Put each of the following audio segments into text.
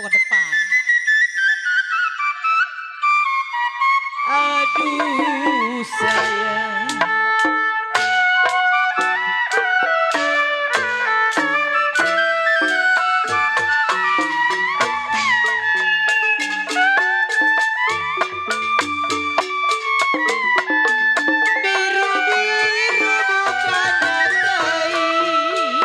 ke depan. Aduh sayang. Biru-biru bukannya kain.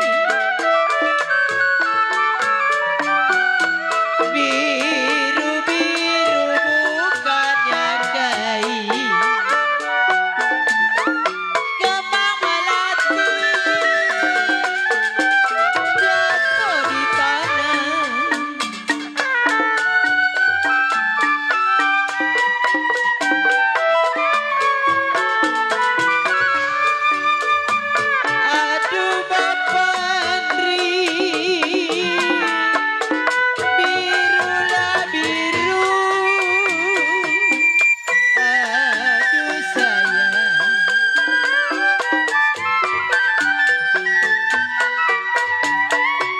Biru-biru bukannya kain. Kembang melati jatuh di tanah. Aduh Bapak Andri, birulah biru. Aduh sayang.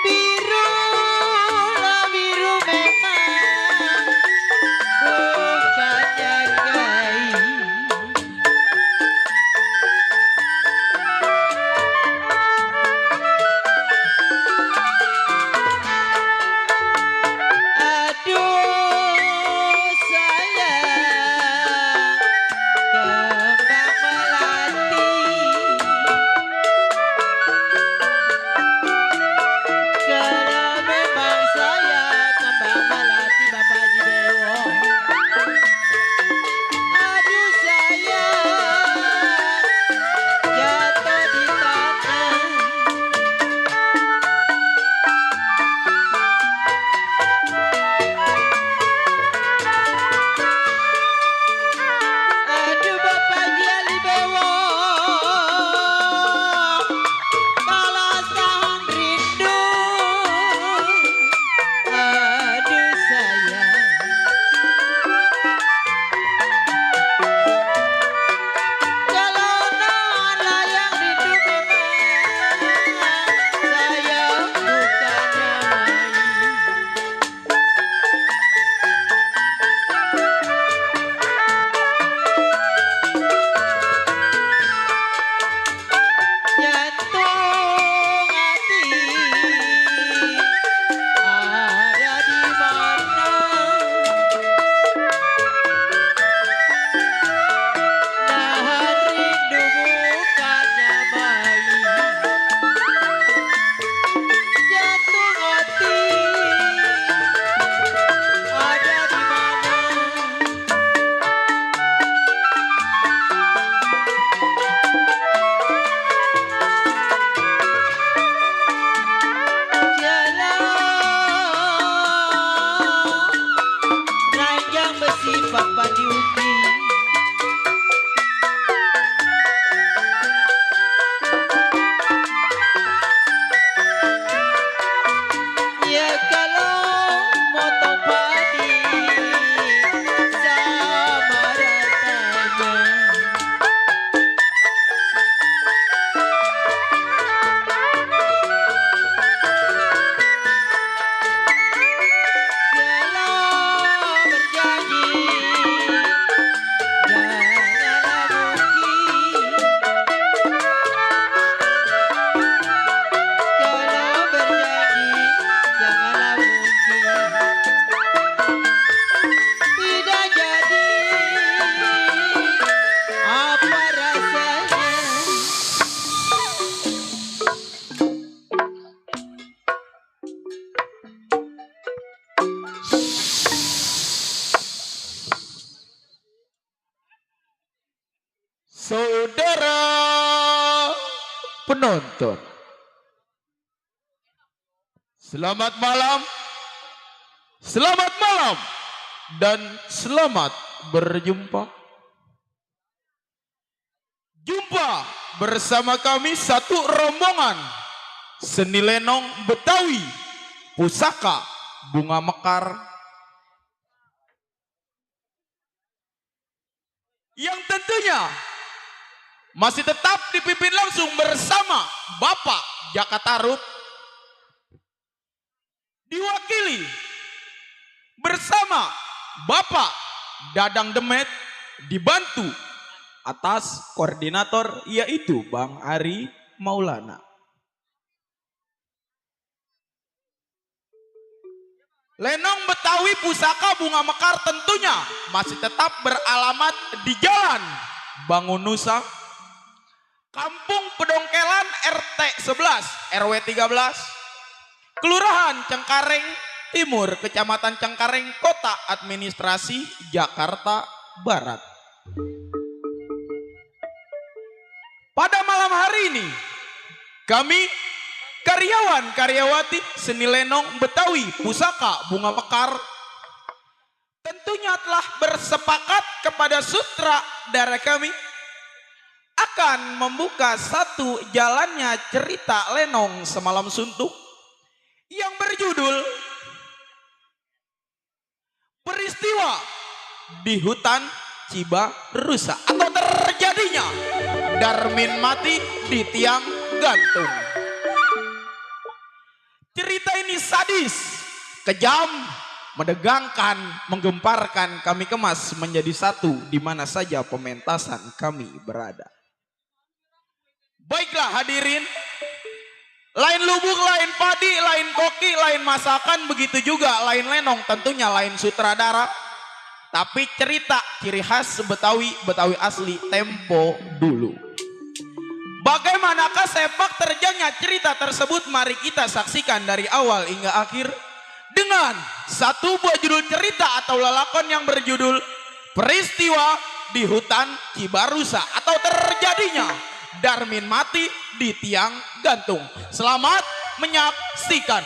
Birulah biru memang bukannya kain. Aduh sayang, kembang melati. Kalau memang saya kembang melati Bapak Haji Dewo. Aduh sayang, jatuh di tanah. Aduh Bapak Haji Alibewo, balas tahan rindu. Aduh sayang. Kalau non layang rindu memang sayang bukannya main. Jantung hati ada di mana? Nahan rindu bukannya main. Jantung hati ada di mana? Jalan ranjang besi papa diundi. Ya kalau motong padi sama ratanya. Kalau berjanji janganlah mungkin. Kalau berjanji janganlah mungkin. Tidak jadi apa rasanya. Saudara penonton, selamat malam, dan selamat berjumpa. Jumpa bersama kami satu rombongan seni lenong Betawi, pusaka bunga mekar, yang tentunya masih tetap dipimpin langsung bersama Bapak Jaka Tarub, diwakili bersama Bapak Dadang Demet dibantu atas koordinator yaitu Bang Ari Maulana. Lenong Betawi Pusaka Bunga Mekar tentunya masih tetap beralamat di Jalan Bangun Nusa, Kampung Pedongkelan RT 11 RW 13, Kelurahan Cengkareng Timur, Kecamatan Cengkareng, Kota Administrasi Jakarta Barat. Pada malam hari ini kami karyawan-karyawati seni lenong Betawi Pusaka Bunga Mekar tentunya telah bersepakat kepada sutradara kami akan membuka satu jalannya cerita lenong semalam suntuk yang berjudul Peristiwa di Hutan Cibarusa atau terjadinya Darmin mati di tiang gantung. Cerita ini sadis, kejam, menegangkan, menggemparkan. Kami kemas menjadi satu di mana saja pementasan kami berada. Baiklah hadirin, lain lubuk, lain padi, lain koki, lain masakan, begitu juga lain lenong, tentunya lain sutradara. Tapi cerita ciri khas Betawi, Betawi asli tempo dulu. Bagaimanakah sepak terjangnya cerita tersebut? Mari kita saksikan dari awal hingga akhir dengan satu buah judul cerita atau lelakon yang berjudul Peristiwa di Hutan Cibarusa atau terjadinya Darmin mati di tiang gantung. Selamat menyaksikan.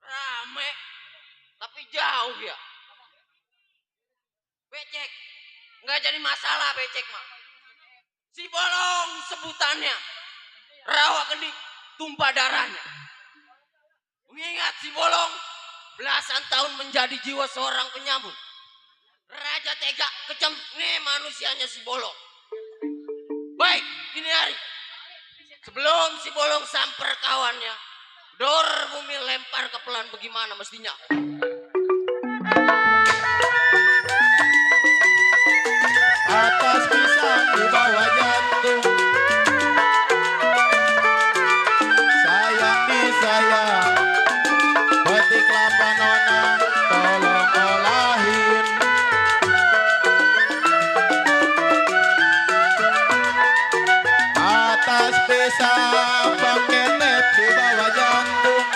Rame, tapi jauh ya. Becek, nggak jadi masalah becek mah. Si bolong sebutannya, rawa geni, tumpah darahnya. Mengingat si bolong belasan tahun menjadi jiwa seorang penyambut. Raja tega kejam nih manusianya si bolong. Baik, ini hari. Sebelum si bolong samper kawannya, dor bumi lempar ke pelan bagaimana mestinya. Atas pisang di bawah jantung, sayang disayang, petik kelapa nona, tolong olahin. Atas pisang bang ketet di bawah jantung,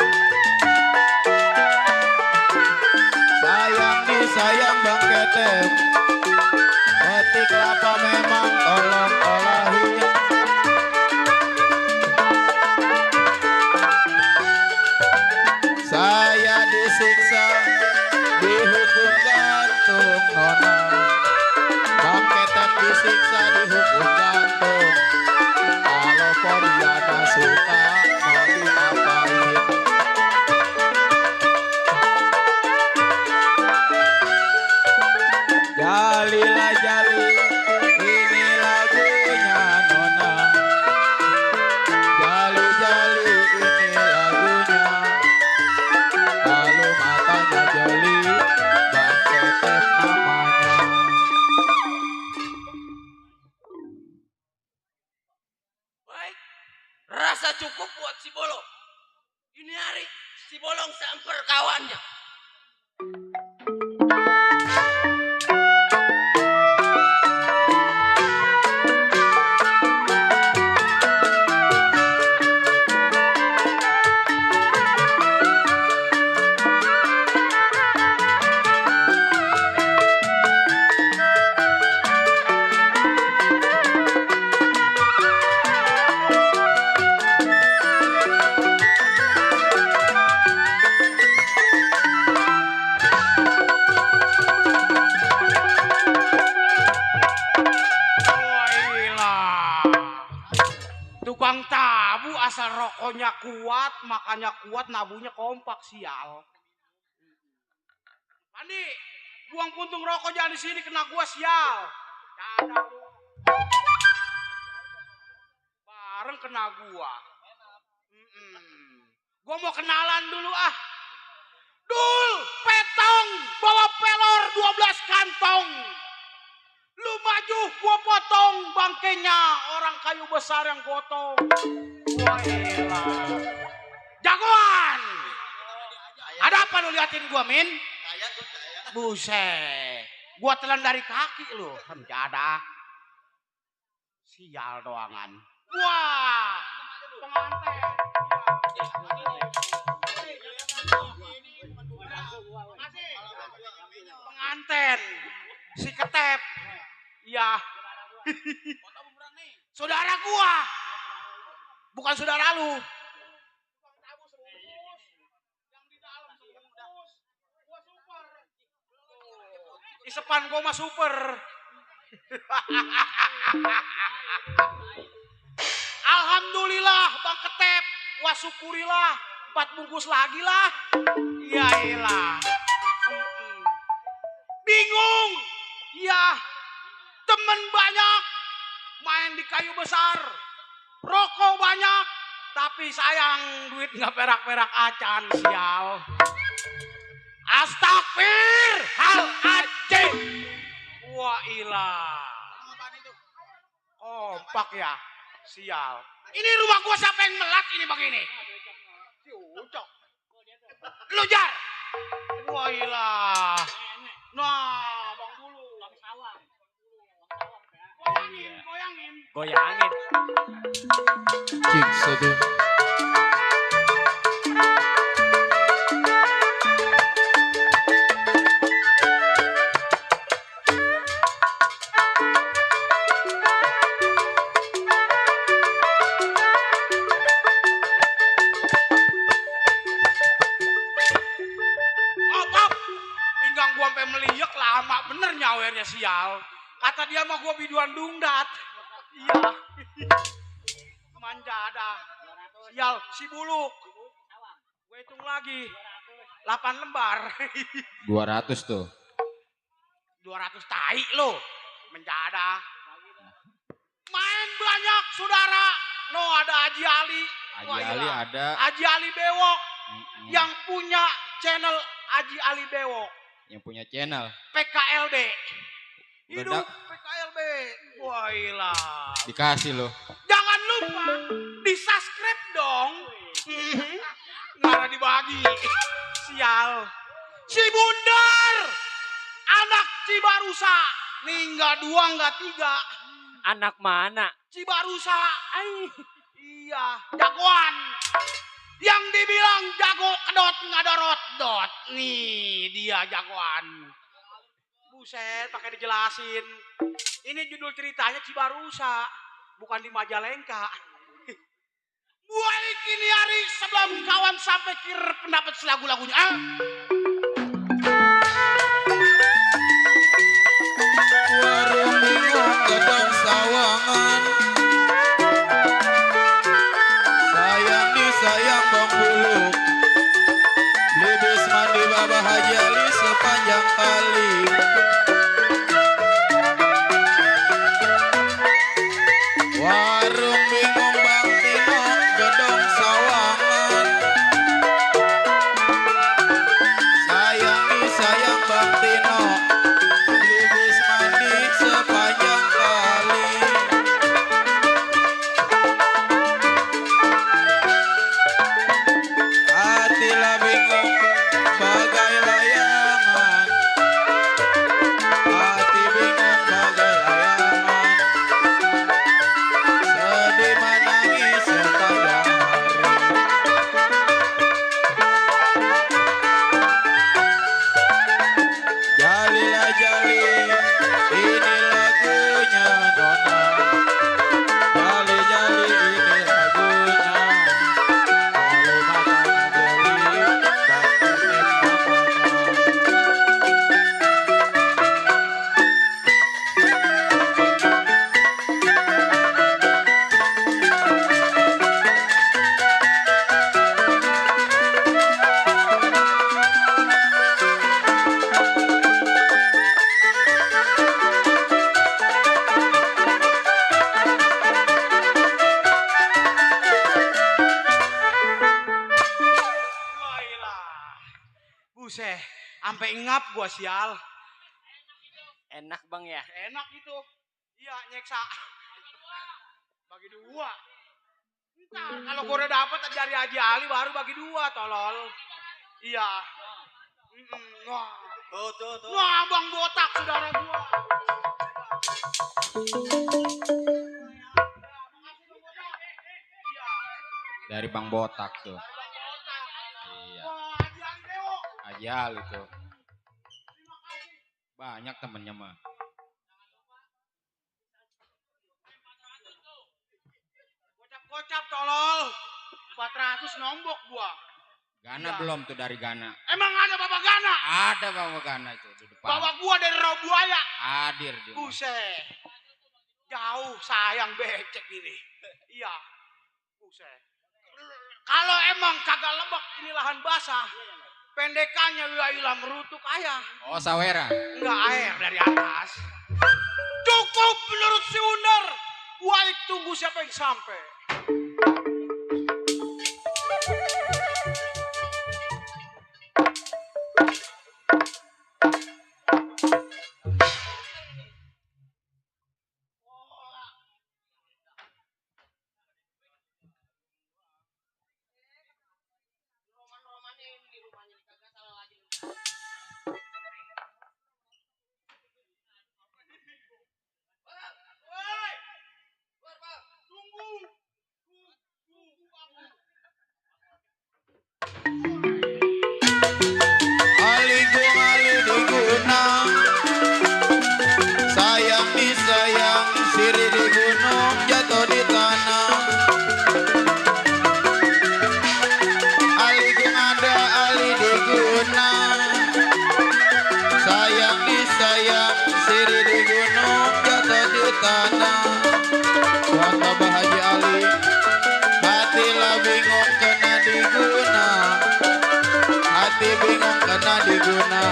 sayang disayang bang ketet, petik kelapa memang tolong olahin. Saya disiksa, dihukum gantung nona, bang ketet disiksa dihukum gantung. Kalau Poliana suka mau diapain? Jalilah jali, ini lagunya nona. Jali jali, ini lagunya. Lalu matanya jeli, bang ketet namanya. Baik, rasa cukup buat si bolong. Ini rokoknya kuat, makannya kuat, nabunya kompak, sial. Pandi, buang puntung rokok jangan di sini, kena gua, sial. Cadang lu. Bareng kena gua. Gua mau kenalan dulu ah. Dul, petong, bawa pelor 12 kantong. Lu maju, gua potong bangkainya, orang kayu besar yang gotong. Wah elah. Jagoan. Ada apa lu liatin gua, Min? Buset. Gua telan dari kaki lu. Menjadah. Sial doangan. Wah. Pengantin. Pengantin. Si Ketep. Iya. Saudara gua. Bukan saudara lu. Isepan gua mah super. Alhamdulillah Bang Ketep. Wah syukurilah. 4 bungkus lagi lah. Ya elah. Bingung. Ya. Temen banyak. Main di kayu besar. Rokok banyak. Tapi sayang duit gak perak-perak acan. Sial. Astagfir. Hal acing. Wah ilah. Kompak ya. Sial. Ini rumah gua siapa yang melat ini begini? Si Ucok. Lu Jar. Wah ilah. Nah, Bang Bulu. Bang Sawang. Goyangin. Cik seduh. Pinggang gua sampai meliuk lama bener nyawernya sial. Kata dia mah gua biduan dungdat. Iya. Manja ada. Sial, si buluk. Gue hitung lagi. 8 lembar. 200 tuh. 200 tai lo. Menjada. Main banyak saudara. No ada Haji Ali. Haji Ali ada. Haji Ali Bewok. Yang punya channel Haji Ali Bewok. Yang punya channel. PKLB. Hidup Bedak. PKLB. Wah ilah. Dikasih lo. Jangan lupa di subscribe dong. Nggak dibagi. Sial. Si Bundar. Anak Cibarusa. Nih nggak 2 nggak 3. Anak mana? Cibarusa. Iya. Jagoan. Yang dibilang jago kedot ngadorot dot. Nih dia jagoan. Buset, pakai dijelasin. Ini judul ceritanya Cibarusa, bukan di Majalengka. Buai kini hari sebelum kawan sampai kir pendapat selagu-lagunya. Warung bingung gedong sawangan. Sayang disayang Bang Buluk. Beli bis mandi Babah Haji Ali sepanjang kali. Warung bingung Bang Tino gedong sawangan. Sayang disayang Bang Tino. Beli bis mandi sepanjang kali. Hatilah bingung bagai layangan. Hati bingung bagai layangan. Sedih menangis sepanjang hari. Jalilah jali, ini lagunya Nona. Jali jali ini lagunya. Kalau matanya jeli, dan tetep namanya. Sampai ngap gua sial. Enak bang ya. Enak gitu. Iya, nyeksa. Bagi dua. Ntar kalau gua udah dapet dari Haji Ali baru bagi dua, tolol. Iya. Wah. Tuh. Wah, Bang Botak saudara gua. Dari Bang Botak tuh. Iya. Wah, Haji Ali Dewo. Ajal itu. Banyak temennya mah. Kocap tolol. 400 nombok gua. Gana Iya. belum tuh dari Gana. Emang ada Bapak Gana? Ada Bapak Gana itu di depan. Bapak gua dari Rawabuaya. Hadir dia. mah. Buset. Jauh sayang becek ini. Iya. Buset. Kalau emang kagak lebek ini lahan basah. Pendekannya wilayah merutuk ayah. Oh, Sawera. Enggak air dari atas. Cukup menurut si Uner. Walik tunggu siapa yang sampai. Roman-roman ini rupanya kagak salah lagi. Woi, Keluar bang. tunggu. Aligung ali diguna, sayang disayang, siri di gunung jatuh di tanah. Aligung ada ali diguna, sayang disayang, siri di gunung jatuh di tanah. Wata Haji Ali, hatilah bingung kena diguna. Hati bingung kena diguna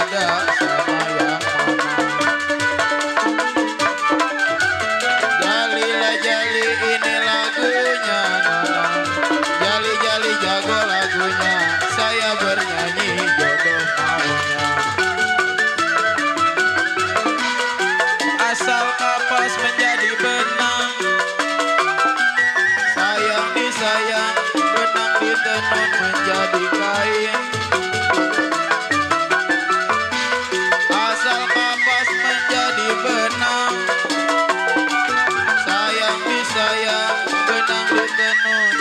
ada sama yang mana. Jalilah jali ini lagunya nona. Jali jali jago lagunya, saya bernyanyi jodoh maunya. Asal kapas menjadi benang, sayang disayang, benang ditenun menjadi kain. Asal kapas menjadi benang, sayang disayang, benang ditenun.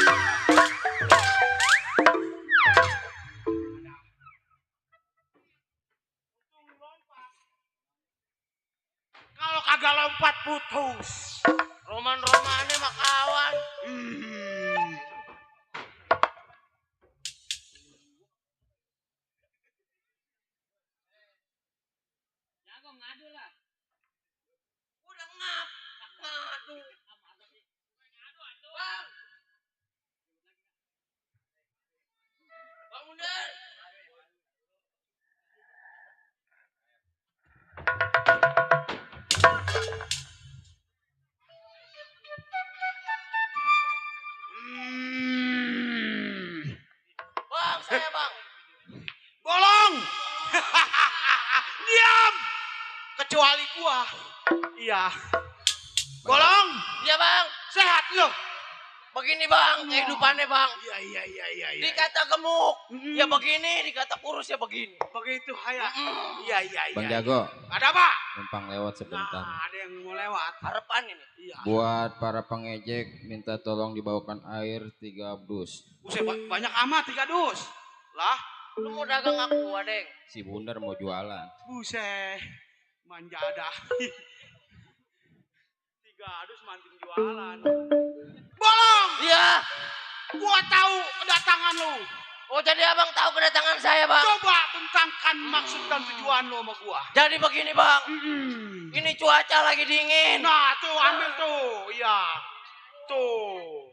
Kalau kagak lompat putus. Roman-romannya mah kawan. Udah ngap. Ngadu. Bang. Bang Munir. Bang, saya bang. Bolong. Diam. Kecuali gua. Iya. Bolong. Iya bang. Sehat lo. Begini bang, kehidupannya bang. Iya. Dikata gemuk, ya begini. Dikata kurus, ya begini. Begitu haya. Iya. Bang Jago, Ada apa? numpang lewat sebentar. Nah, ada yang mau lewat. Harapan ini. Iya. Buat para pengejek, minta tolong dibawakan air 3 dus. Buset, banyak amat 3 dus. Lah, Lu mau dagang aku, Adeng? Si Bundar mau jualan. buset. Manja dah. 3 dus manting jualan. Bolong. Iya. Gua tahu kedatangan lu. Oh jadi abang tahu kedatangan saya bang? Coba bentangkan maksud dan tujuan lu sama gua. Jadi begini bang, ini cuaca lagi dingin. Nah, tuh ambil tuh. Iya. Tuh.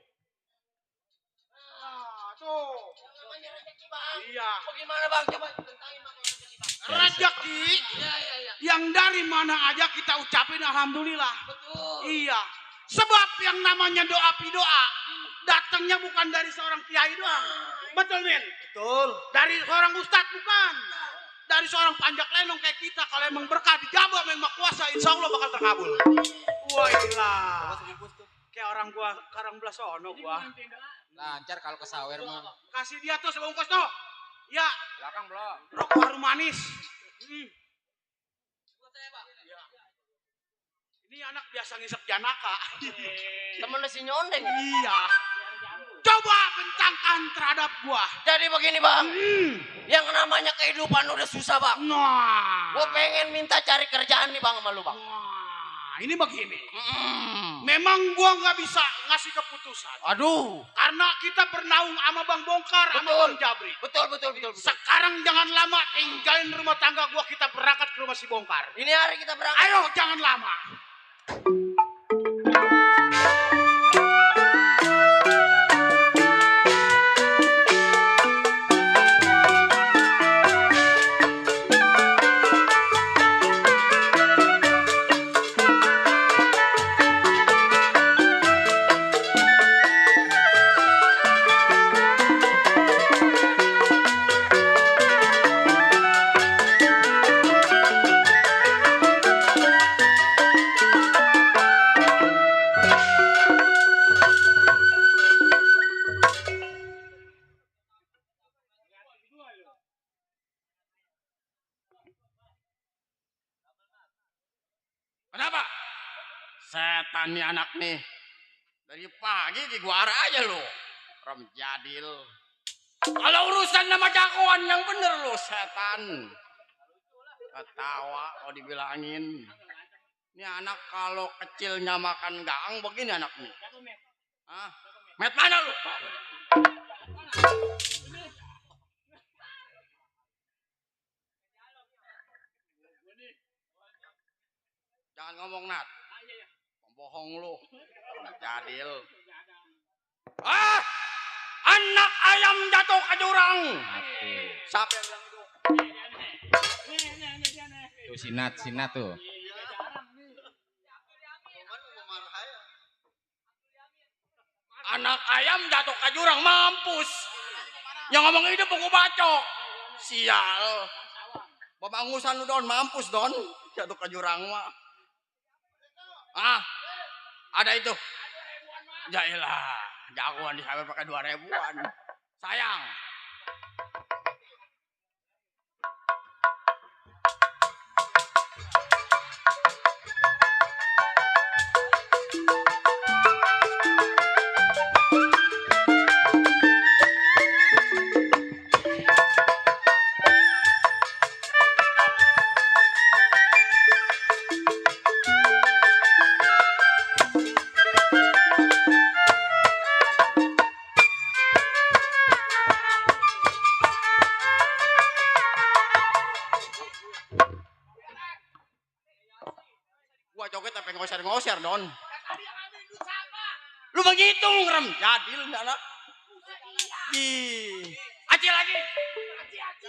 Nah, tuh. Namanya rezeki bang. Iya. Bagaimana bang? Coba bentangin bang rezeki bang. Rezeki Iya. yang dari mana aja kita ucapin alhamdulillah. Betul. Iya. Sebab yang namanya doa pidoa datangnya bukan dari seorang kiai doang. Betul, Min? Betul. Dari seorang ustadz bukan. dari seorang panjak lenong kayak kita, kalau emang berkah dijabah memang kuasa, insya Allah bakal terkabul. Wailah. Kayak orang gua karang belas sono gua. Lancar kalau ke sawer mah. Kasih dia tuh sebungkus tuh. Ya, Belakang belum. rokok harum manis. Ini anak biasa ngisep janaka. Temen si nyondeng. Iya. Coba bencangkan terhadap gua. Jadi begini bang, yang namanya kehidupan udah susah bang. Nah. Gue pengen minta cari kerjaan nih bang sama lu bang. Nah, ini begini. Memang gua nggak bisa ngasih keputusan. Aduh. Karena kita bernaung sama Bang Bongkar sama Betul. Bang Jabri. Betul. Sekarang jangan lama tinggalin rumah tangga gua, kita berangkat ke rumah si Bongkar. Ini hari kita berangkat. Ayo jangan lama. Kenapa? Setan nih anak nih. Dari pagi di gua arah aja lu. Ram jadil. Kalau urusan nama jagoan yang bener lu setan. Ketawa kalau dibilangin. Ini anak kalau kecilnya makan gaang begini anak nih. Hah? Met mana lu? Jangan ngomong Nat. Bohong lu. Jadil. Ah! Anak ayam jatuh ke jurang. Siapa yang bilang itu? Tuh sinat tuh. Anak ayam jatuh ke jurang, mampus. Yang ngomong itu buku bacok. Sial. Babangusan lu Don, mampus Don. Jatuh ke jurang mah. Ah, ada itu. Jailah, jagoan disawer pakai 2.000-an. Sayang. Gua joget sampai ngoser-ngoser Don. Lu begitu ngerem jadil anak. Ih, aci lagi.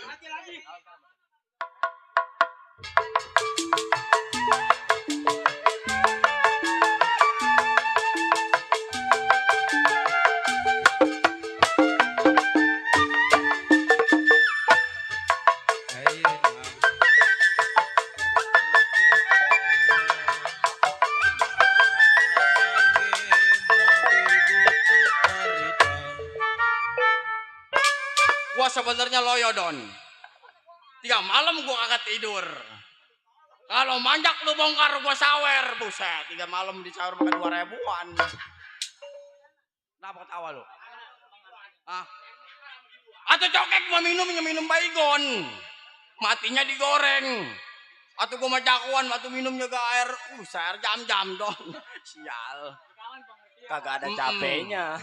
Aci lagi. Gua sebenarnya loyo Don. 3 malam gua kagak tidur. Kalau manjak lu bongkar gua sawer, buset. 3 malam disawer pakai 2.000-an. Kenapa ketawa lu? Ah. Atau cokek gua minum baygon. Matinya digoreng. Atau gua majakuan, atau minum juga air. Air jam-jam Don. Sial. Kagak ada capeknya.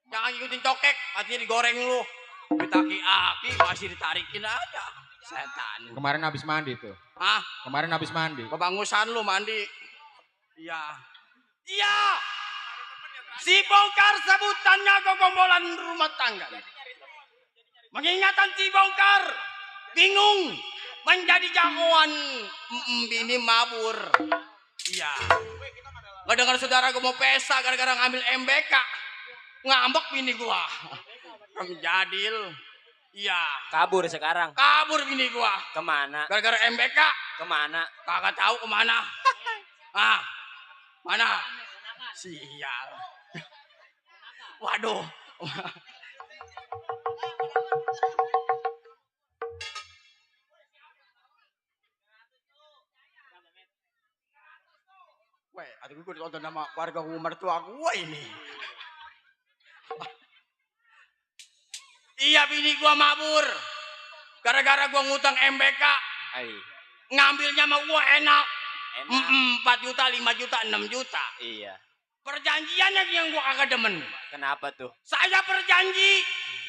Jangan ikutin cokek, matinya digoreng lu. Ditaki-aki masih ditarikin aja. Setan. Kemarin habis mandi tuh. Hah? Kemarin habis mandi. Kebangusan lu mandi. Iya. Iya. Si Bongkar sebutannya gogombolan rumah tangga. Mengingatkan si Bongkar bingung menjadi jagoan bini mabur. Iya. Gak dengar saudara gue mau pesta gara-gara ngambil MBK. Ngambek bini gua. Jadil. Iya. Kabur sekarang. Kabur bini gua. Kemana? Gara-gara MBK. Kemana? Kagak tahu kemana. Ah, mana? Sial. Waduh. Weh, aduh gue ditonton sama warga mertua gue ini. Iya bini gua mabur. Gara-gara gua ngutang MBK. Ai, Ngambilnya sama gua enak. enak. 4 juta, 5 juta, 6 juta. Iya. Perjanjiannya yang gua kagak demen. Kenapa tuh? Saya berjanji.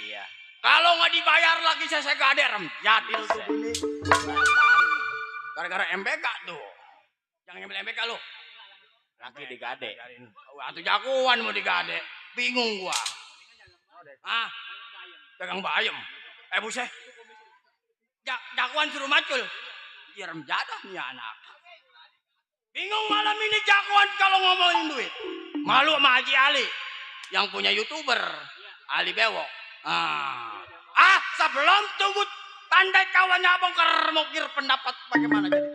Iya. Kalau nggak dibayar lagi saya gak ada rem. Jadil tuh bini. Gara-gara MBK tuh. Yang ngambil MBK lu. Laki digade. Atau jagoan mau digade. Bingung gua. Ah, dagang bayam. Buset. Jagoan suruh macul. Ya rem jadah nih anak. Bingung malam ini jagoan kalau ngomongin duit. Malu sama Haji Ali. Yang punya YouTuber. Ali Bewok. Sebelum tunggu tandai kawannya abang kermokir pendapat bagaimana jadi.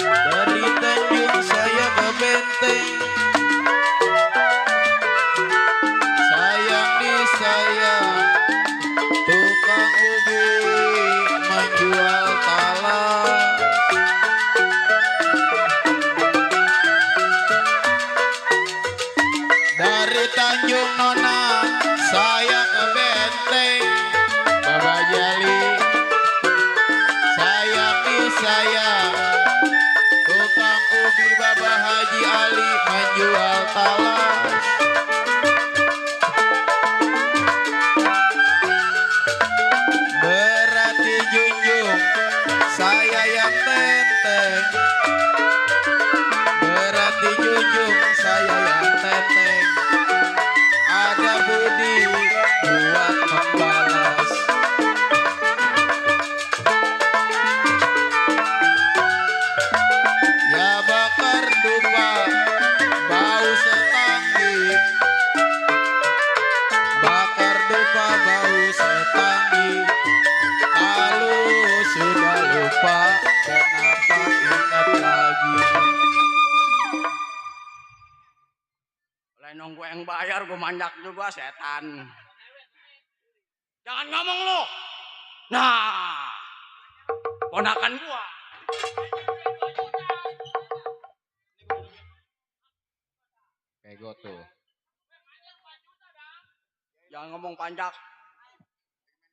Dari Tanjung saya ke Benteng, sayang nih sayang, tukang ubi menjual talas. Dari Tanjung Nona saya ke Benteng, Baba Jali, sayang nih sayang, tukang ubi Baba Haji Ali menjual talas. Berarti junjung saya yang tenteng, berarti junjung saya yang tenteng, ada budi buat membalas. Ya bakar dupa bau setanggi, bakar dupa bau setanggi. Kalau sudah lupa kenapa ingat lagi. Lenong gue yang bayar gue manjak juga setan. Jangan ngomong lu. Nah, ponakan gua. Pego tuh. Jangan ngomong panjak.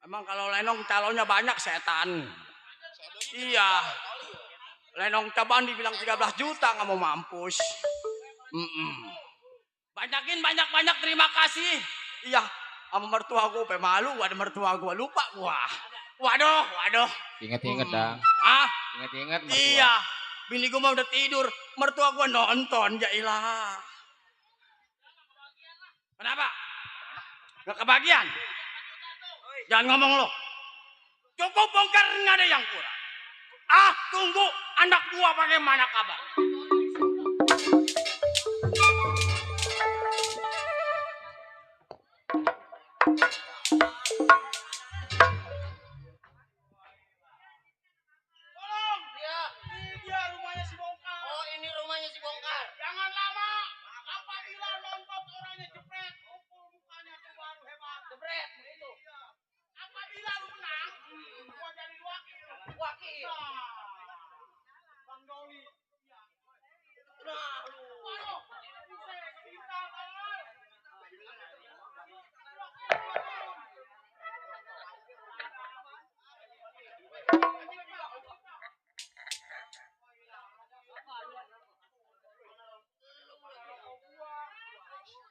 Emang kalau Lenong calonnya banyak setan. Iya. Lenong cabang dibilang 13 juta nggak mau mampus. Banyakin banyak terima kasih. Iya. Sama mertua gue malu ada mertua gue lupa gua. Waduh. Ingat-ingat dah. Ah, Ingat-ingat mertua. iya. Bini gue mah udah tidur. Mertua gue nonton. Ya ilah. Kenapa? Gak kebagian? Jangan ngomong lo. Cukup bongkar nggak ada yang kurang. Tunggu anak gua bagaimana kabar? Tolong. Ya. Ini dia rumahnya si bongkar. Oh, ini rumahnya si bongkar. Jangan lama. Apabila nonton orangnya jepret, ukur mukanya tuh baru hebat. Jebret begitu. Iya. Apabila lu menang, gua jadi wakil. Wakil. Nah, Bang Doli. Iya. Nah, lu. Waduh, bisa kita kawan.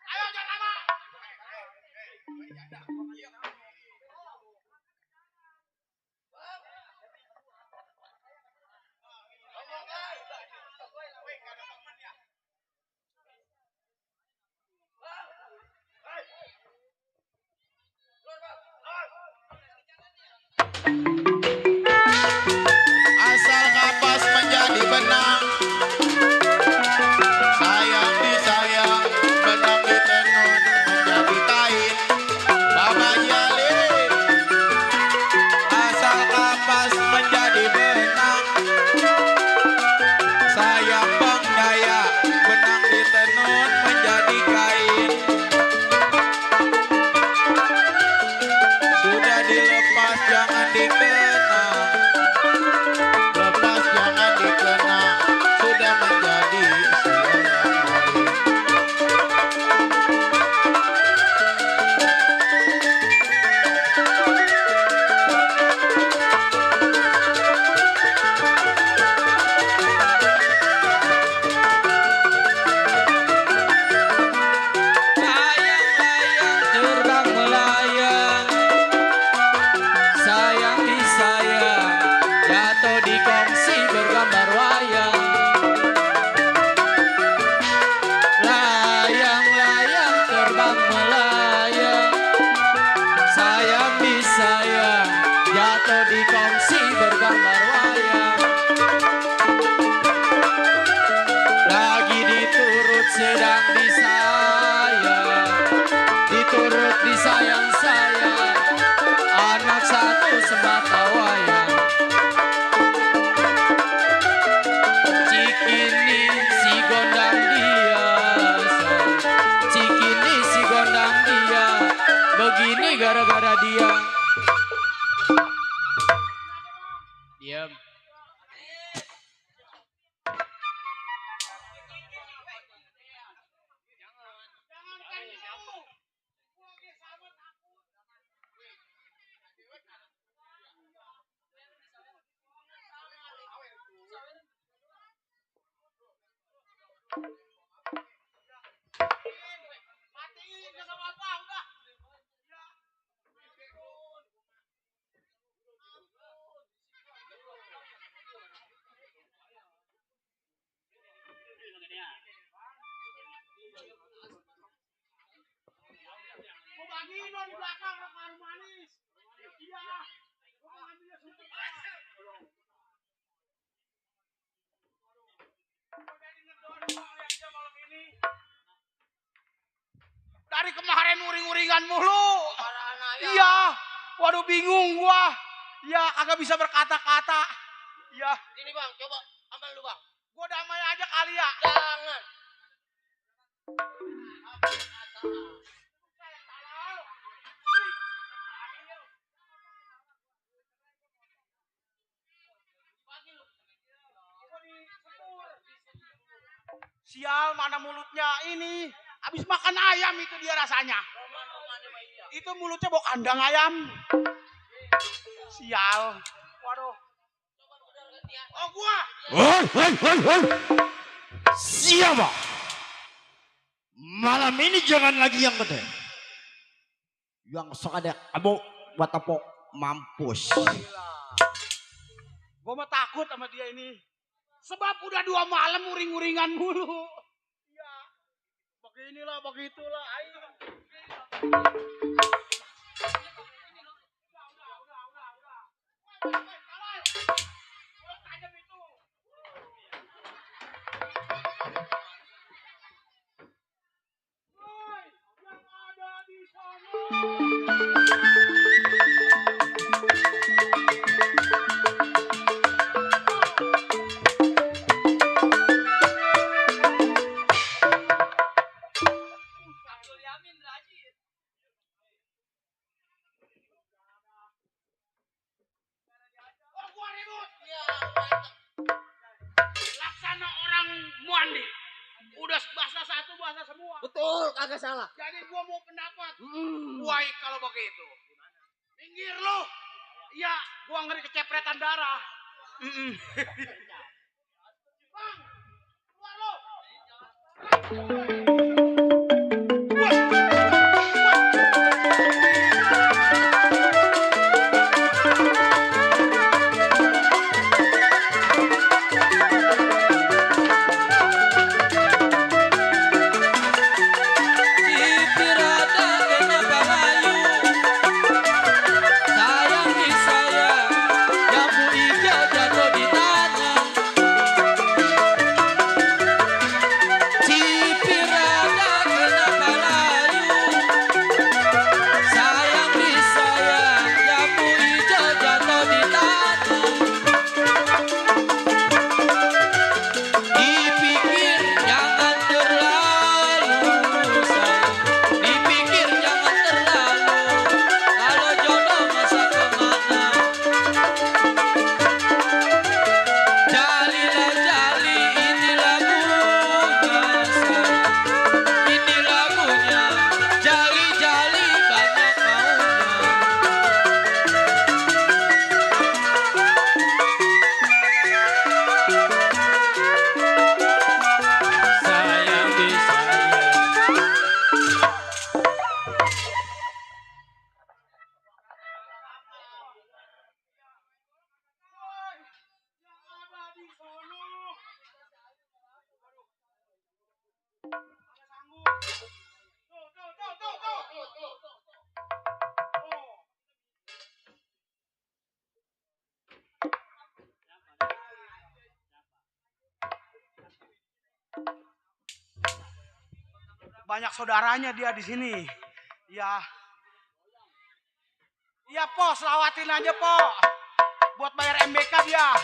Ayo jangan lama. Asal kapas menjadi benang, sayang disayang, benang ditenun jangan dikenang. Lepas jangan dikenang, sudah menjadi seorang lain. Layang-layang terbang melayang, sayang disayang, jatuh di kongsi bergambar wayang. Layang-layang terbang melayang, sayang disayang, jatuh di kongsi bergambar wayang. Lagi diturut sedang disayang, diturut disayang sayang, anak satu semata wayang. Cikini si gondang dia, cikini si gondang dia, begini gara-gara dia. Diam. Matiin gak sama apa udah. Mau bagiin dong di belakang rekaman manis. Iya. Gua mau ngambilnya suntik. Gua jadi ngedon gua lihat dia malam ini. Dari kemarin uring-uringan mulu. Iya. Waduh bingung gua. Ya agak bisa berkata-kata. Iya. Sini bang, coba ambil lu bang. Gua damai aja kali ya. Jangan. Sial mana mulutnya ini. Habis makan ayam itu dia rasanya. Itu mulutnya bau kandang ayam. Sial. Waduh. Oh gua. Siapa? Malam ini jangan lagi yang gede. Yang sekadar kamu buat apa mampus. Gua mah takut sama dia ini. Sebab udah 2 malam uring-uringan mulu. Iya. Beginilah, begitulah. Ayo. Laksana orang Muandi. Udah bahasa satu, bahasa semua. Betul, kagak salah. Jadi gua mau pendapat. Baik kalau begitu. Minggir lu. Iya, gua ngeri kecepretan darah. Bang, keluar lu. Dipirada kenapa layu, sayang disayang, jambu hijau jatuh di tanah. Cipir Banyak saudaranya dia di sini. Ya. Iya, Po, selawatin aja, Po. Buat bayar MBK dia.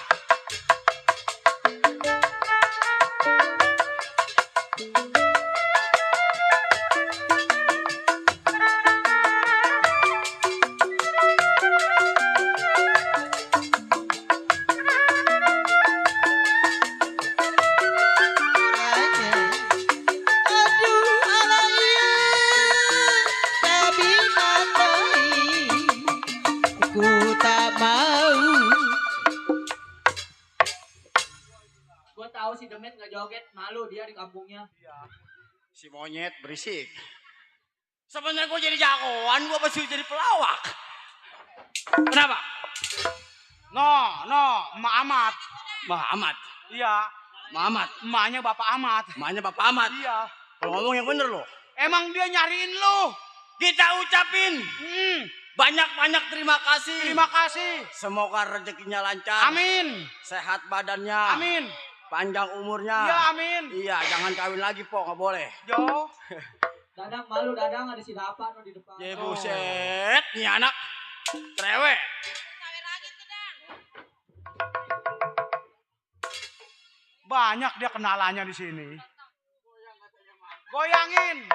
Gua tahu si Demet nggak joget, malu dia di kampungnya. Si monyet berisik. Sebenarnya gue jadi jagoan, gue pasti jadi pelawak. Kenapa? Emak Amat. Bah Ahmad. Iya, Ahmad. emaknya Bapak Amat. Emaknya Bapak Ahmad. Iya. Kalau ngomong yang bener loh. Emang dia nyariin lu. Kita ucapin banyak-banyak terima kasih. Terima kasih. Semoga rezekinya lancar. Amin. Sehat badannya. Amin. Panjang umurnya. Iya, amin. Iya, jangan kawin lagi, Po, nggak boleh. Jo. Dadang malu, Dadang ada si Dapa di depan. Ya buset, nih anak trewek. Banyak dia kenalannya di sini. Goyangin.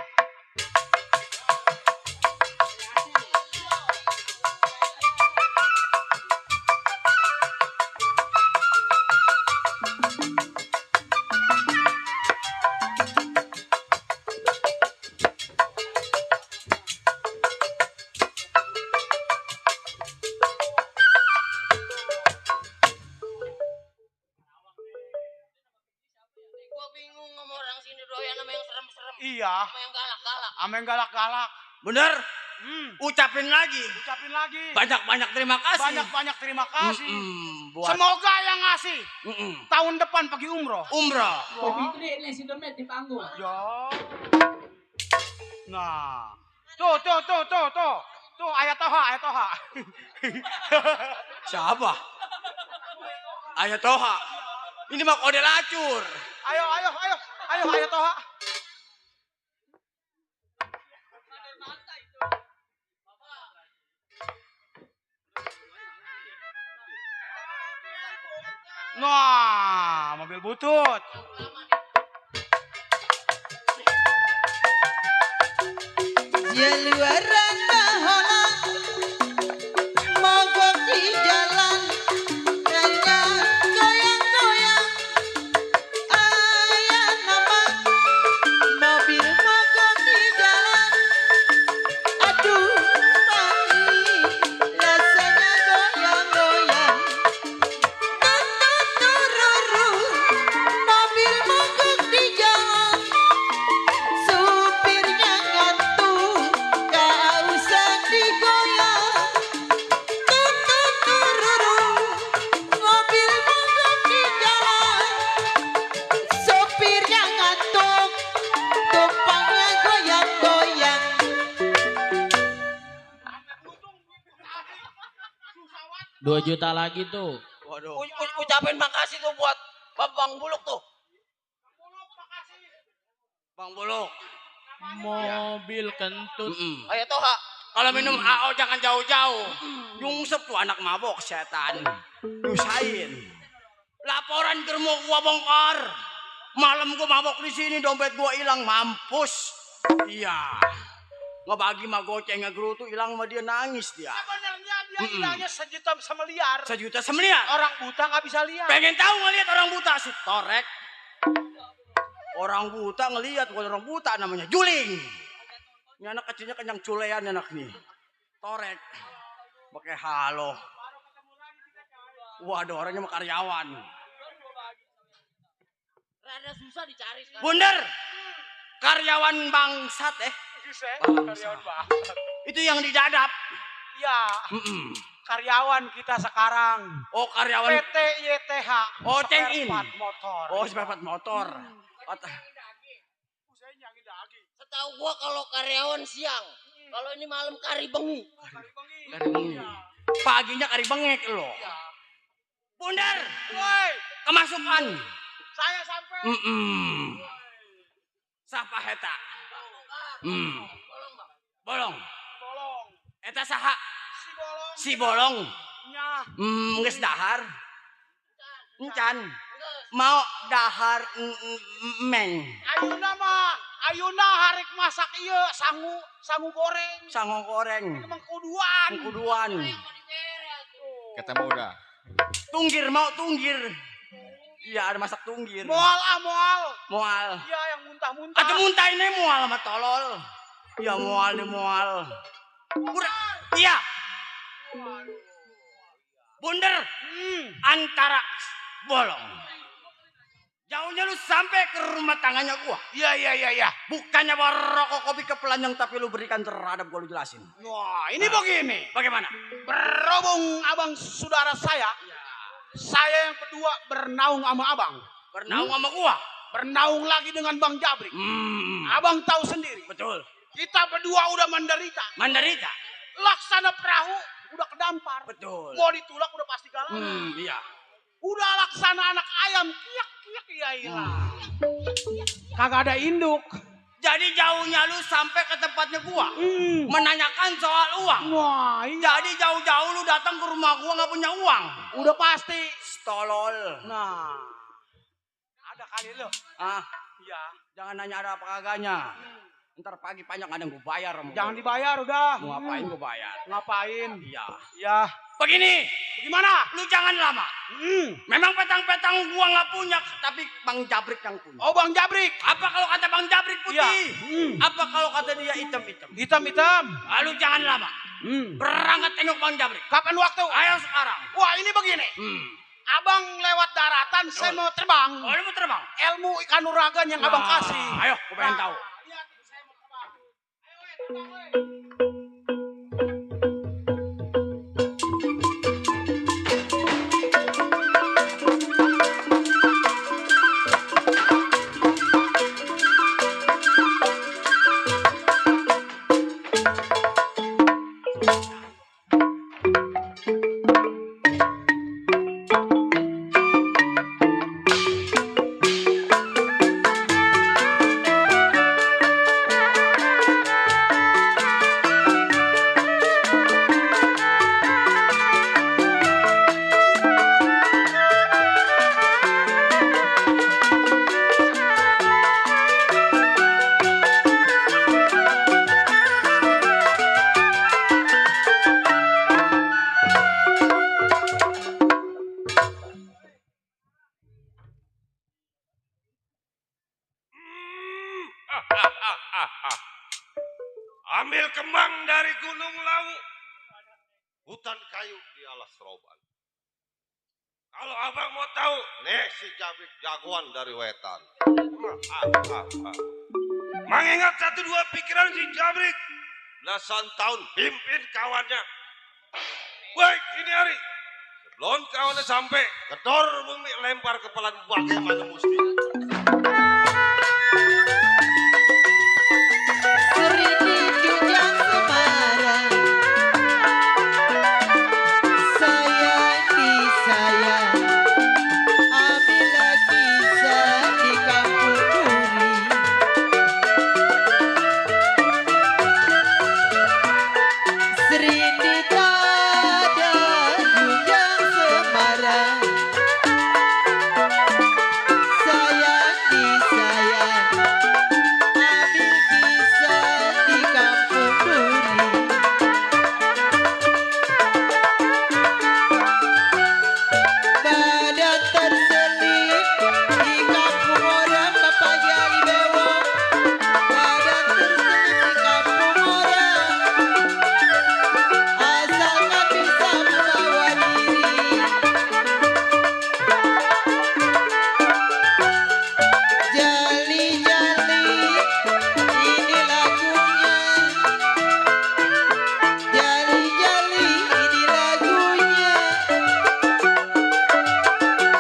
Gua bingung sama orang sini doyan sama yang serem-serem. Iya. Sama yang galak-galak. Sama yang galak-galak. Bener? Ucapin lagi. Ucapin lagi. Banyak-banyak terima kasih. Banyak-banyak terima kasih. Buat Semoga yang ngasih tahun depan pergi umroh. umroh. Kopi gede nih si Demet di panggung. Ya. Nah. Tuh. Tuh, ayat toha. Siapa? Ayah Toha. Ini mah kode lacur. Ayo, ayat toha. Nah, mobil butut. Jaluaran baholang mogok di jalan raya goyang-goyang ayah nama mobil mogok di jalan aduh pahit rasanya goyang-goyang tururu mobil mogok di jalan supirnya ngantuk gak usah digoyang tururu mobil mogok di jalan supirnya ngantuk tumpangnya goyang-goyang 2 juta lagi tuh. Waduh. Ucapin makasih tuh buat Bang Buluk tuh. Bang Buluk. Mobil kentut. Ayo Toha. Kalau minum AO jangan jauh-jauh. Nyungsep tuh anak mabok setan. Nyusahin. Laporan germo gua bongkar. Malam gua mabok di sini, dompet gua hilang, mampus. Iya. Ngebagi mah goceng ngegerutu hilang sama dia nangis dia. Sebenarnya dia hilangnya sejuta sama liar. Sejuta semeliar. Orang buta nggak bisa lihat. Pengen tahu ngelihat orang buta si torek. Orang buta ngelihat, bukan orang buta namanya juling. Ini anak kecilnya kenyang culean anak nih. Torek. Pakai halo. Waduh, orangnya mah karyawan. Rada susah dicari sekarang. Bener. Karyawan bangsat Karyawan banget. Itu yang didadap. Ya, karyawan kita sekarang. Oh, karyawan. PT YTH. Oh, Spare check in. part motor. Oh, spare part motor. Setahu gua kalau karyawan siang, kalau ini malam kari bengi. Kari bengi. Paginya kari bengek lo. Bundar. Woi, Kemasukan. saya sampai. Sapa heta. Bolong. Bolong. Eta saha? Si bolong. Si bolong. Nya. Geus dahar. Encan. Mau dahar meng. Ayeuna harek masak ieu sangu goreng. Sango goreng. Emang kuduan. Kuduan. Ketemu udah. Tunggir mau tunggir. Iya ada masak tunggir. Moal. Moal. Iya yang muntah-muntah. Atuh muntah ini moal sama tolol. Iya moal nih moal. Iya. Bunder antara bolong. Jauhnya lu sampai ke rumah tangannya gua. Iya. Bukannya bawa rokok kopi kepelanjang tapi lu berikan terhadap gua, lu jelasin. Wah, ini begini. Bagaimana? Berhubung abang saudara saya yang kedua bernaung sama abang. Bernaung sama gua. Bernaung lagi dengan Bang Jabrik. Abang tahu sendiri. Betul. Kita berdua udah menderita. Menderita. Laksana perahu udah kedampar. Betul. Mau ditulak udah pasti galau. Iya. Udah laksana anak ayam kiak ya hilang. Kagak ada induk. Jadi jauhnya lu sampai ke tempatnya gua. Menanyakan soal uang. Wah, iya. Jadi jauh-jauh lu datang ke rumah gua nggak punya uang. Udah pasti. Tolol. Nah, ada kali lo. Iya. Jangan nanya ada apa kagaknya. Ntar pagi panjang ada yang gua bayar. Jangan dibayar udah. Mau ngapain gua bayar? Ngapain? Iya. Begini. Bagaimana? Lu jangan lama. Memang petang-petang gua nggak punya, tapi Bang Jabrik yang punya. Oh, Bang Jabrik. Apa kalau kata Bang Jabrik putih? Iya. Apa kalau kata dia hitam-hitam? Hitam. Lalu jangan lama. Berangkat tengok Bang Jabrik. Kapan waktu? Ayo sekarang. Wah, ini begini. Abang lewat daratan, saya mau terbang. Oh, lu mau terbang? Ilmu ikan uragan yang abang kasih. Ayo, gua pengen tahu. Lihat, saya mau terbang. Ayo, terbang, Ambil kembang dari Gunung Lawu, hutan kayu di alas roban. Kalau abang mau tahu, nih si Jabrik jagoan dari wetan. Mengingat satu dua pikiran si Jabrik, belasan tahun pimpin kawannya. Baik ini hari, sebelum kawannya sampai, kedor bumi lempar kepala bagaimana mesti. Seridi jujang Semarang, sayang disayang, ambil kisah di kampung Duri. Seridi tada jujang Semarang, sayang disayang, ambil kisah di kampung Duri. Badan terselip di kampung orang Bapak Jali Bewok. Badan terselip di kampung orang, asalkan bisa membawa diri. Jali-jali ini lagunya, jali-jali ini lagunya,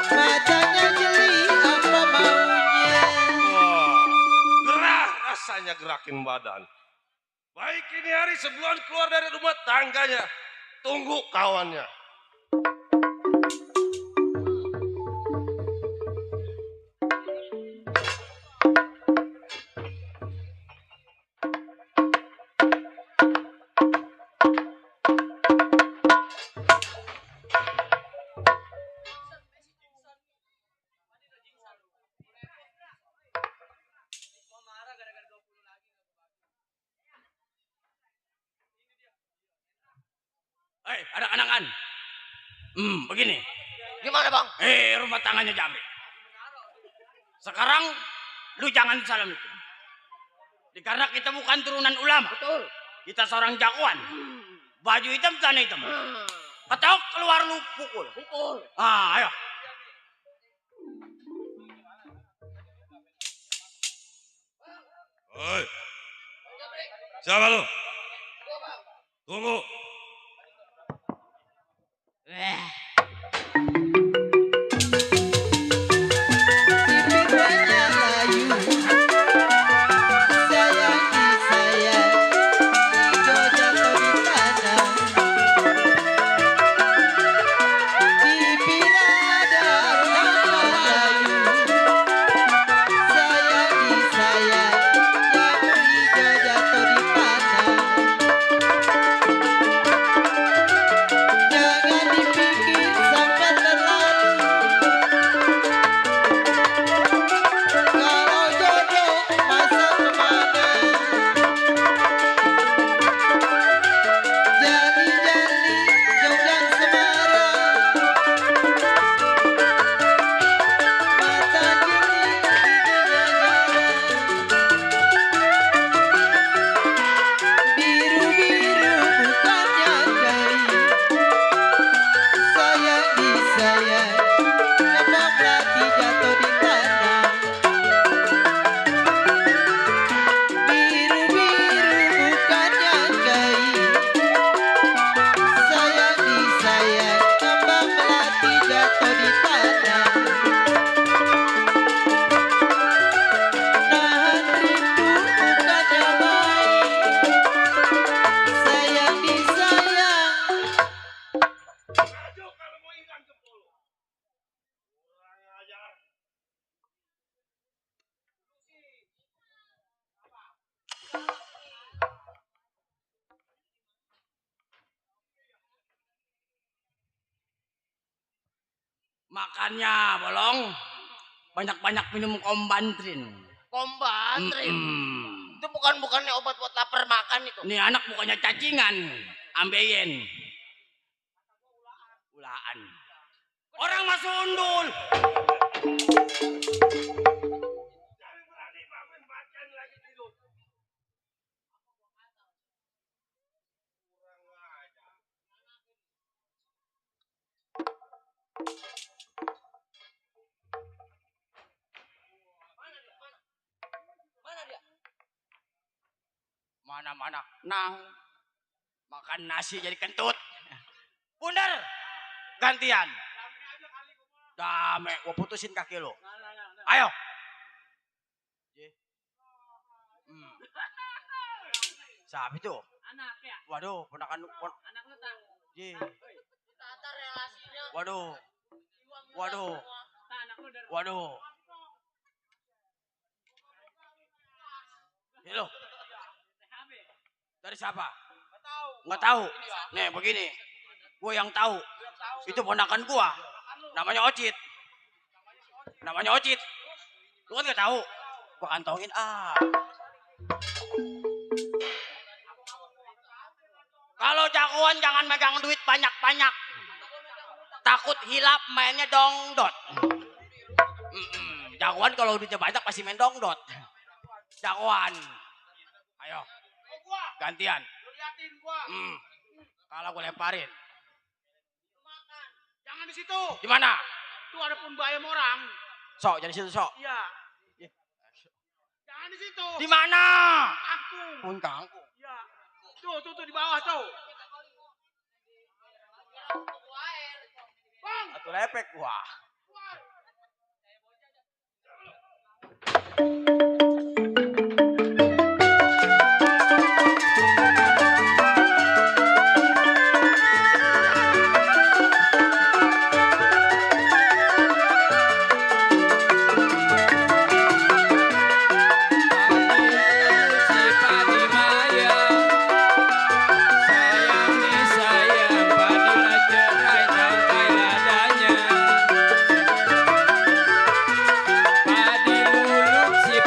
matanya jeli apa maunya. Gerah rasanya gerakin badan. Baik ini hari sebelum keluar dari rumah tangganya, tunggu kawannya. anak-anakan. Begini. Gimana bang? Rumah tangannya Jamrik. Sekarang lu jangan salam itu. Karena kita bukan turunan ulama. Betul. Kita seorang jagoan. Baju hitam, celana hitam. Ketok keluar lu pukul. Pukul. Ayo. Oi. Siapa lu? Tunggu. Bibirnya layu, sayang disayang, hijau jatuh di tanah. Bibir ada lama layu, sayang disayang, jamur hijau jatuh di tanah. Jangan dipikir sampai terlalu. Kalau jodoh masa kemana? Jali-jali jogan semara, mata gini giginya nyala. Biru-biru bukannya gaib, sayang disayang, kembang melati jatuh di tanah. Biru-biru bukannya gaib, sayang disayang, kembang melati jatuh di tanah. Nahan rindu bukannya baik, sayang disayang. Maju kalau mau hilang jempol. Kurang ajar. Makannya bolong. Banyak-banyak minum kombantrin. Kombantrin. Itu bukannya obat buat lapar makan itu. Nih anak bukannya cacingan. Ambeien. Ulaan. Orang masuk undul. Jangan berani bangun macan lagi tidur. Kurang ajar. Mana dia? Mana-mana. Nah. Makan nasi jadi kentut. Bundar. Gantian. Dame. Gua putusin kaki lo. Ayo. Siapa itu? Anak ya. Waduh, ponakan Anak lu tak. Ji. Tata relasinya. Waduh. Waduh. Tak anak lu dari. Waduh. Halo. Dari siapa? Nggak tahu. Nih begini. Gue yang tahu. Itu ponakan gua. Namanya Ocit. Namanya Ocit. Lu kan nggak tahu. Gua kantongin Kalau jagoan jangan megang duit banyak-banyak. Takut hilap mainnya dongdot. Jagoan kalau duitnya banyak pasti main dongdot. Jagoan. Ayo. Gantian. Liatin gua. Kalau gue lemparin. Jangan di situ. Di mana? Itu ada pun bayam orang. Sok, jadi situ sok. Iya. Jangan di situ. Di mana? Kangkung. Pun kangkung. Iya. Tuh di bawah tuh. Bang. Satu lepek gua.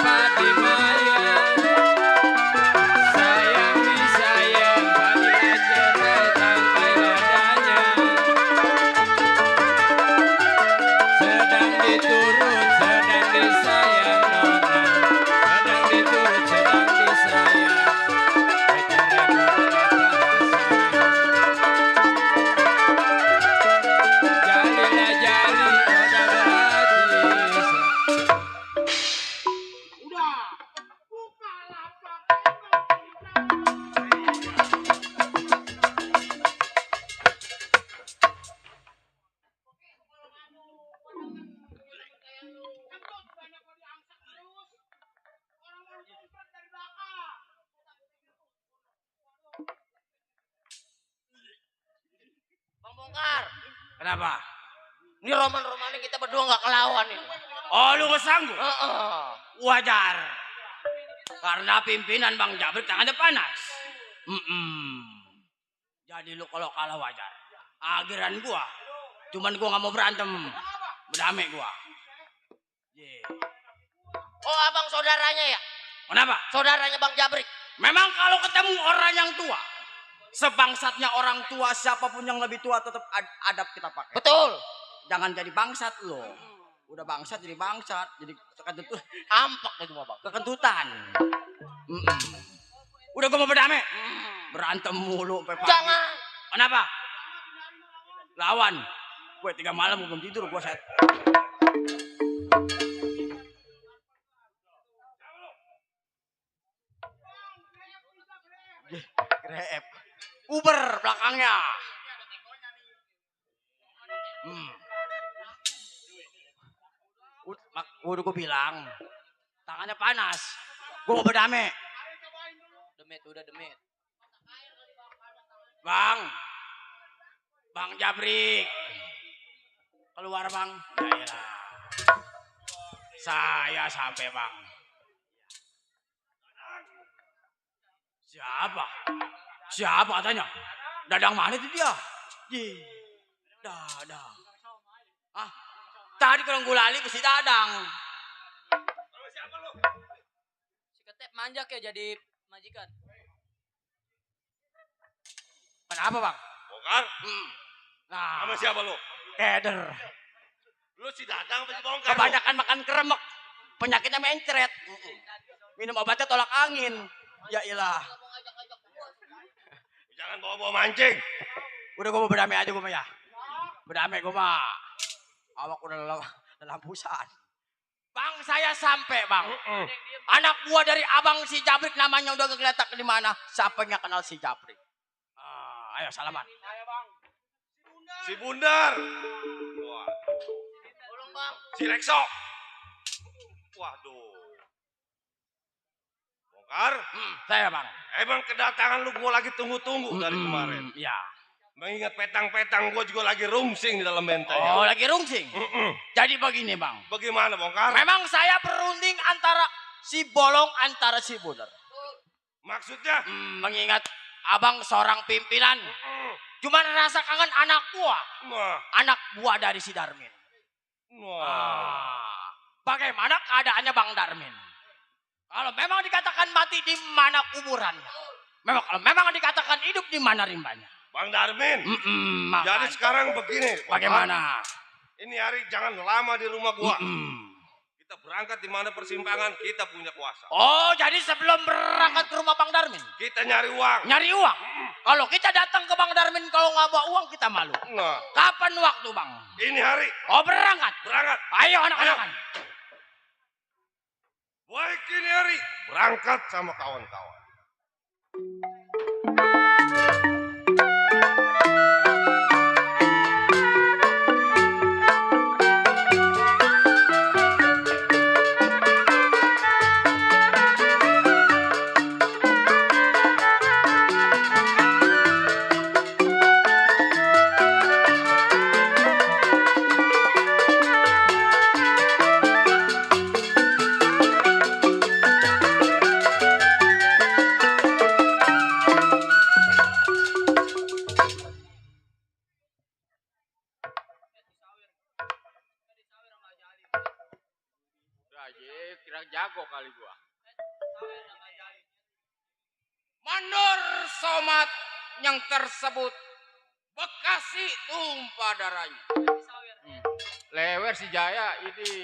Padi Bongkar. Kenapa? Ini roman-romannya kita berdua nggak kelawan ini. Oh, lu nggak sanggup? Heeh. Wajar. Karena pimpinan Bang Jabrik tangannya panas. Jadi lu kalau kalah wajar. Akhiran gua. Cuman gua nggak mau berantem. Berdamai gua. Yeah. Oh, abang saudaranya ya? Kenapa? Saudaranya Bang Jabrik. Memang kalau ketemu orang yang tua, sebangsatnya orang tua, siapapun yang lebih tua tetap adab kita pakai. Betul. Jangan jadi bangsat lo. Udah bangsat jadi bangsat, jadi Ampak itu mah, Bang. kekentutan. Udah gua mau berdamai. Berantem mulu sampai pagi. Jangan. Kenapa? Lawan. Gue 3 malam belum tidur gue set. Grep. Uber belakangnya. Udah gue bilang. Tangannya panas. Gue mau berdamai. Demit, udah demit. Bang Jabrik. Keluar Bang. Ya. Saya sampai Bang. Siapa katanya? Dadang mana itu dia? Dadang. Tadi kalau gue lali mesti Dadang. Si Ketep manjak ya jadi majikan. Kenapa Bang? Bongkar? Nah, Sama siapa lu? keder. Lu si Dadang apa si Bongkar? Kebanyakan makan keremek. Penyakitnya mencret. Minum obatnya tolak angin. Ya ilah. Jangan bawa-bawa mancing. Udah gue mau berdamai aja gue mah ya. Berdamai gue mah. Awak udah lampusan. Bang saya sampai Bang. Anak gua dari abang si Jabrik namanya udah kegeletak di mana. Siapa yang kenal si Jabrik? Ayo salaman. Si Bundar. Wah. Tolong, Bang. Si Rekso. Waduh. Bongkar, Saya Bang. emang kedatangan lu gua lagi tunggu-tunggu dari kemarin. Iya. Mengingat petang-petang gua juga lagi rungsing di dalam benteng. Oh lagi rungsing. Jadi begini Bang. Bagaimana Bongkar? Memang saya berunding antara si Bolong antara si Bundar. Maksudnya? Mengingat abang seorang pimpinan. Cuman rasa kangen anak buah. Wah. Anak buah dari si Darmin. Wah. Bagaimana keadaannya Bang Darmin? Kalau memang dikatakan mati di mana kuburannya? Kalau memang dikatakan hidup di mana rimbanya? Bang Darmin. Jadi Makanya. sekarang begini. Bongkar. Bagaimana? Ini hari jangan lama di rumah gua. Kita berangkat di mana persimpangan, kita punya kuasa. Oh, jadi sebelum berangkat ke rumah Bang Darmin, Kita nyari uang. nyari uang. Kalau kita datang ke Bang Darmin, kalau nggak bawa uang kita malu. Nah, Kapan waktu Bang? ini hari Oh berangkat. berangkat. Ayo anak-anak. Baik ini hari berangkat sama kawan-kawan. Kira jago kali gua. Mandor somat yang tersebut Bekasi tumpah darahnya. Lewer si Jaya ini.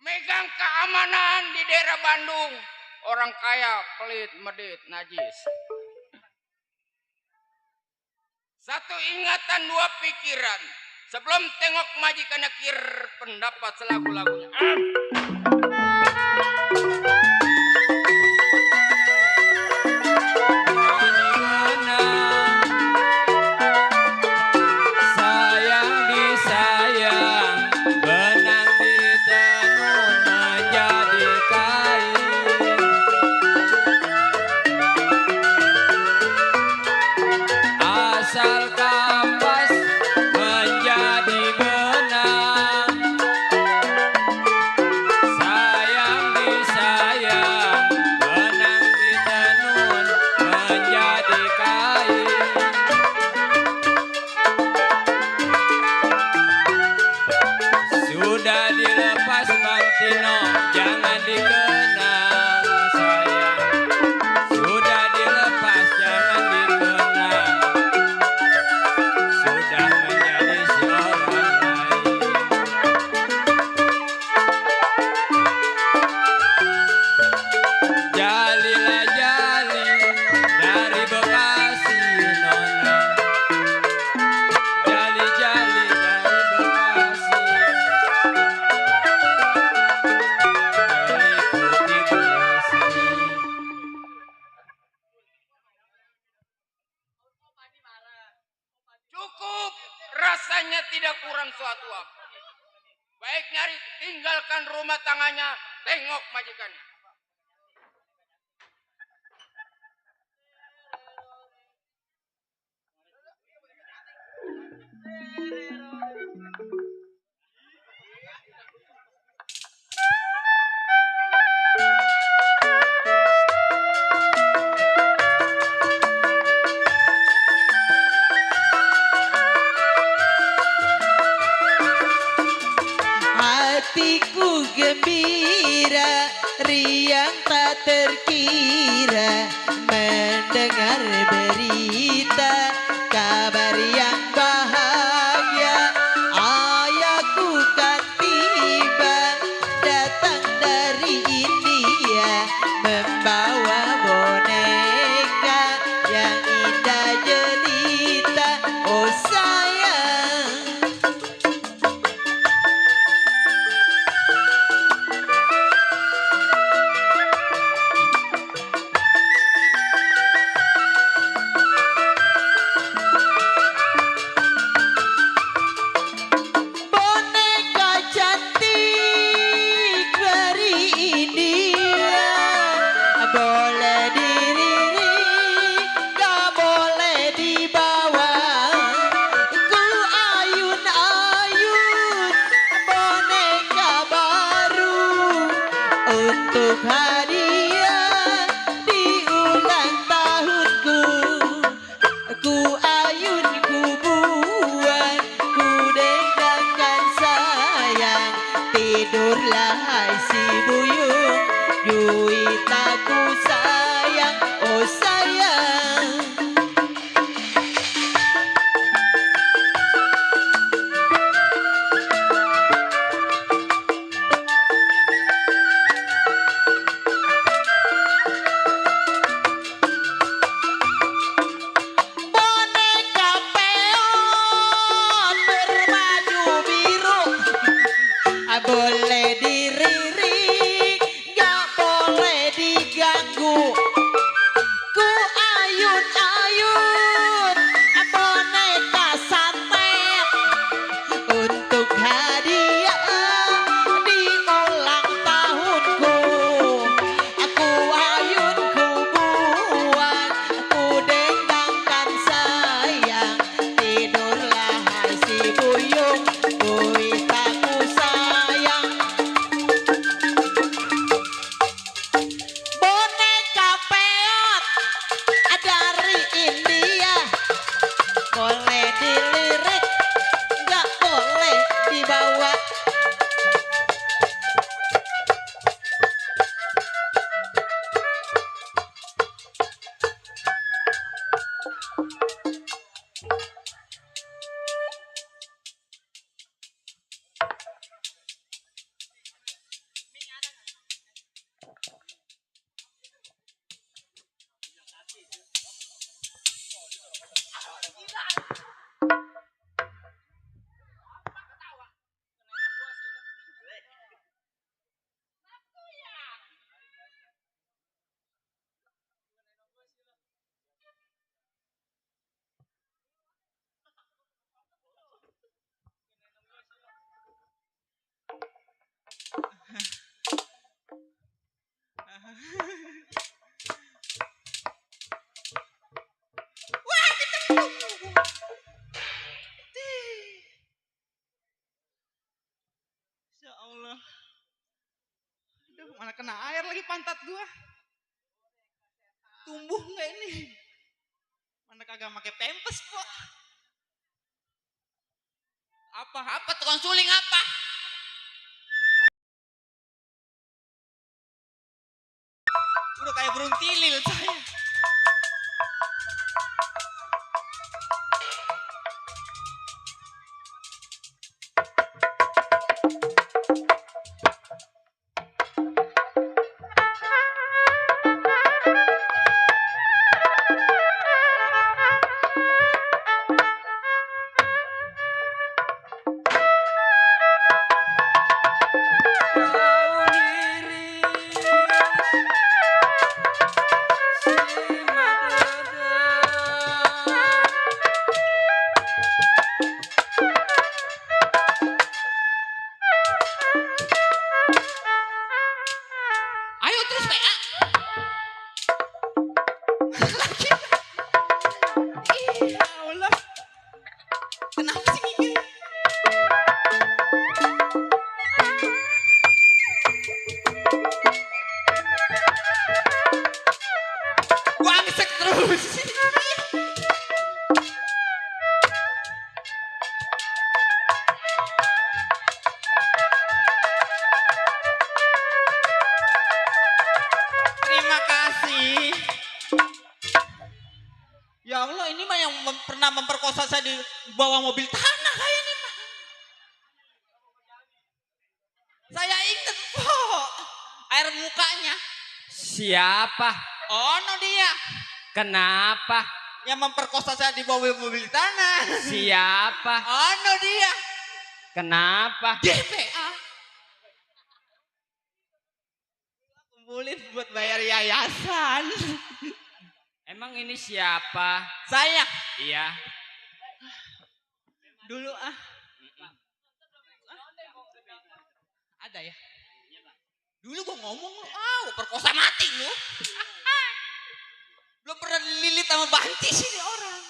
Megang keamanan di daerah Bandung. Orang kaya, pelit, medit, najis. Satu ingatan, dua pikiran. Sebelum tengok majikan kir pendapat selagu-lagunya. Sayang disayang, benang ditenun menjadi kain. asal kapas menjadi benang. Sayang disayang, benang ditenun menjadi kain. Sudah dilepas Bang Tino, jangan dikenang sayang. Sudah dilepas jangan dikenang. Sudah menjadi si orang lain. Jalilah jali dari Bekasi nona. Jali-jali dari Bekasi. Jali putih bersih. Cukup, rasanya tidak kurang suatu apa. Baik nyari, tinggalkan rumah tangannya, tengok majikannya. Hatiku gembira, riang tak terkira mendengar berita kabar yang bahagia. Ayahku kan tiba datang dari India membawa boneka yang indah jelita. Oh sayang, boneka cantik dari India, boleh dilirik, gak boleh dibawa. Ku ayun-ayun boneka baru untuk hadiah di ulang tahunku. Ku ayun, ku buat, ku dendangkan sayang. Tidurlah hai si buyung, juita ku sayang. Oh sayang, boneka peot berbaju biru, boleh diririk, gak boleh diganggu. Ku ayun-ayun boneka santet untuk hadiah di ulang tahunku. Aku ayun, ku buat, ku dendangkan sayang. Tidurlah hai si buyung, juita ku sayang. Boneka peot dari India, boleh dilirik, gak boleh dibawa. Wah, pantat gua. Tumbuh nggak ini? Mana kagak pakai pempes kok. Apa tukang suling apa? Udah kayak burung tilil saya. Ayo terus PA. Ya Allah. Kenapa sih gini? Gua ngesek terus. Terima kasih. Ya Allah, ini mah yang pernah memperkosa saya di bawah mobil tanah kayak ini mah. Saya inget kok air mukanya. Siapa? Oh, no dia Kenapa? yang memperkosa saya di bawah mobil tanah. Siapa? Oh, no dia Kenapa? DPA. Kumpulin buat bayar yayasan. Emang ini siapa? Saya Iya. dulu ada ya. Dulu gua ngomong lu, gua perkosa mati lu. Belum pernah dililit sama banci sini orang.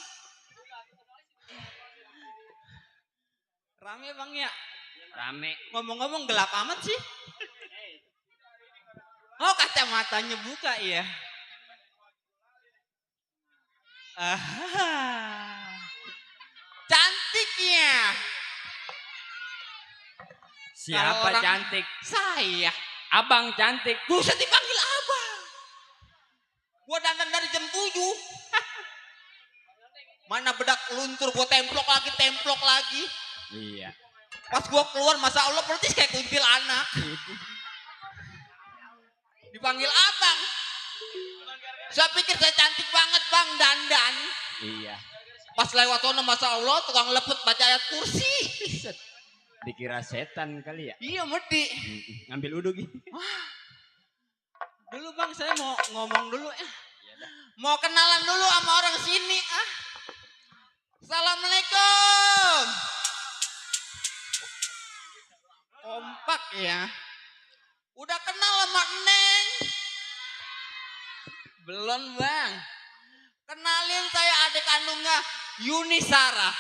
Rame bang ya. Rame. Ngomong-ngomong gelap amat sih. Oh, kacamatanya buka ya. Cantik ya. Siapa Kalau orang- cantik? Saya. Abang cantik. Buset dipanggil abang. Gua dandan dari jam 7. Mana bedak luntur gua templok lagi. Iya. Pas gua keluar masa Allah persis kayak kuntilanak. Dipanggil abang. Saya pikir saya cantik banget bang dandan. Iya. Pas lewat sana masa Allah tukang lepet baca ayat kursi. Dikira setan kali ya. Iya medi. Ngambil uduk gitu. Dulu bang saya mau ngomong dulu ya. Mau kenalan dulu sama orang sini Assalamualaikum. Kompak ya. Udah kenal sama Neng? Belum bang. Kenalin saya adik kandungnya Yuni Sarah.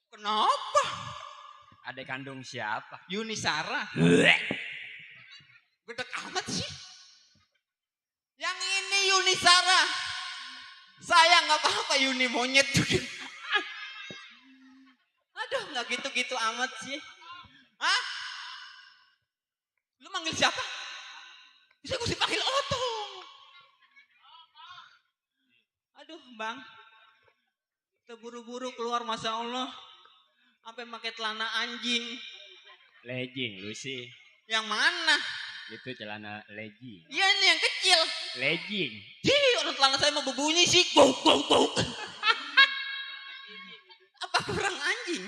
Kenapa? Adik kandung siapa? Yuni Sarah. Gede amat sih. Yang ini Yuni Sarah. Saya nggak apa-apa Yuni monyet juga. Aduh nggak gitu-gitu amat sih. Hah? Lu manggil siapa? Bisa gue dipanggil Otong. Aduh bang. Kita buru-buru keluar masa Allah. Sampai pakai celana anjing. Legging lu sih. Yang mana? Itu celana legging. Iya ini yang kecil. Legging. Hi, orang celana saya mau berbunyi sih. Bau, bau, bau. Apa kurang anjing?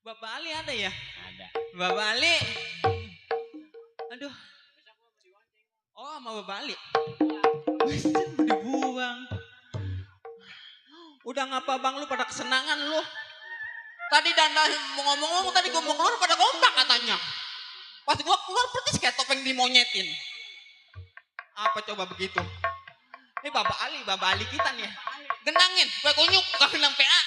Bapak Ali ada ya? Ada. Bapak Ali. Aduh. Oh sama Bapak Ali. Dibuang. Udah ngapa bang lu pada kesenangan lu? Tadi dandan mau ngomong-ngomong tadi gua mau keluar pada kompak katanya. Pas gua keluar persis kayak topeng dimonyetin. Apa coba begitu? Ini Bapak Ali kita nih. Genangin, gue kunyuk, gak bilang PA.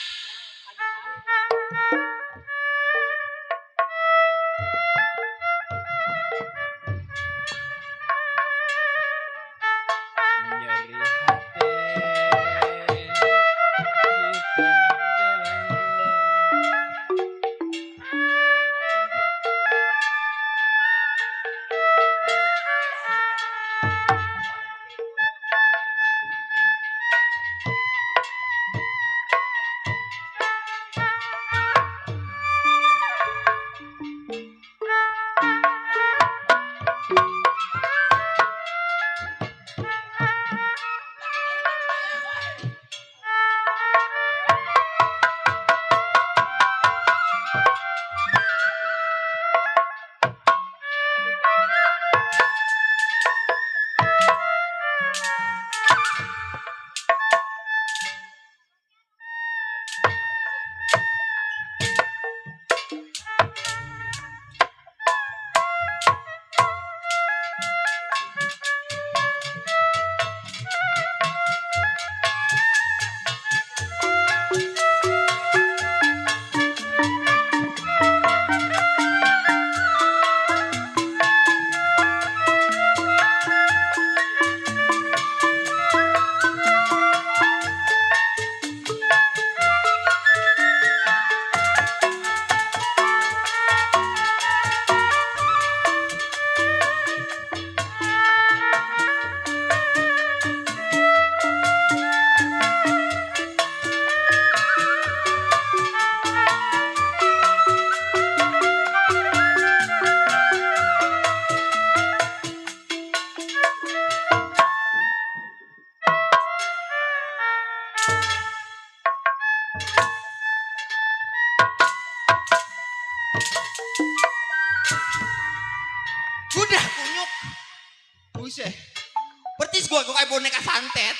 boneka santet.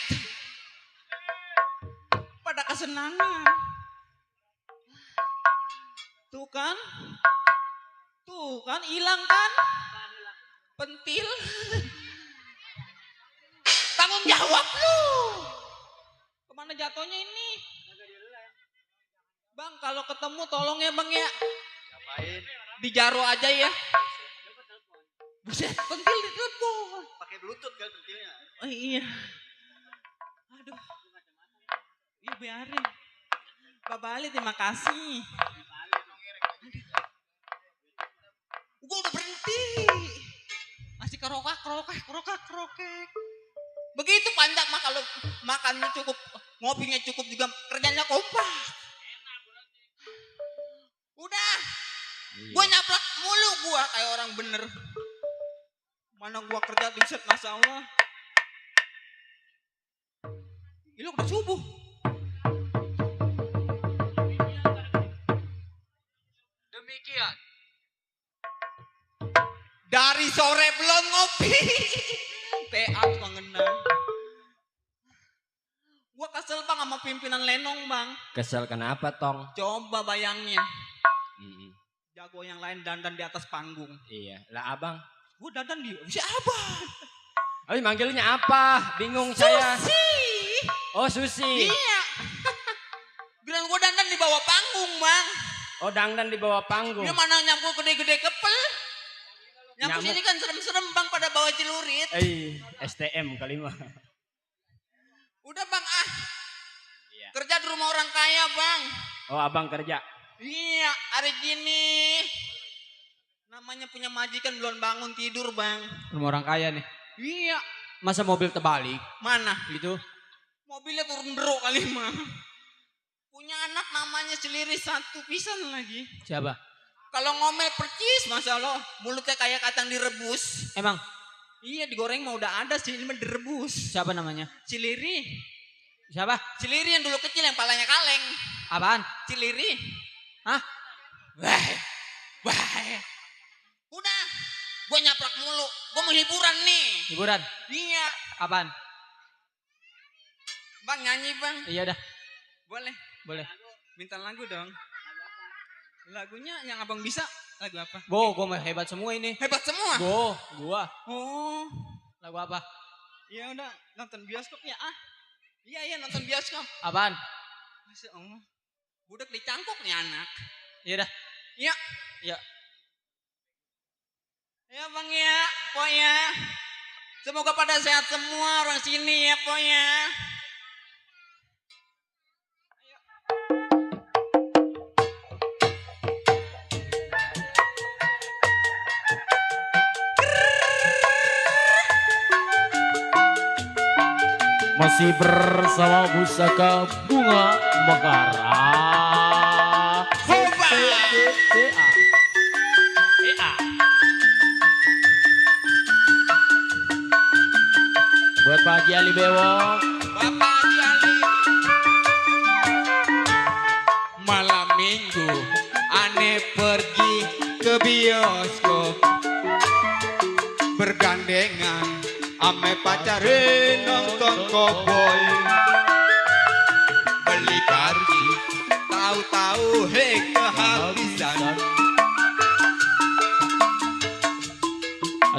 Pada kesenangan. Tuh kan hilang kan? Pentil. Tanggung jawab lu. Kemana jatuhnya ini? Bang, kalau ketemu tolong ya bang ya. Ngapain? Dijaro aja ya. Buset, pentil ditelepon. Pakai bluetooth kan pentilnya. Oh iya. Aduh. Iya biarin. Pak Bali terima kasih. Gue udah berhenti. Masih kerokak. Begitu panjang mah kalau makannya cukup, ngopinya cukup juga kerjanya kompak. Udah. Gue nyaplak mulu gue kayak orang bener. Mana gue kerja di set masalah. Ini udah subuh. Demikian. Dari sore belum ngopi. PA mengenang. Gua kesel bang sama pimpinan Lenong bang. Kesel kenapa tong? Coba bayangin. Mm-mm. Jago yang lain dandan di atas panggung. Iya, lah abang. Gua dandan di siapa? Abis manggilnya apa? Bingung saya. Susi. Oh Susi. Iya. Bilang gua dandan di bawah panggung bang. Oh dangdan di bawah panggung. Dia mana nyampu gede-gede kepel. Nyampu Nyamuk. sini kan serem-serem bang pada bawa celurit. STM kali mah. Udah bang ah. Iya. Kerja di rumah orang kaya bang. Oh abang kerja. Iya, hari gini. Namanya punya majikan belum bangun tidur, Bang. Rumah orang kaya nih. Iya. Masa mobil terbalik? Mana? Gitu. Mobilnya turun bro kali mah. Punya anak namanya Seliri satu pisan lagi. Siapa? Kalau ngomel percis masa lo, mulutnya kayak kacang direbus. Emang? Iya, digoreng mah udah ada sih, ini mah direbus. Siapa namanya? Ciliri. Siapa? Ciliri yang dulu kecil yang palanya kaleng. Apaan? Ciliri. Hah? Wah. Udah, gue nyaplak mulu. Gue mau hiburan nih. Hiburan? Iya. Apaan? Bang nyanyi bang. Iya dah. Boleh. Minta lagu dong. Lagunya yang abang bisa. Lagu apa? Gua mah hebat semua ini. Hebat semua. Gua. Oh. Lagu apa? Ya udah nonton bioskop ya ah. Iya nonton bioskop. Apaan? Masya Allah. Budak dicangkok nih anak. Iya dah. Iya. Iya. Ya bang ya, po ya. Semoga pada sehat semua orang sini ya po ya. Masih bersama Pusaka Bunga Mekara. Hoba. Buat Pak Haji Ali Bewok. Bapak Haji Ali. Malam minggu aneh pergi ke bioskop, bergandengan ame pacarin nonton koboi. Beli karcis tahu-tahu kehabisan.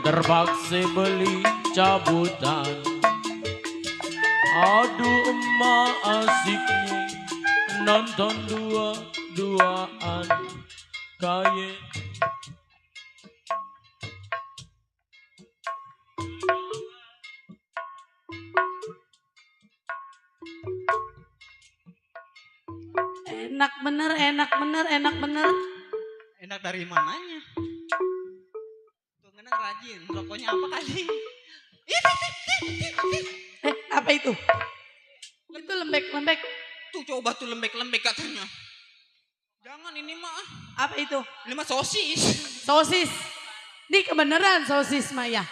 Terpaksa beli cabutan. Aduh emak asiknya nonton dua-duaan kayak Enak bener. Enak dari mananya? Tuh ngenang rajin, rokoknya apa kali? Apa itu? Itu lembek. Tuh coba tuh lembek-lembek katanya. Jangan ini mah. Apa itu? Ini mah sosis. Sosis. Ini kebenaran sosis mah ya.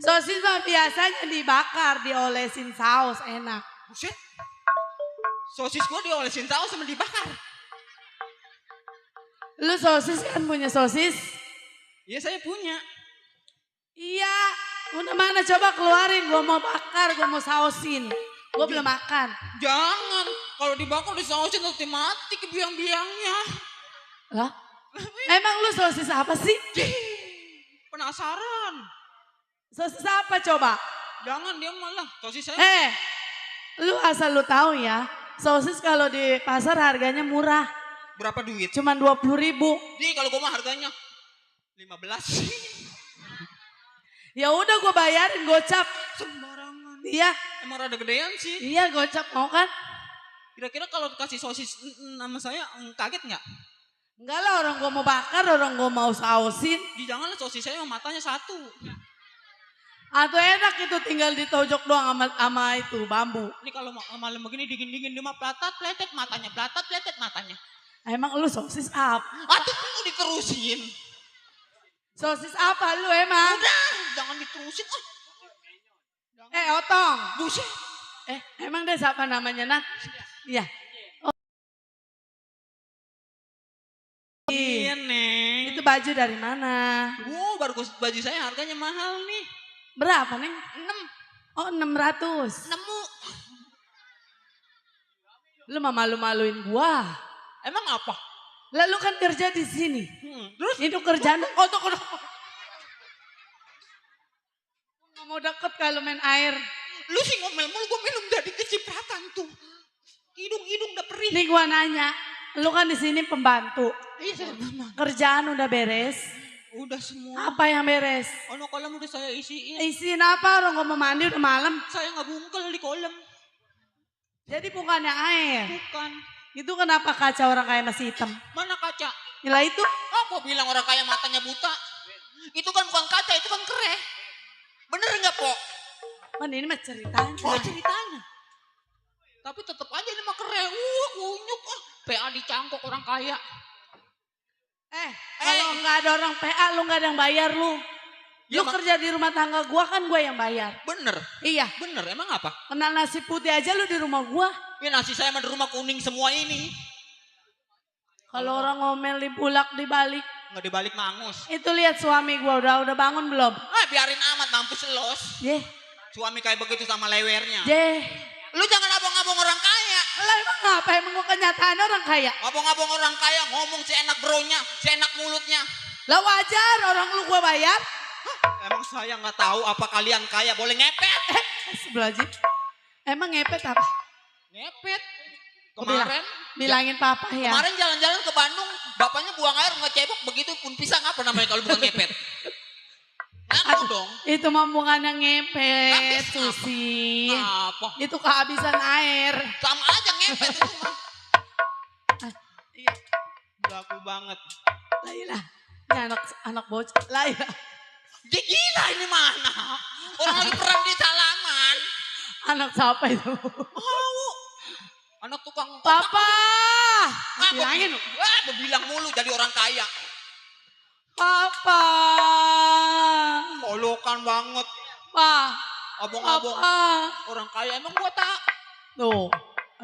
Sosis mah biasanya dibakar, diolesin saus, enak. Buset. Sosis gua diolesin saus sama dibakar. Lu sosis kan punya sosis? Iya saya punya. Iya, Udah mana coba keluarin, gue mau bakar, gue mau sausin. Gue belum makan. Jangan, kalau dibakar disausin nanti mati ke biang-biangnya. Lah? Emang lu sosis apa sih? Penasaran. Sosis apa coba? Jangan dia malah, sosis saya. Lu asal lu tahu ya, sosis kalau di pasar harganya murah. Berapa duit? Cuman 20.000. Nih kalau gue mah harganya 15. Ya udah gue bayarin gocap. Sembarangan. Iya. Emang rada gedean sih. Iya gocap mau kan? Kira-kira kalau kasih sosis nama saya kaget nggak? Enggak lah, orang gue mau bakar, orang gue mau sausin. Janganlah sosis saya matanya satu. Atau enak itu tinggal ditojok doang sama itu bambu. Ini kalau malam begini dingin-dingin dia mah platat pletet matanya, platat pletet matanya. Emang lu sosis apa? Aduh lu diterusin. Sosis apa lu emang? Udah, jangan diterusin. Otong. Buset. Emang deh siapa namanya Nat? Iya. Iya Neng. Itu baju dari mana? Baru baju saya harganya mahal nih. Berapa Neng? 6. Oh 600. Nemu. Lu mah malu-maluin gua. Emang apa? Lalu kan kerja di sini. Terus? Itu kerjaan. Nggak mau deket kalau main air. Lu sih ngomel mulu, gue minum dari kecipratan tuh. Hidung udah perih. Nih gua nanya, lu kan di sini pembantu. Iya, Kerjaan udah beres? udah semua. Apa yang beres? Ono kolam udah saya isiin. Isiin apa? Orang gua mau mandi udah malam. Saya nggak bungkel di kolam. Jadi bukannya air. Bukan. Itu kenapa kaca orang kaya masih hitam? Mana kaca? Gila itu. Apa bilang orang kaya matanya buta? Itu kan bukan kaca, itu kan kereh. Bener nggak, Po? Man ini mah ceritanya. Oh, ceritanya. Tapi tetep aja ini mah kereh. Kunyuk. PA dicangkok orang kaya. Kalau nggak ada orang PA, lu nggak ada yang bayar lu. Ya, Lu kerja di rumah tangga gua kan gua yang bayar. Bener. Iya. Bener, emang apa? Kena nasi putih aja lu di rumah gua. Ya nasi saya mah di rumah kuning semua ini. Kalau orang ngomel dibulak dibalik. Nggak dibalik mangus. Itu lihat suami gua udah bangun belum? Biarin amat, mampus los. Suami kayak begitu sama lewernya. Lu jangan abang-abang orang kaya. Lah emang ngapa? Emang gua kenyataan orang kaya? Abang-abang orang kaya ngomong seenak bronya, seenak mulutnya. Lah wajar orang lu gua bayar. Emang saya nggak tahu apa kalian kaya boleh ngepet. Sebelah aja. Emang ngepet apa? Ngepet. Kemarin bilangin papa ya. Kemarin jalan-jalan ke Bandung, bapaknya buang air ngecebok, begitu pun pisang apa namanya kalau bukan ngepet? Ngaku dong. Itu mah bukannya ngepet, Susi. Apa? Itu kehabisan air. Sama aja ngepet itu mah. Iya. Laku banget. Lah iya. Ini anak bocah. Lah iya. Gila ini mana? Orang lagi perang di halaman. Anak siapa itu? Anak tukang Papa. Bilangin. Bilang mulu jadi orang kaya. Papa. Kolokan banget. Pa. Abang-abang. Orang kaya emang gua tak. Tuh.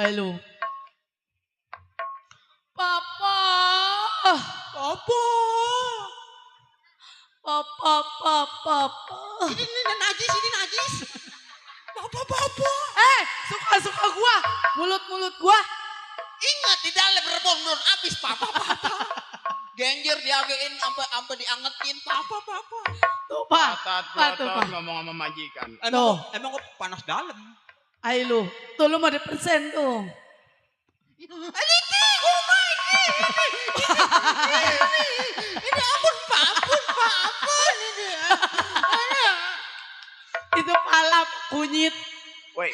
Halo. Papa. Papa. Papa. Ini najis. Papa. Suka gua. Mulut gua. Ingat di dalam rebon belum habis papa. Genjer diagein sampai diangetin papa. Tuh, Pak. Patat ngomong sama majikan. Emang gua panas dalam. Ayo lu. Tuh lu mau dipersen tuh. Ini ampun papa. Itu pala kunyit. Woi.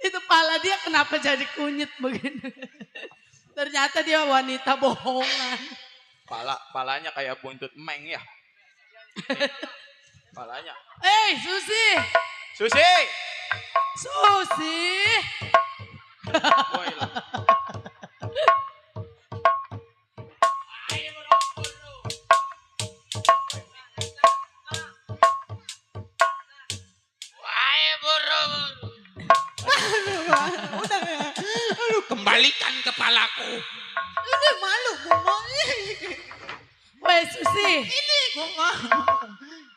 Itu pala dia kenapa jadi kunyit begini? Ternyata dia wanita bohongan. Palanya kayak buntut emeng ya. Palanya. Susi. Woi lu. Kembalikan kepalaku. Ini malu gua. Woi Susi, Ini gua mah.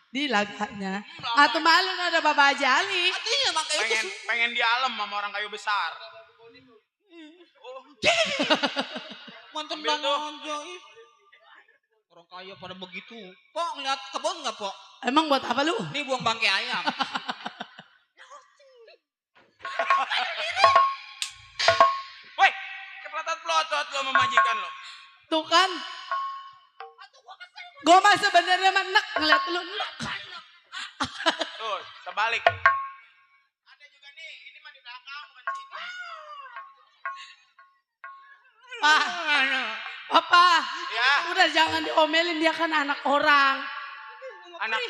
di laganya. Atau malu ada Bapak Jali. Artinya makanya pengen di alam sama orang kayu besar. Mantan Ambil tuh. aja. Orang kaya pada begitu. Pok ngeliat kebun nggak Pok? Emang buat apa lu? Ini buang bangkai ayam. Woi, kepelotot-pelotot lo memajikan lo. Tuh kan. Gue mah sebenarnya mah nek ngeliat lu nek. Tuh, terbalik. Ada juga nih, ini mah di belakang bukan sini. Pak, Papa, Ya, udah jangan diomelin, dia kan anak orang. anak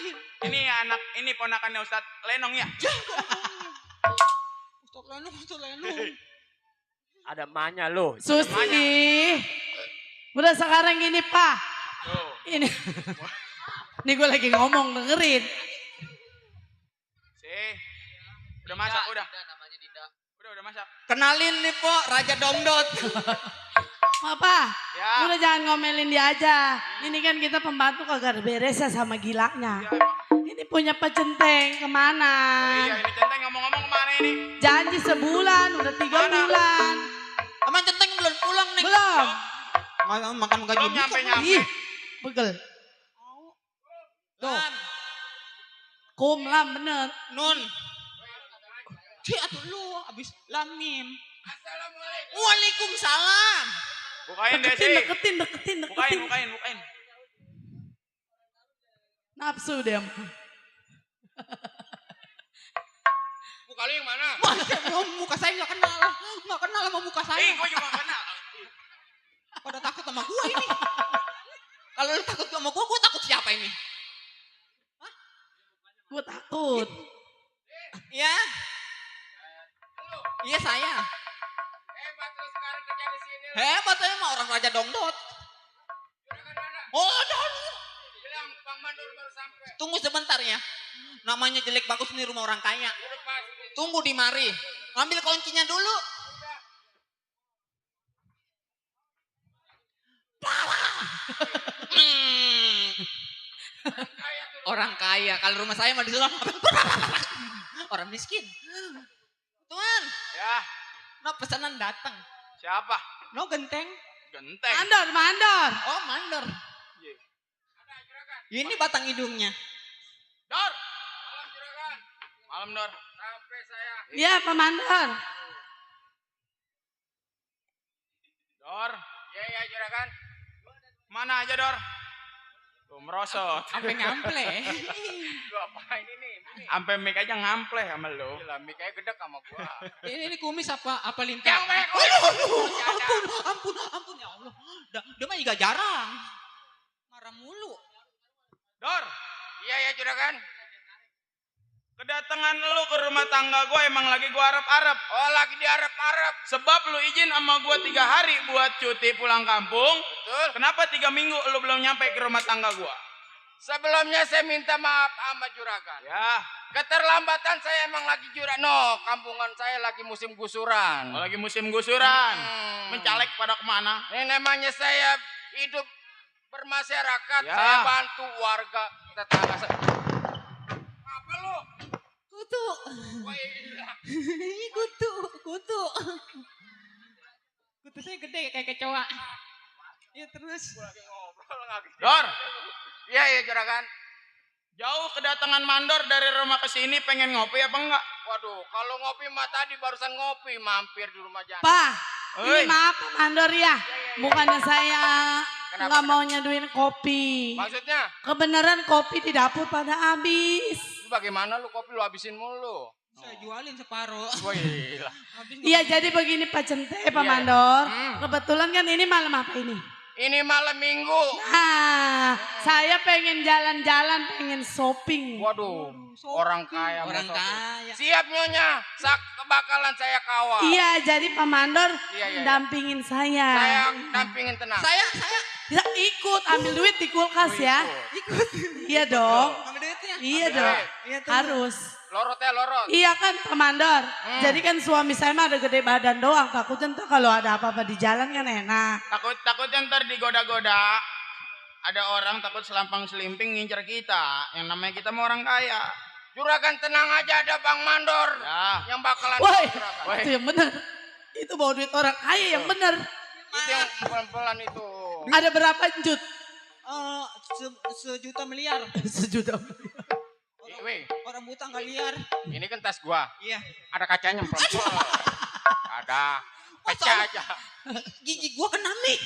ini ponakannya Ustadz Lenong ya. Ustadz Lenong. Ada emaknya lo. Susi, udah sekarang ini Pak, Tuh. ini gue lagi ngomong dengerin. Sih. Udah masak udah. namanya Dinda. Udah masak. Kenalin nih Pok, Raja Dongdot. Papa, Ya. udah jangan ngomelin dia aja. Ini kan kita pembantu kagak ada beresnya sama gilanya. Ya emang. Ini punya Pak Centeng kemana? Iya, ini Centeng ngomong-ngomong kemana ini? Janji sebulan, udah 3 bulan. Emang Centeng belum pulang nih? Belum. Makan gaji Oh, belum nyampe. Ih, begel. Tuh. Kum lam bener. Nun. Cik atuh lu abis lamim. Assalamualaikum. Waalaikumsalam. Bukain deh sih. Deketin. Bukain. Nafsu dia. Muka lu yang mana? Muka saya nggak kenal sama muka saya. Gue juga kenal. Pada takut sama gua ini. Kalau lu takut sama gua takut siapa ini? Gue takut. Iya. Iya saya. Hebat lu sekarang kerja di sini. Hebat saya mah orang Raja Dongdot. Oh, ada. Bilang Bang Mandor baru sampai. Tunggu sebentar ya. Namanya jelek bagus nih rumah orang kaya. Tunggu di mari. Ambil kuncinya dulu. Orang kaya. Kalau rumah saya mah di sana. Orang miskin. Tuan, Ya, no pesanan datang. siapa? No genteng. Genteng. Mandor. Oh, mandor. Ini batang hidungnya. Dor. Malam juragan. Malam Dor. Sampai saya. Iya Pak Mandor. Dor. Iya juragan. Mana aja Dor? Tuh merosot. Sampai ngample. Lu apain ini? Sampai mic aja ngampleh sama lu. Gila, mic aja gede sama gua. Ini kumis apa lintah? Yang banyak. Ampun ya Allah. Dia mah juga jarang. Marah mulu. Dor. Iya juragan. Kedatangan lu ke rumah tangga gue emang lagi gue arep-arep. Oh lagi diarep-arep. Sebab lu izin sama gue 3 hari buat cuti pulang kampung. Betul. Kenapa 3 minggu lu belum nyampe ke rumah tangga gue? Sebelumnya saya minta maaf sama juragan. Ya. Keterlambatan saya emang lagi kampungan saya lagi musim gusuran. Oh, lagi musim gusuran. Hmm. Mencalek pada kemana? Ini namanya saya hidup bermasyarakat. Ya. Saya bantu warga tetangga saya. Apa lu? Kutu. Kutu. Kutu saya gede kayak kecoa. Ya terus. Dor. Iya juragan. Jauh kedatangan Mandor dari rumah ke sini pengen ngopi apa enggak? Waduh, kalau ngopi mah tadi barusan ngopi mampir di rumah Jan. Pak, Oi. ini maaf Pak Mandor ya. Bukannya saya nggak mau nyaduin kopi. Maksudnya? Kebenaran kopi di dapur pada habis. Lu bagaimana lu kopi lu habisin mulu? Saya jualin separuh. Wih, Iya jadi begini Pak Cente, Pak Iya. Mandor. Hmm. Kebetulan kan ini malam apa ini? ini malam minggu. Nah, saya pengen jalan-jalan, pengen shopping. Waduh, orang kaya. Orang mau shopping. kaya. Siap nyonya, bakalan saya kawal. Iya, jadi Pak Mandor Iya. dampingin saya. Saya dampingin tenang. Saya Ya, ikut, ambil duit di kulkas ya. Iya dong. ambil duitnya. Iya dong. Iya tuh. Harus. Lorot ya lorot. Iya kan Pak Mandor. Jadi kan suami saya mah ada gede badan doang. Takutnya ntar kalau ada apa-apa di jalan kan enak. Takutnya ntar digoda-goda ada orang takut selampang selimping ngincer kita. Yang namanya kita mau orang kaya. Juragan tenang aja, ada Bang Mandor Ya. yang bakalan Woi, juragan. itu yang benar. Itu bawa duit orang kaya yang benar. Itu yang pelan-pelan itu. Ada berapa Jut? Sejuta miliar. Sejuta. Weh, Orang buta nggak liar. ini kan tas gua. Iya. Ada kacanya pelan-pelan. Ada kaca aja. Gigi gua kena mik.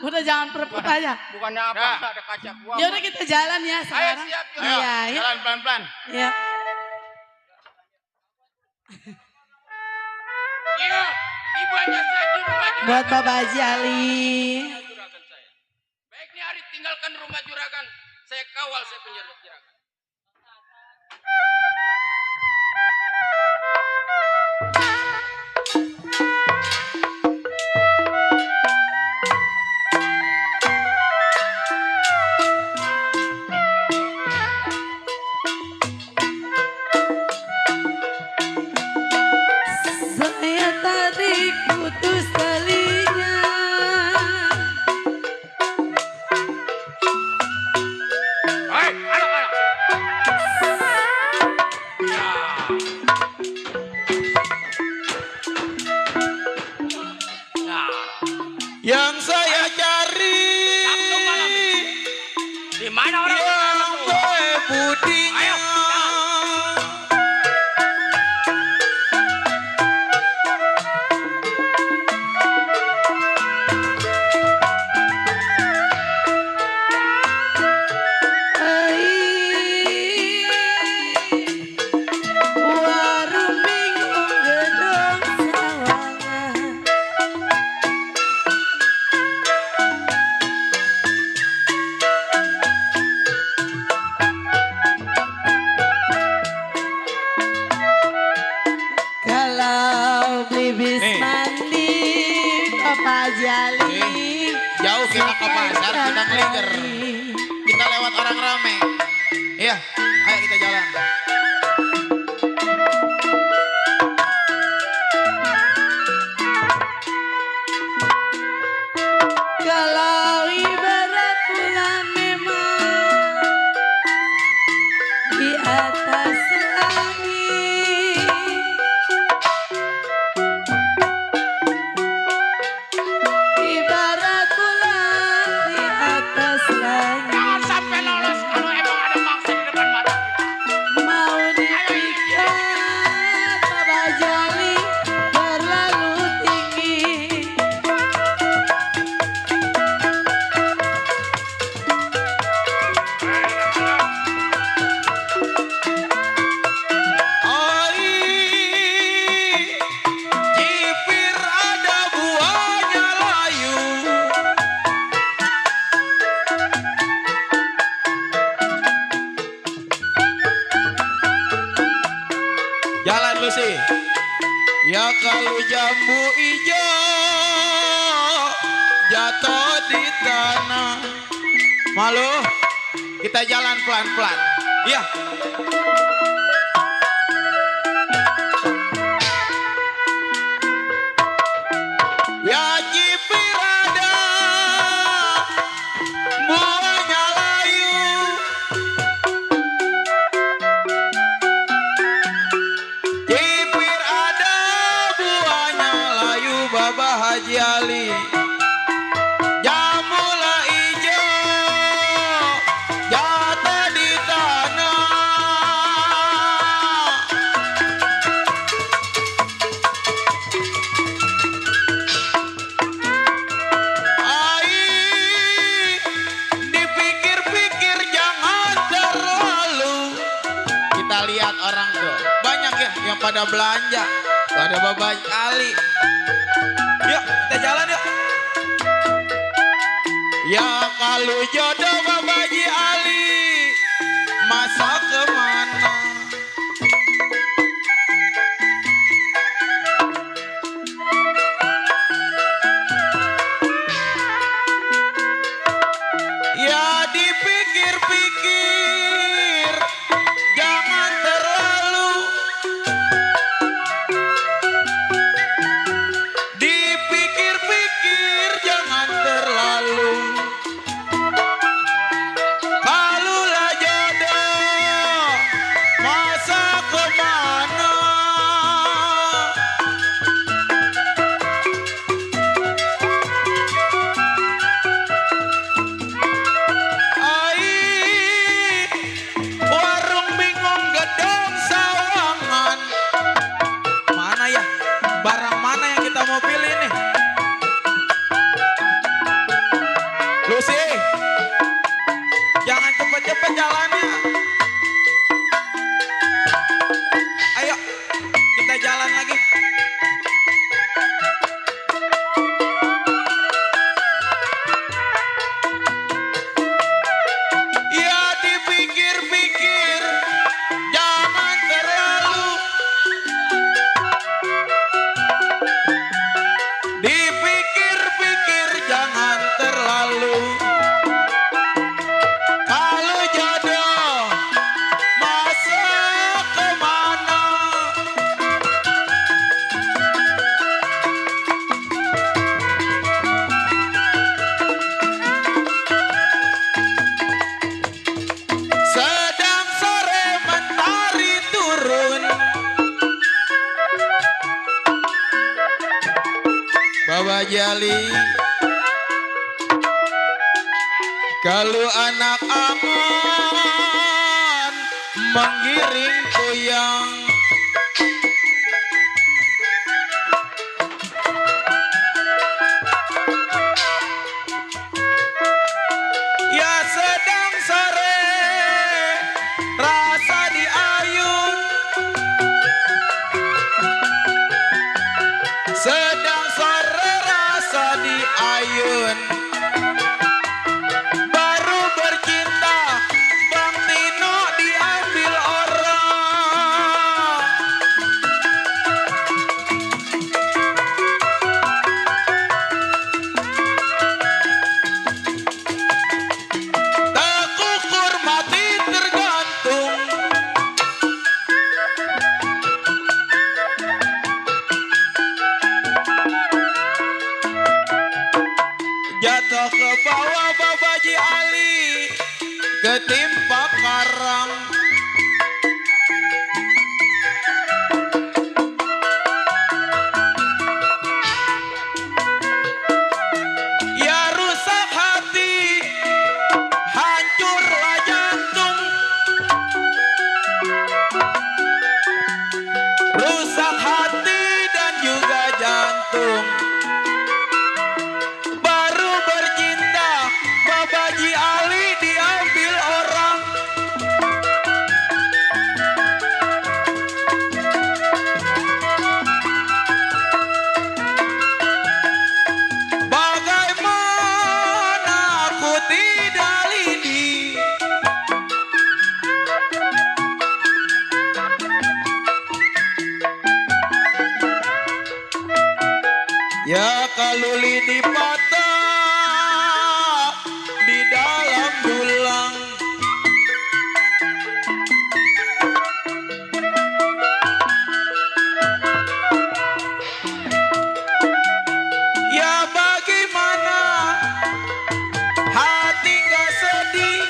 Udah jangan perebut aja. Bukannya apa, ada kaca gua. Ya udah kita jalan ya sekarang. siap, yuk. Ayo, Iya, ya. jalan pelan-pelan. Ya. Iya, tibanya saya di rumah juragan. Buat Bapak Haji Ali. Juragan saya. Baik nih Ari, tinggalkan rumah juragan. Saya kawal, saya penjara juragan. Saya tadi putus talinya. Hei, anak-anak. Yang saya cari. Sabtu malam ini. Di mana orang Yang itu? baik budinya. Ayo, Warung bingung gedung sawangan. Kalau beli bis Nih. mandi Bapak Jali. Jauh kita ke pasar, kita ngeliger. Kita lewat orang rame. Iya, ayo kita jalan. Kalau ibarat bulan memang di atas langit, ibarat bulan di atas langit. jangan sampai lolos kalau emang ada mangsa di depan mata kita. Mau diikat Bapak Jali terlalu tinggi. Oi, cipir ada buahnya layu. Jalan lu sih. Ya kalau jambu hijau jatuh di tanah. Malu, kita jalan pelan-pelan. Iya. Ya cipir ada buahnya layu. Cipir ada buahnya layu Bapak Haji Ali. Jamula hijau jatuh di tanah. Ai, dipikir-pikir jangan terlalu. Kita lihat orang tuh banyak ya yang pada belanja, pada Bapak Ali. Yuk kita jalan yuk. Ya kalau jodoh Bapak Haji Ali masa kemana? Ya dipikir-pikir jangan terlalu. Dipikir-pikir jangan Pak Haji Ali. Kalau anak angon menggiring kuyang, ya sedang sore rasa di ayun, sedang sore rasa di ayun. Baru bercinta Bang Tino diambil orang. Tak ukur mati tergantung, jatuh ke bawah Babaji Ali, ketimpa karang. Ya rusak hati, hancurlah jantung. Rusak hati dan juga jantung. Baru bercinta Babaji Ali diambil orang. Bagaimana aku tidak lidi, ya kalau lidi patah di dalam tulang. Ya bagaimana hati gak sedih,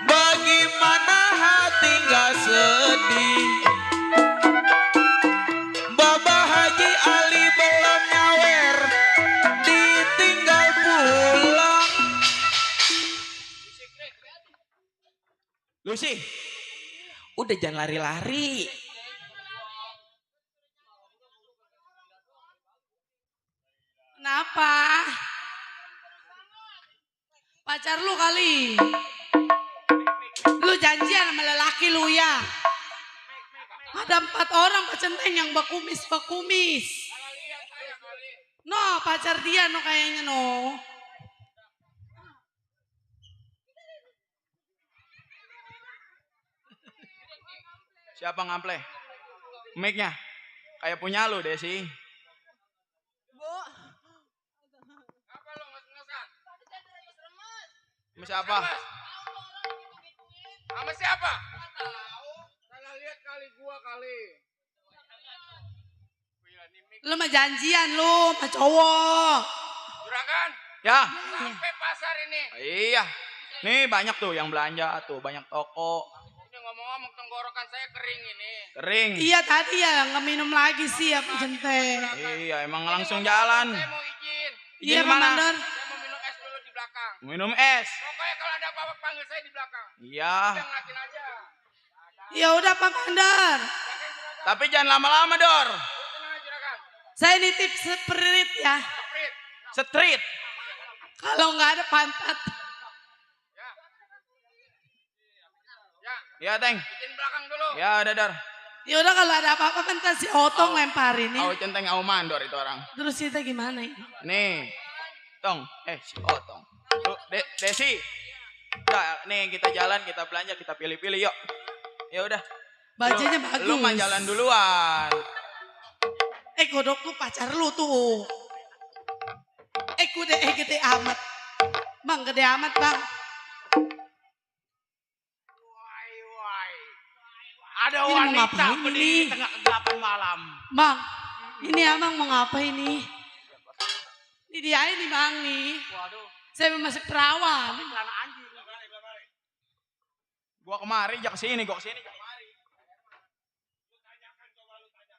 bagaimana hati gak sedih. Baba Haji Ali belum nyawer, ditinggal pulang. Lucy, udah jangan lari-lari. Kenapa? Pacar lu kali. Lu janjian sama lelaki lu ya. Ada 4 orang pacenteng yang bakumis. No, pacar dia no kayaknya no. Siapa ngample? Mic-nya kayak punya lu deh sih. Sama siapa? Sama siapa? Salah lihat kali gua kali. Lu mah janjian lu sama cowok. Juragan, Ya. sampai pasar ini. Iya. Nih banyak tuh yang belanja tuh, banyak toko. Ini ngomong-ngomong tenggorokan saya kering ini. Kering. Iya tadi ya nggak minum lagi sih ya pacenteng. Iya, emang langsung jalan. Saya mau izin. Iya Izin Pak mana? Mandor. Saya mau minum es dulu di belakang. Minum es. Pokoknya kalau ada apa-apa panggil saya di belakang. Iya. Udah ngeliatin aja. Ya udah Pak Mandor. Tapi jangan lama-lama, Dor. Tenang aja juragan. Saya nitip spirit ya. Sprit. Street. Kalau nggak ada pantat. Ya, Teng. Izin belakang dulu. Ya, udah, Dor. Ya udah kalau ada apa-apa kan si Otong lemparin ya. Au centeng au mandor itu orang. Terus kita gimana ini? Nih. Tong, si Otong. Tuh, Desi. Udah, nih kita jalan, kita belanja, kita pilih-pilih yuk. Ya udah. Bajanya Lu- bagus. Lu mah jalan duluan. Godok tuh pacar lu tuh. Gede amat. Bang, gede amat bang. Ada Ini mau wanita ngapain berdiri ini? di tengah kegelapan malam. Bang, ini abang mau ngapa ini? Ini dia ini bang nih. Waduh, Saya masih perawan. celana anjing. Gua kemari, jak sini, gua kesini, jak kemari.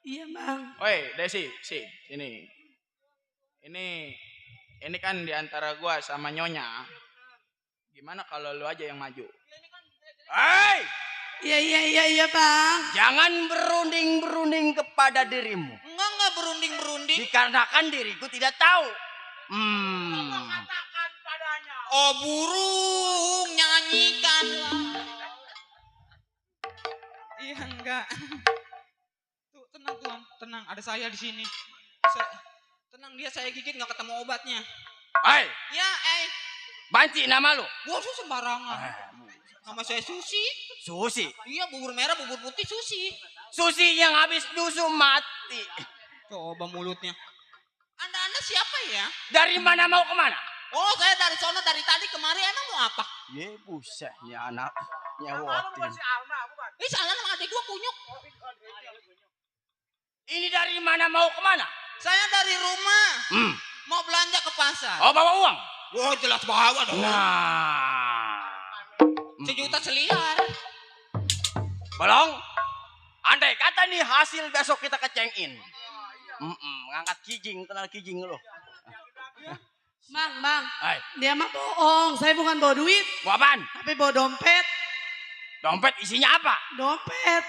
Iya bang. Woi, Desi, sini. Ini kan diantara gua sama Nyonya. Gimana kalau lu aja yang maju? Hei, Iya bang. jangan berunding-berunding kepada dirimu. Enggak berunding-berunding. Dikarenakan diriku tidak tahu. Katakan padanya. Oh burung nyanyikan. Iya enggak. Tuh tenang Tuhan, tenang. Ada saya di sini. Tenang dia saya gigit nggak ketemu obatnya. Hei, Ya banci nama lu. Gua sih sembarangan. Nama saya Susi. Susi. Iya bubur merah bubur putih Susi. Susi yang habis nyusu mati. Coba mulutnya. Anda siapa ya? Dari mana mau kemana? Oh saya dari sono dari tadi kemari emang mau apa? Ye buset ya anak nyawotin. Si Alan sama adik gua kunyuk. Ini dari mana mau kemana? Saya dari rumah. Mau belanja ke pasar. Oh bawa uang? Wah jelas bawa dong. Nah. 1 juta seliar. Bolong. Andai kata nih hasil besok kita kecengin. Ngangkat kijing, kenal kijing lo. Bang. Hai. Dia mah bohong. Saya bukan bawa duit. Bawa apaan? Tapi bawa dompet. Dompet isinya apa? Dompet.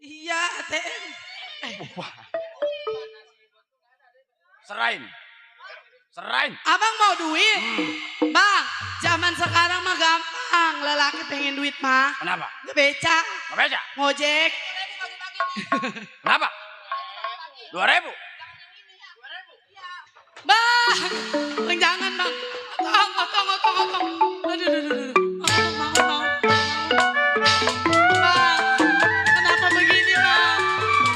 Iya ATM. Serain. Abang mau duit? Bang, zaman sekarang mah gampang. Lelaki pengen duit mah. Kenapa? Ngebeca. Ngebeca? Ngojek. Kenapa? 2.000. Bang, jangan bang. Otong. Aduh. Mau. Bang, kenapa begini bang?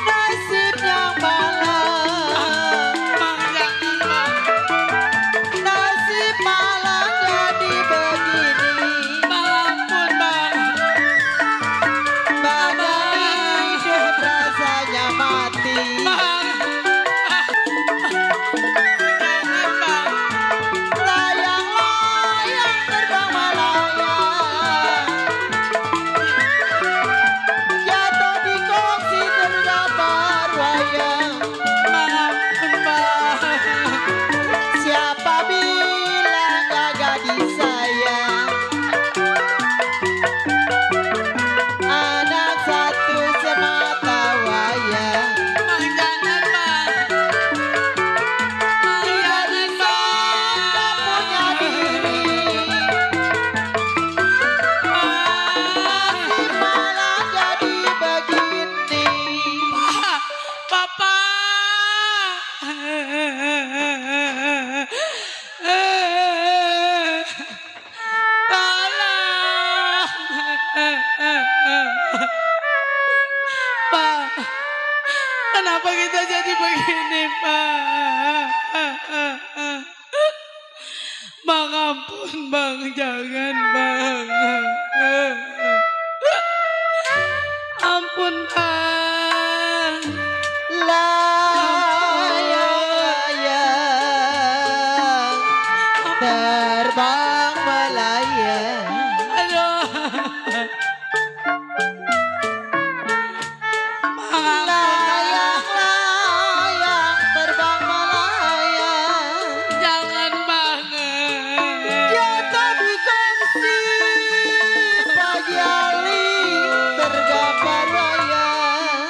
Nasib yang malang, Bang, jangan bang. nasib malang jadi begini. Bang, ampun bang. Badan hidup rasanya mati. Bang. Jangan bang. Layang-layang terbang melayang, jatuh di kongsi tergambar wayang. Bang, ampun bang. Siapa bilang gak disayang? Anak satu semata wayang. Bang, jangan bang. Bang, jangan bang. Punya diri nasib malah jadi begini. Papa. Tolong. Pak, kenapa kita jadi begini, Pak? Bang, ampun, Bang, jangan, Bang. Ampun, Bang. Layang-layang terbang melayang. Aduh. Bang, Layang-layang terbang melayang, jangan, Bang. jatuh di kongsi pagi hari tergambar wayang.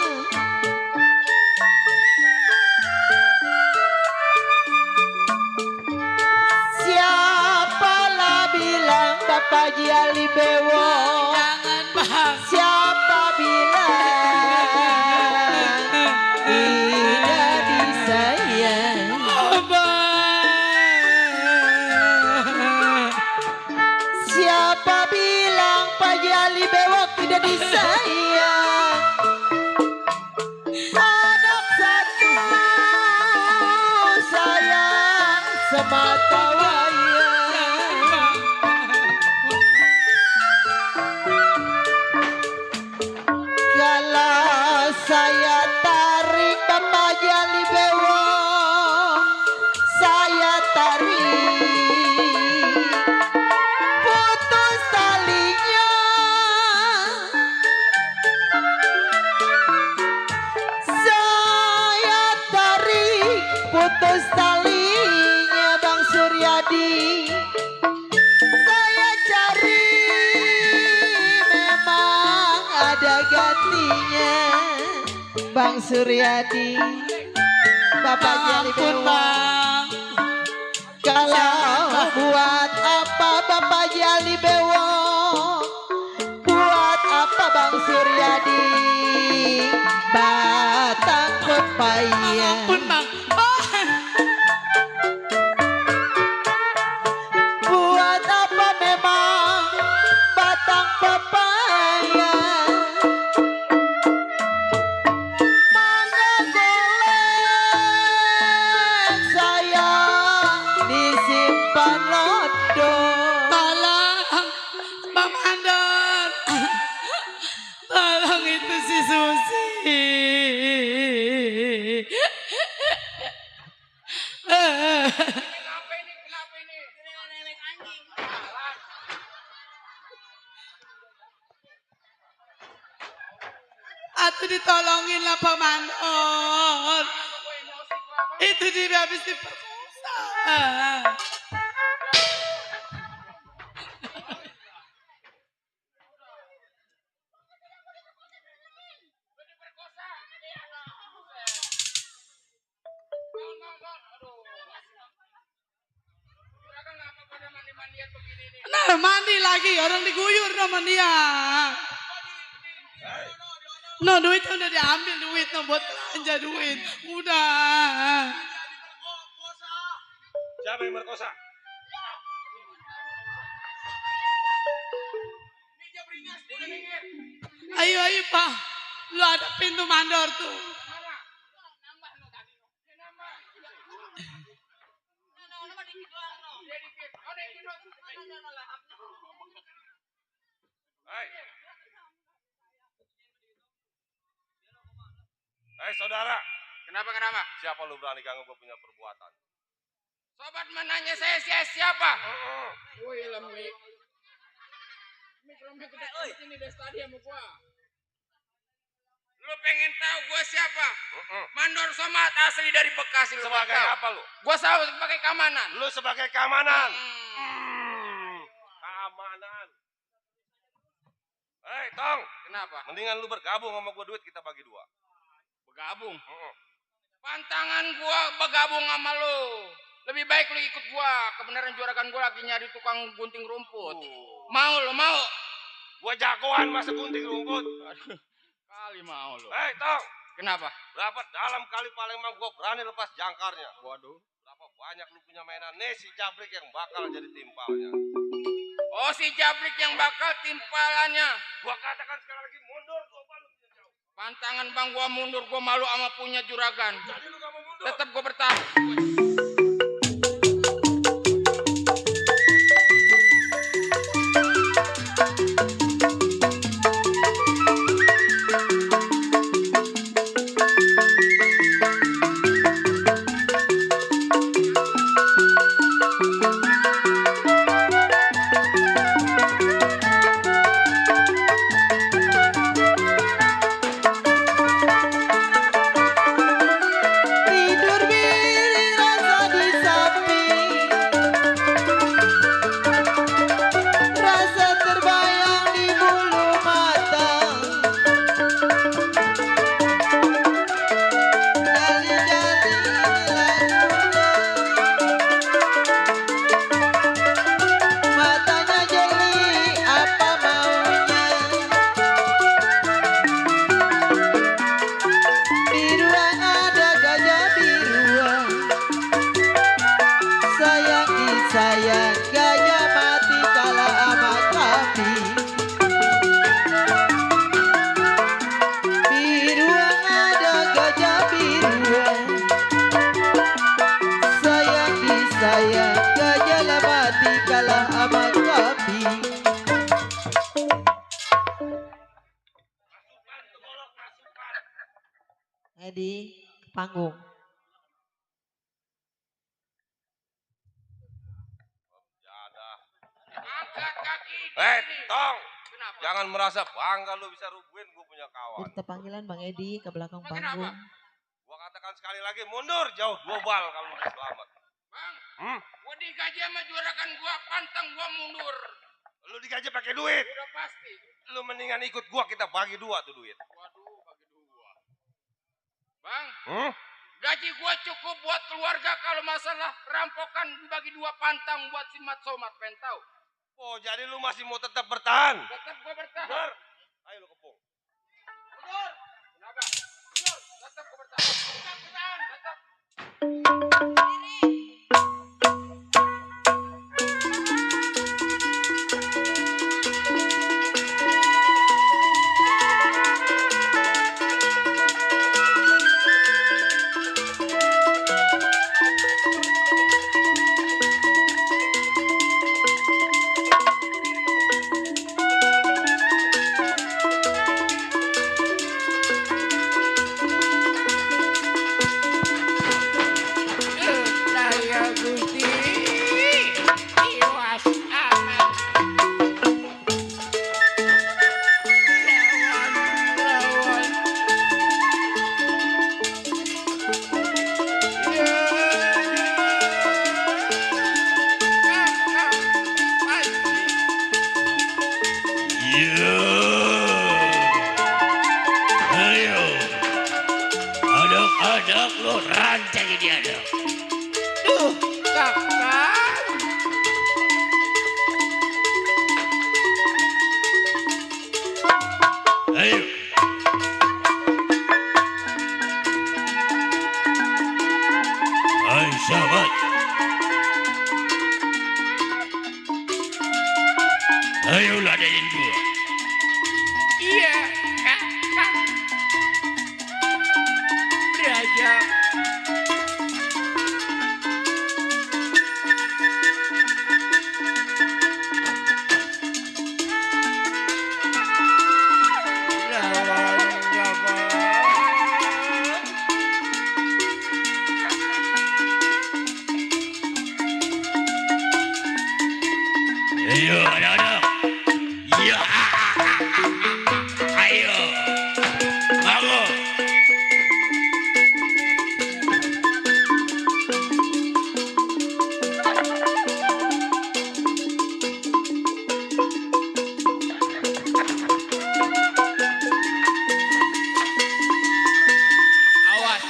Siapalah bilang Bapak Jiali Bewo? Jangan, Bang. Siapa bilang tidak disayang? Bang. Siapa bilang Pak Jali Bewok tidak disayang? Anak satu sayang semata wayang. Kalau saya tarik Bapak Jali Bewok, saya tarik putus talinya. Suryadi, Bapak Jali Ampun Bewong. bang. Kalau buat apa Bapak Jali Bewong? Buat apa Bang Suryadi? Batang pepaya. Ampun bang. Buat apa memang batang pepaya? Mangga golek saya disimpan lodo. Tolong Bang Mandor. Tolong itu si Susi. Atuh ditolongin lah Pak Mandor. Itu dia habis diperkosa. Nah mandi lagi orang diguyur sama dia. No duitnya udah diambil duit no buat belanja duit. Udah. Siapa yang merkosa? Ayo ayo Pak. Lu ada pintu mandor tuh. Hei saudara, Kenapa? siapa lu berani ganggu gue punya perbuatan? Sobat menanya saya siapa? Woi, lemik. Mikromek gede ini dari tadi sama gua. Lu pengen tahu gua siapa? Mandor Somad asli dari Bekasi. Sebagai apa lu? Gua sebagai keamanan. Lu sebagai keamanan. Keamanan. Hei, Tong. Kenapa? Mendingan lu bergabung sama gua, duit kita bagi dua. Bergabung? Pantangan gua bergabung sama lu. Lebih baik lu ikut gua. Kebenaran juragan gua lagi nyari tukang gunting rumput. Mau lu mau? Gua jagoan masa gunting rumput. Aduh, kali mau lu. Hei, Tong. Kenapa? Berapa dalam kali Palembang gua berani lepas jangkarnya? Waduh. Berapa banyak lu punya mainan? Nih si Jabrik yang bakal jadi timpalnya. Oh, si Jabrik yang bakal timpalannya. Gua katakan sekali lagi mundur, gua malu punya jauh. Pantangan bang gua mundur, gua malu sama punya juragan. Jadi lu gak mau mundur? Tetap gua bertahan. Tidur biring rasa di samping, rasa terbayang di bulu mata. Jali-jali lagunya, matanya jeli apa maunya. Biruan ada gajah biruan, sayang disayang gajah mati kalah sama kambing. Biruan ada gajah biruan, sayang disayang gajah lah mati kalah sama kambing. Edi, panggung. Angkat kaki. Hei, Tong. Kenapa? Jangan merasa bangga lu bisa rubuhin gua punya kawan. Kita panggilan Bang Edi ke belakang Emang kenapa? panggung. Gua katakan sekali lagi mundur jauh 2 bal kalau lu mau selamat. Bang, gua digaji sama juragan gua, pantang gua mundur. Lu digaji pakai duit. Udah pasti. Lu mendingan ikut gua, kita bagi 2 tuh duit. Waduh, bagi dua. Bang, Hmm? gaji gua cukup buat keluarga, kalau masalah rampokan dibagi 2 pantang buat si Mat Somat, pengen tahu. Oh, jadi lu masih mau tetap bertahan? Tetap gua bertahan. Benar. Ayo lu kepung. Mundur. Kenapa? Mundur. Tetap gua bertahan. Tetap bertahan. Tetap. Ayo, aduk-aduk lu rancang ini aduk. Duh, kakak. Ayo. Hai sahabat. Ayo ladenin gua. Iya, kakak. Raja. Ayo anak-anak. Ya. Ayo. Bangun. Awas.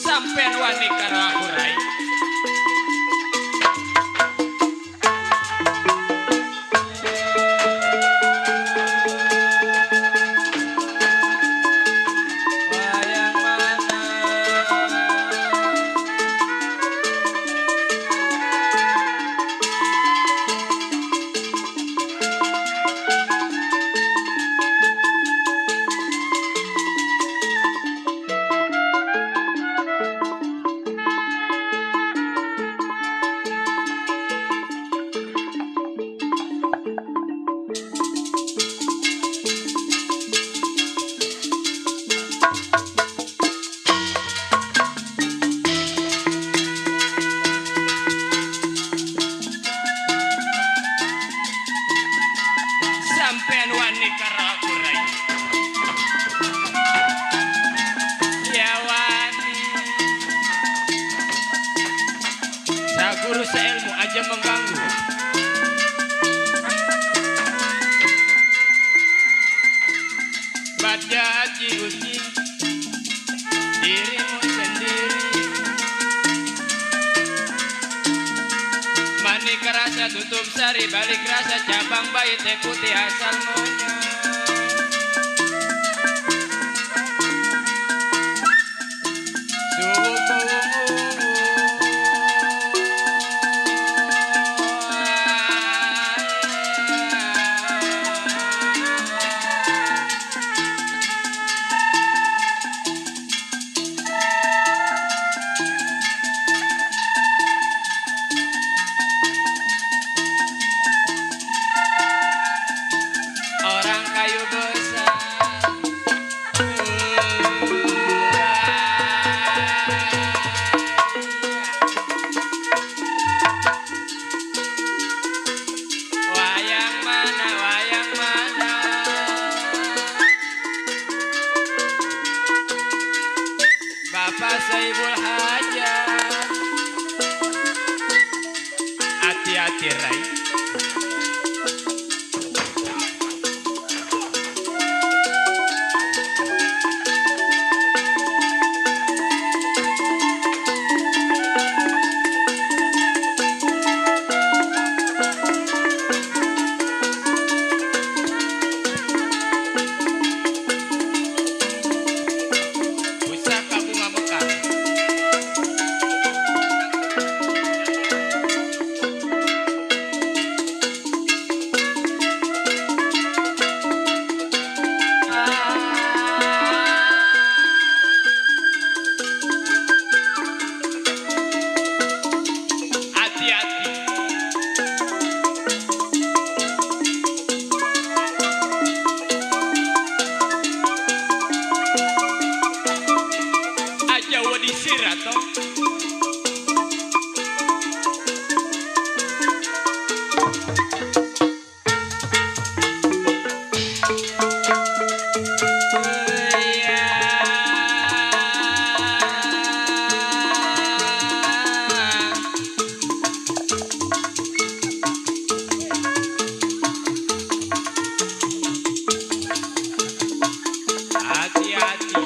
Sampean wani karo aku, Rai. Wayang mana? Sampean wani karo aku, Rai. Ya wani. Saguru seilmu aja mengganggu. Badaji uji dirimu sendiri. Manik rasa tutup sari, balik rasa cabang bayi teh putih asal monyet. Bapak Saibul Hajat. Hati-hati Rai. Pusaka bunga mekar. Hati-hati. Aja wadisir atau hati-hati.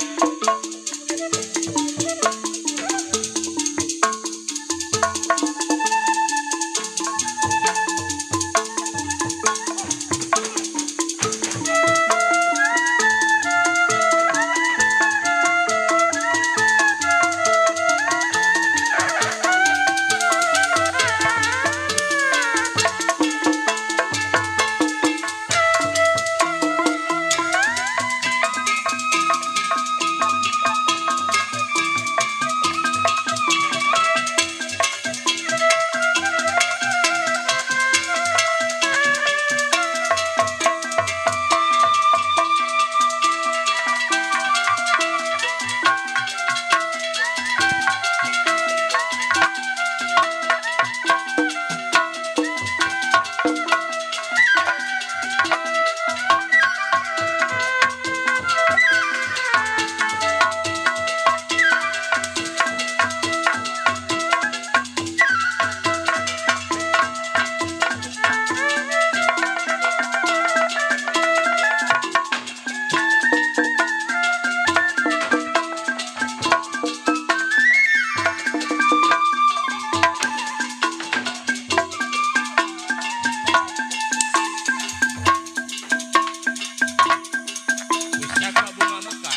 Pusaka bunga mekar.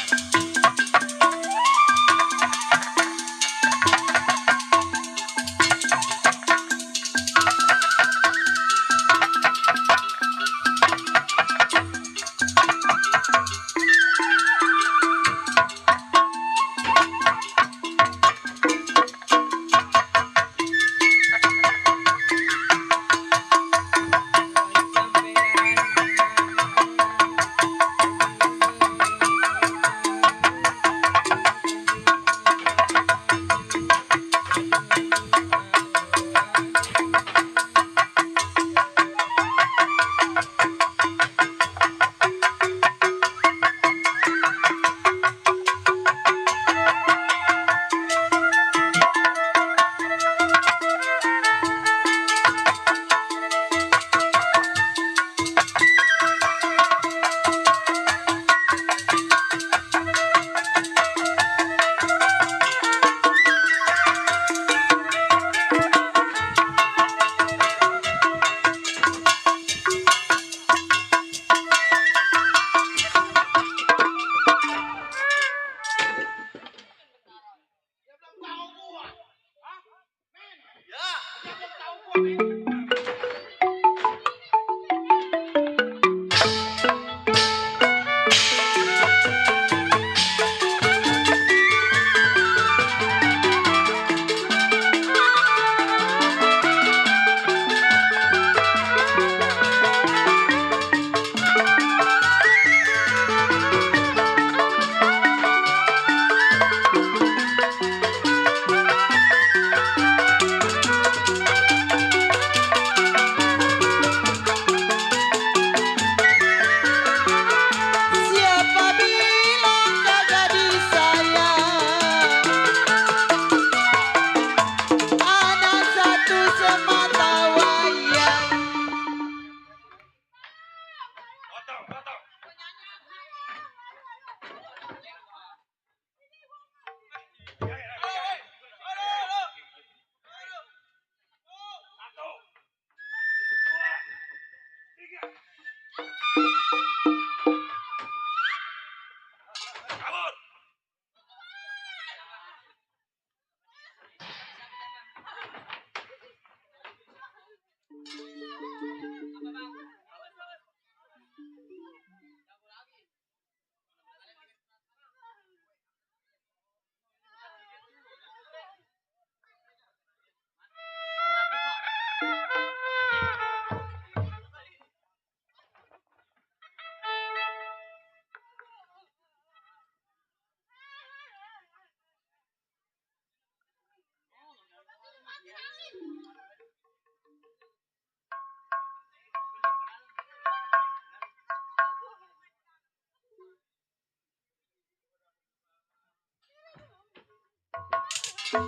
Baik.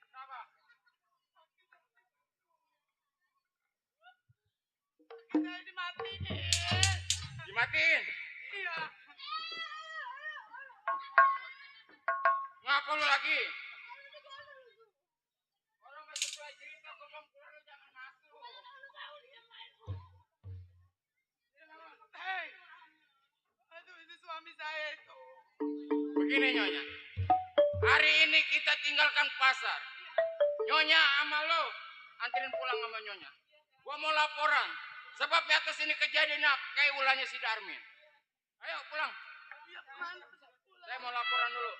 Kenapa? Dimatiin. Iya. Ngapa lu lagi? Orang nggak sesuai cerita, gua bilang keluar lu jangan masuk. Hei. Aduh, itu suami saya itu. Begini Nyonya, hari ini kita tinggalkan pasar. Nyonya sama lo anterin pulang sama Nyonya. Gua mau laporan, sebab di atas ini kejadiannya kayak ulahnya si Darmin. Ayo pulang. Saya mau laporan dulu.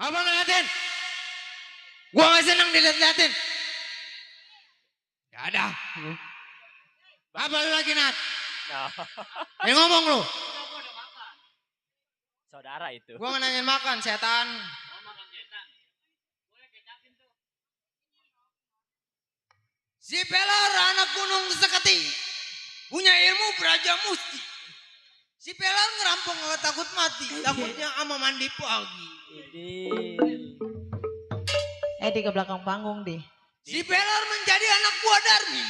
Apa ngeliatin? Gua gak seneng dilihat-liatin. Gak ada. Apa lu lagi, Nat? Yang ngomong lu. Saudara itu. Gua gak nanyain makan, setan. Si Pelor anak gunung seketi. Punya ilmu beraja musti. Si Pelor ngerampung gak takut mati. Takutnya ama mandi pagi. Di ke belakang panggung deh. Si Pelor menjadi anak buah Darmin.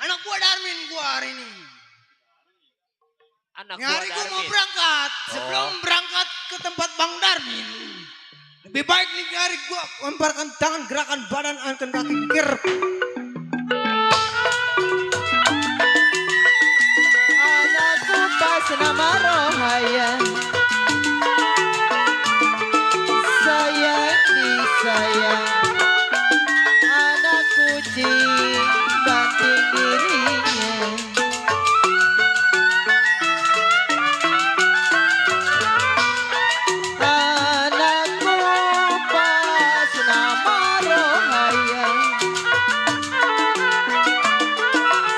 Anak buah Darmin gua hari ini. Anak Ini hari gua mau berangkat. Sebelum berangkat ke tempat Bang Darmin. Lebih baik nih hari gua lemparkan tangan, gerakan badan, angkat kaki kir. Anakku pas nama Rohaya. Sayang disayang. Anak kucing banting dirinya. Anakku pas nama Rohaya.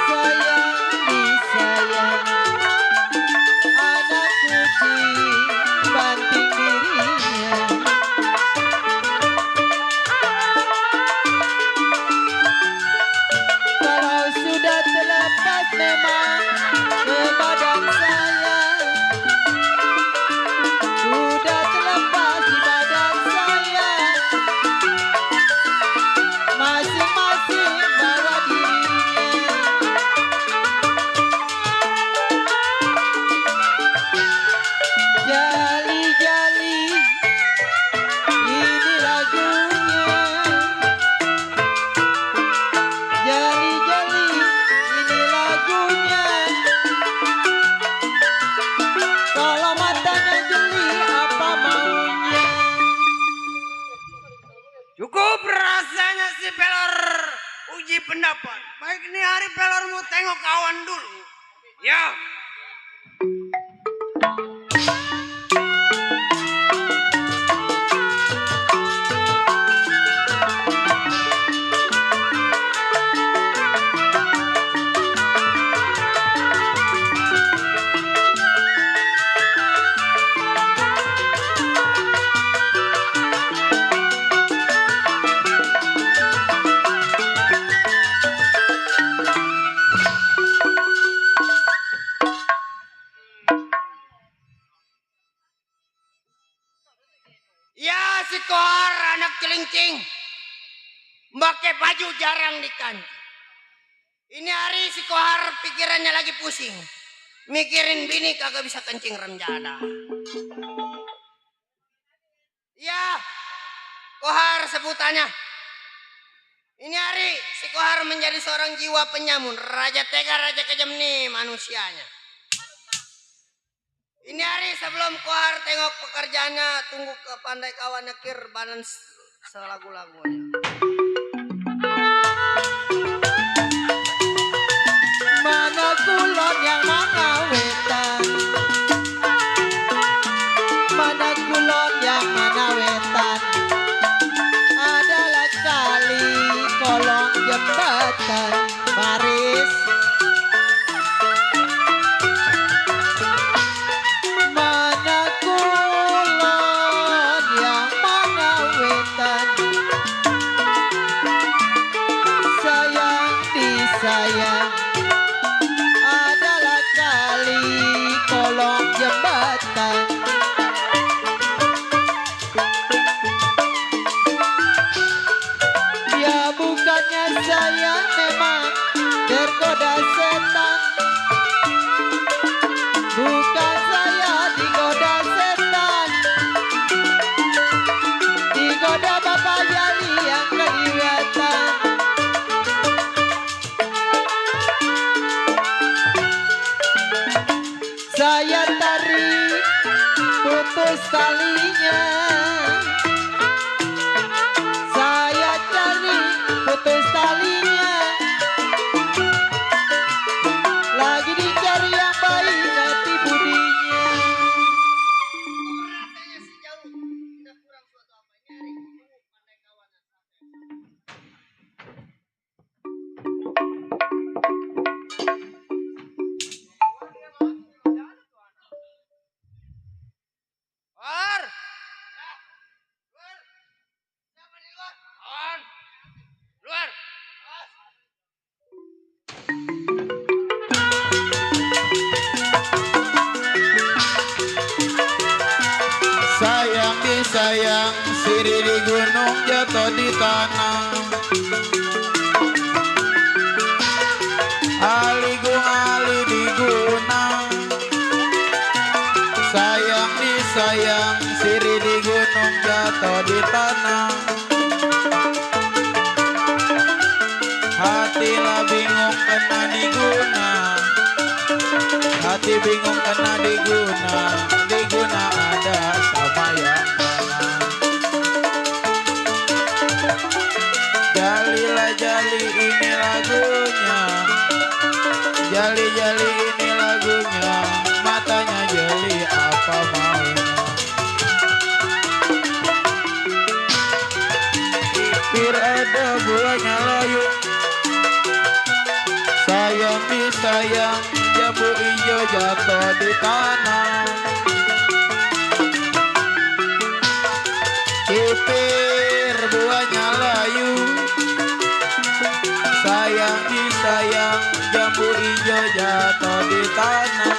Sayang disayang. Anak kucing banting dirinya. Kalau sudah terlepas memang ke badan saya. Sudah terlepas di badan saya. Masing-masing bawa dirinya. Jali-jali ini lagunya. Jali-jali ini lagunya. Kalau matanya jeli apa maunya. Cukup rasanya si Pelor uji pendapat. Baik ini hari Pelor mau tengok kawan dulu. Ya. Ya si Kohar anak celincing. Pakai baju jarang dikanti. Ini hari si Kohar pikirannya lagi pusing. Mikirin bini kagak bisa kencing renjana. Ya Kohar sebutannya. Ini hari si Kohar menjadi seorang jiwa penyamun. Raja tega, raja kejam nih manusianya. Ini hari sebelum keluar tengok pekerjaannya, tunggu ke pandai kawan nekir banan selagu-lagunya. Mana kulon yang mana wetan, mana kulon yang mana wetan, adalah kali kolong jembatan baris. Mana kulon yang mana wetan, sayang disayang, adalah kali kolong jembatan. Ya bukannya saya memang tergoda setan, bukan saya digoda setan, digoda Bapak Jali yang kelihatan. Saya tarik putus talinya, saya cari putus talinya, lagi dicari yang baik hati budinya. Luar. Kawan. Luar. Sayang disayang, siri di gunung jatuh di tanah. Aligung ali diguna. Sayang disayang, siri di gunung jatuh di tanah. Hatilah bingung kena diguna, hati bingung kena diguna, diguna ada sama yang mana. Jalilah jali ini lagunya, jali-jali ini lagunya, matanya jeli apa maunya. Pipir ada buahnya layu, sayang disayang, jambu hijau jatuh di tanah. Pipir buahnya layu, sayang disayang, jambu hijau jatuh di tanah.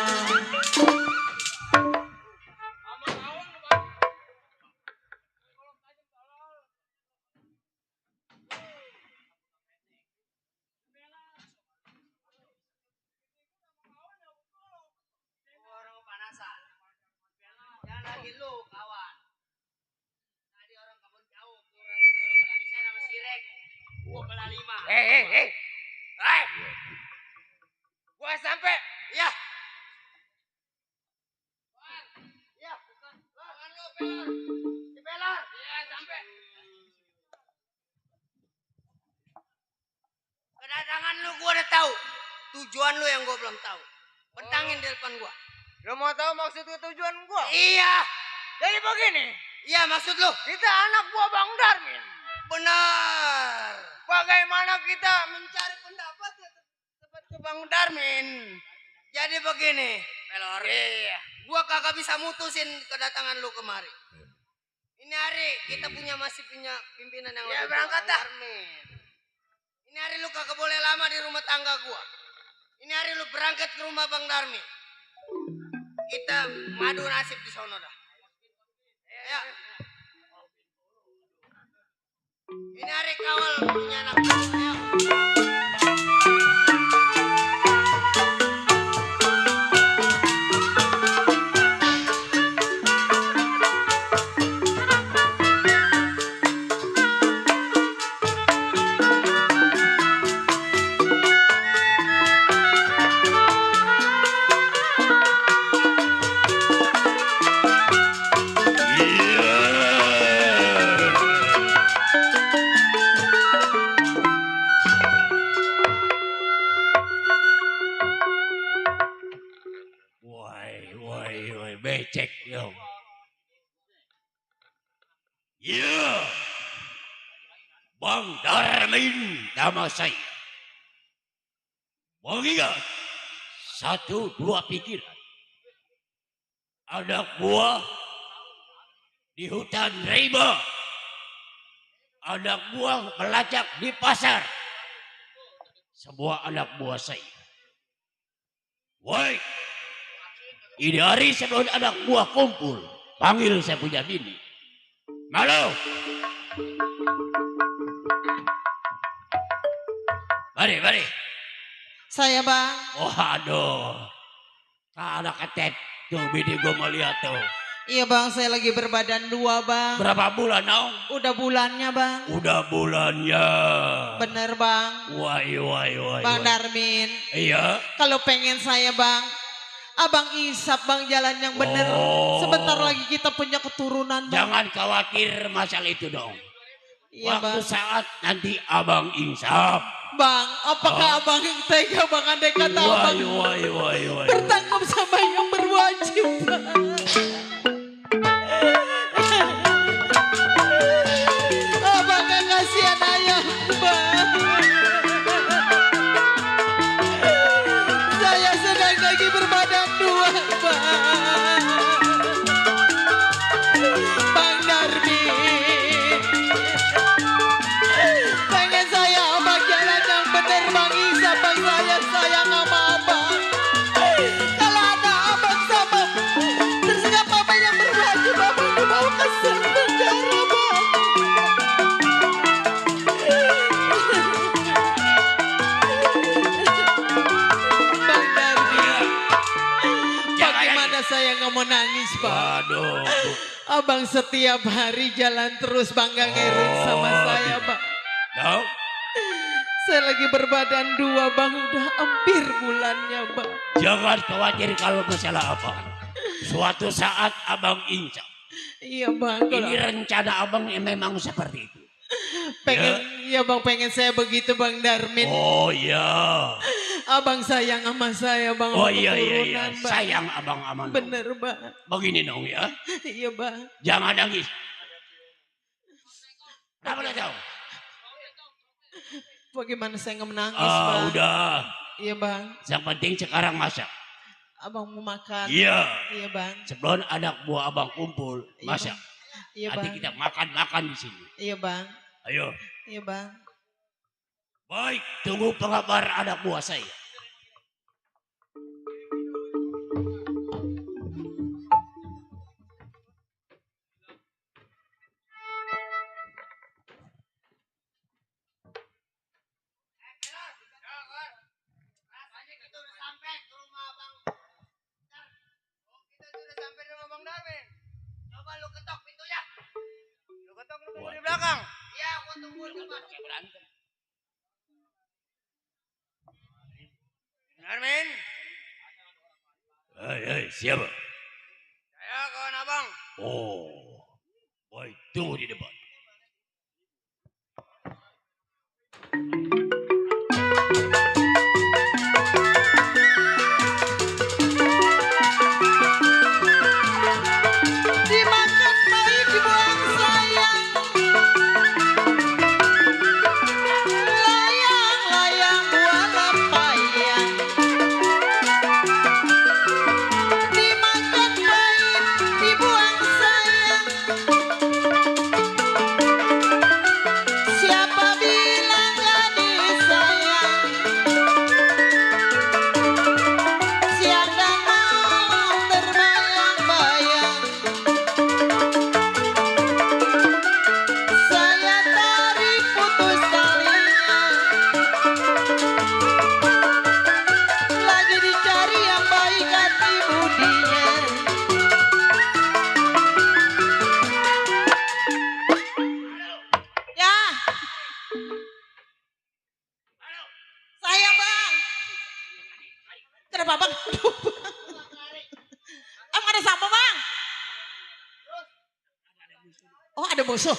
Orang panasan. Jangan lagi lu kawan. Tadi orang kebun jauh, kurangnya kalau nggak bisa nama sirek. Gua bela 5. Hei. Gua sampai. Ya. Ya, bukan. Lawan lu, Pelar. Si Pelar. Iya, sampai. Kedatangan lu gua udah tahu. Tujuan lu yang gua belum tahu. Bentangin di depan gua. Lo mau tahu maksud tujuan gua? Iya. Jadi begini, Iya, maksud lu. kita anak buah Bang Darmin. Benar. Bagaimana kita mencari pendapat ya tempat ke Bang Darmin? Jadi begini, Pelor. Iya. Gua kagak bisa mutusin kedatangan lu kemari. Ini hari kita masih punya pimpinan yang Ya, lebih berangkat tua, dah. Bang Darmin. Ini hari lu kagak boleh lama di rumah tangga gua. Ini hari lu berangkat ke rumah Bang Darmin. Kita madu nasib di sono dah. Ya. Ini hari kawal punya anak. Ayo. Ya, Bang Darmin nama saya. Mengingat satu dua pikiran. Anak buah di hutan rimba. Anak buah melacak di pasar. Semua anak buah saya. Woi, ini hari sebelum anak buah kumpul. Panggil saya punya bini. Malu. Mari. Saya bang. Oh aduh. Anak ketep. Tuh bini gue mau lihat tuh. Iya bang, saya lagi berbadan 2 bang. Berapa bulan now? Udah bulannya bang. Udah bulannya. Bener bang. Wai. Bang Darmin. Iya. Kalau pengen saya bang, abang isap bang jalan yang bener. Oh. Sebentar lagi kita punya keturunan bang. Jangan khawatir masalah itu dong. Iya Waktu bang. saat nanti abang insap. Bang, apakah abang yang tega bang andai kata abang Wai. bertanggung sama yang berwajib bang. Abang gak kasihan ayah bang. Saya sedang lagi berbadan 2 bang. Bang Darmin. Pengen saya abang jalan yang bener bang Isa bang, saya sayang sama abang. Kalau ada abang sama terus apa yang berwajib abang dibawa ke penjara bang. Bang Darmin, bagaimana saya nggak mau nangis bang? Waduh. Abang setiap hari jalan terus bang, gak ngerut sama saya bang. Tahu? Saya lagi berbadan 2 bang, udah hampir bulannya bang. Jangan khawatir kalau masalah apa. Suatu saat abang insap. Iya bang. Ini rencana abang yang memang seperti itu. Pengen, iya bang, pengen saya begitu bang Darmin. Oh iya. Abang sayang sama saya bang. Oh sama iya. keturunan, Bang. Sayang abang aman. Bener bang. Begini dong ya. Iya bang. Jangan nangis. Kenapa lo tahu? Bagaimana saya nggak menangis bang? Udah. Iya bang. Yang penting sekarang masak. Abang mau makan. Iya. Iya bang. Sebelum anak buah abang kumpul, Iya, masak. Bang. Iya Nanti bang. kita makan di sini. Iya bang. Ayo. Iya bang. Baik, tunggu pengabar anak buah saya. Di belakang. Iya, aku tunggu di depan. Darmin, Hei, siapa? saya kawan abang. Oh, baik, tunggu di depan. Dimakan baik, dibuang sayang. Layang-layang buah lepayang. Dimakan baik, dibuang sayang. Siapa bilang gak disayang? Siang dan malam terbayang-bayang. Saya tarik putus talinya, lagi dicari yang baik hati budinya. Ya, saya bang. Kenapa bang? Emang ada sama bang? Oh ada musuh.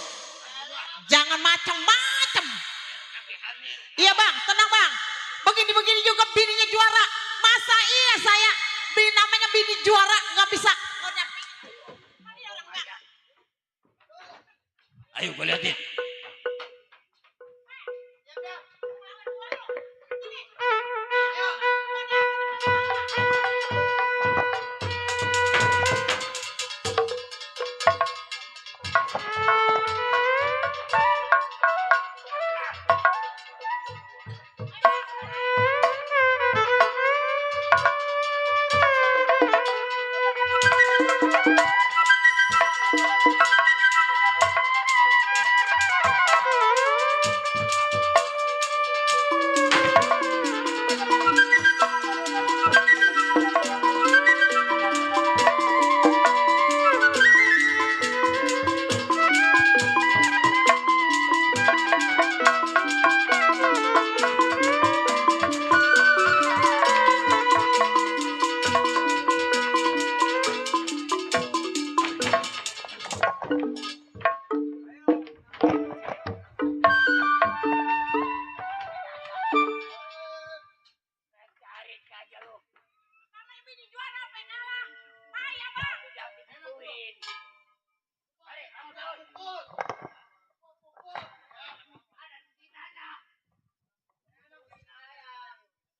Jangan macam-macam. Iya bang, tenang bang. Begini-begini juga bininya juara. Masa iya saya namanya bini juara nggak bisa. Ayo gue liatin.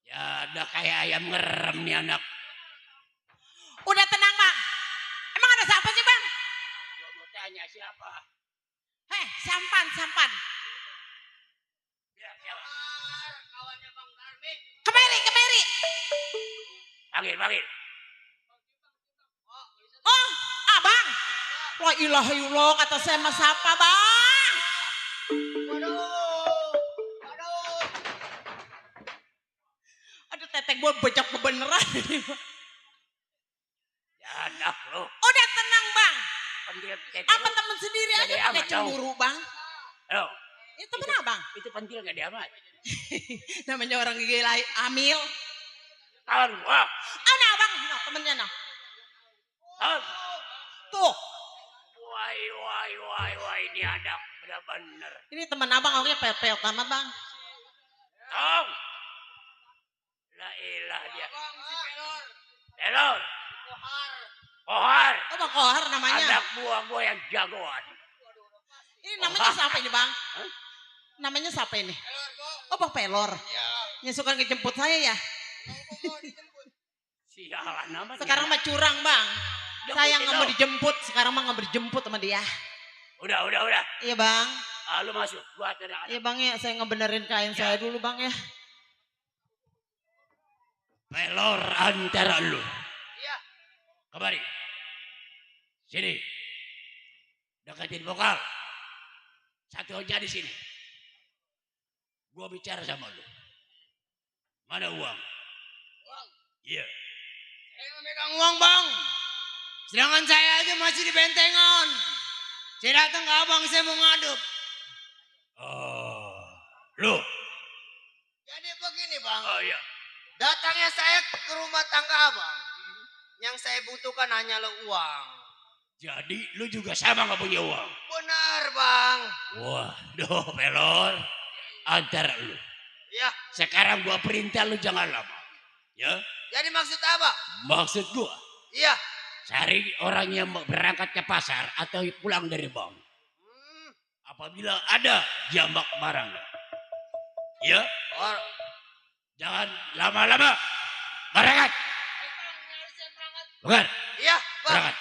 Ya udah kayak ayam ngerem nih anak. Udah tenang bang. Emang ada siapa sih bang? Mau tanya siapa? Heh, sampan, sampan. Kemeri, kemeri. Panggil, panggil. Oh, abang. La ilaha illallah, kata saya mas apa bang? Aduh tetek gue becok kebeneran. Ya anak lo. Udah tenang bang. Pentil tete Apa lu. temen sendiri Gak aja diamat, pakai cemburu bang? Halo. Itu temen abang? Itu pentil gak diamat. Namanya orang gila amil. Kawan gua. Nah bang, nah, temennya nah. Kawan. Tuh. Wah ini anak bener-bener. Ini teman abang orangnya pel-pel amat bang. Tong. La ilah dia. Pelor. Kohar. Oh bang Kohar namanya. Anak buah gua yang jagoan. Ini namanya siapa ini bang? Namanya siapa ini? Oh bang Pelor. Yang suka ngejemput saya ya? Sialan namanya. Sekarang mah curang bang. Saya nggak mau itu. dijemput. Sekarang mah nggak mau dijemput sama dia. Udah. Iya bang. Ah, lu masuk. Gua tenang. Iya bang ya. Saya ngebenerin kain saya dulu bang ya. Pelor antara lu. Iya. Kemari. Sini. Deketin vokal. Satu aja di sini. Gua bicara sama lu. Mana uang? Uang? Iya. Saya nggak megang uang bang. Sedangkan saya aja masih di bentengan. Saya datang ke abang, saya mau ngadep. Oh, lu. Jadi begini bang. Oh iya. Datangnya saya ke rumah tangga abang. Yang saya butuhkan hanyalah uang. Jadi lu juga sama gak punya uang? Benar bang. Waduh, Pelor. Antara lu. Iya. Sekarang gua perintah lu jangan lama. Ya? Jadi maksud apa? Maksud gua. Iya. Cari orang yang berangkat ke pasar atau pulang dari bank. Apabila ada jambak barang. Ya? Jangan lama-lama. Berangkat. Bukan? Iya bang. Berangkat.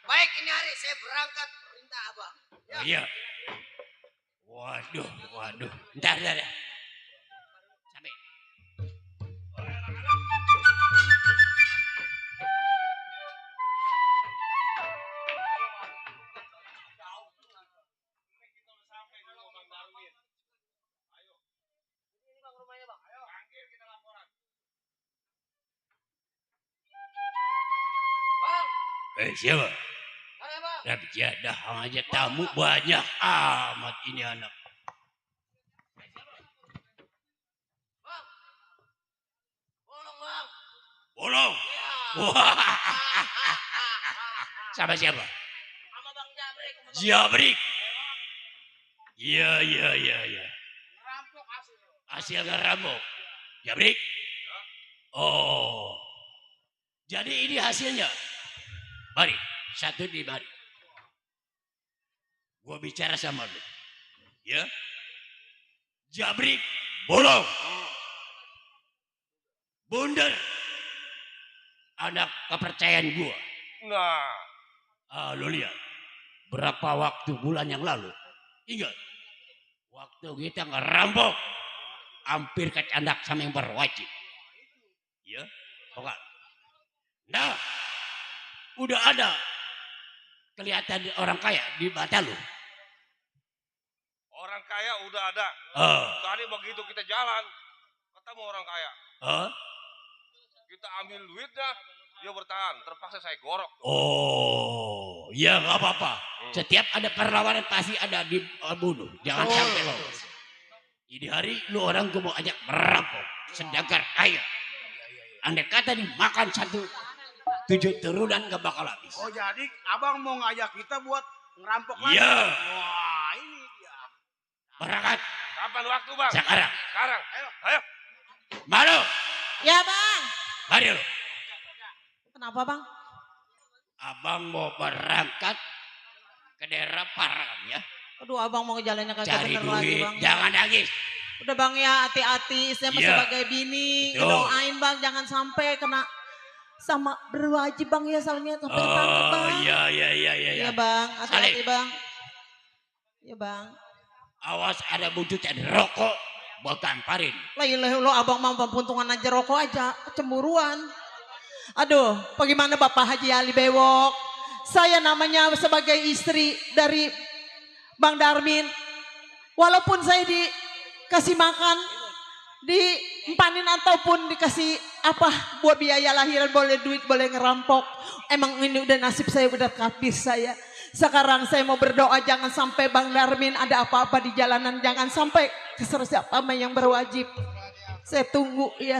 Baik ini hari saya berangkat perintah abang. Ya. Oh, iya. Waduh. Ntar. Sampai. Siapa? Tapi dah aja tamu banyak amat ini anak. Bolong. Wah. Sama siapa? Sama bang Jabrik. Jabrik. Iya. Rampok hasil. Hasil ngerampok. Jabrik. Oh. Jadi ini hasilnya. Mari, satu di mari. Gua bicara sama lu. Ya. Jabrik bolong. Bundar. Anak kepercayaan gua. Nah. Lu lihat. Berapa waktu bulan yang lalu. Ingat. Waktu kita ngerampok. Hampir kecandak sama yang berwajib. Ya. Pokoknya. Nah. Udah ada. Kelihatan orang kaya di mata lu. Orang kaya udah ada. Tadi begitu kita jalan, ketemu orang kaya. Kita ambil duitnya, dia bertahan. Terpaksa saya gorok. Oh, ya nggak apa-apa. Setiap ada perlawanan pasti ada dibunuh. Jangan sampai lolos. Ini hari lu orang gue mau ajak merampok, sedangkan kaya. Andai kata dimakan 7 turunan gak bakal habis. Oh jadi abang mau ngajak kita buat ngerampok lagi? Iya. Wah ini dia. Berangkat. Kapan waktu bang? Sekarang. Sekarang. Ayo. Malu. Ya bang. Mari lu. Kenapa bang? Abang mau berangkat ke daerah Parang ya. Aduh abang mau jalannya kagak Cari bener duit, lagi bang. jangan nangis. Udah bang ya hati-hati. Saya masih Iya. sebagai bini. Betul. Doain bang jangan sampai kena sama berwajib bang ya soalnya sampai ketangkep bang. Iya. Iya bang, hati-hati bang. Iya bang. Awas ada bujutan rokok buat tamparin. Lah ilah lo abang mau puntungan aja rokok aja, cemburuan. Aduh, bagaimana Bapak Haji Ali Bewok? Saya namanya sebagai istri dari Bang Darmin. Walaupun saya dikasih makan, diempanin ataupun dikasih apa buat biaya lahiran, boleh duit, boleh ngerampok. Emang ini udah nasib saya, udah habis saya. Sekarang saya mau berdoa jangan sampai Bang Darmin ada apa-apa di jalanan. Jangan sampai keser siapa yang berwajib. Saya tunggu ya.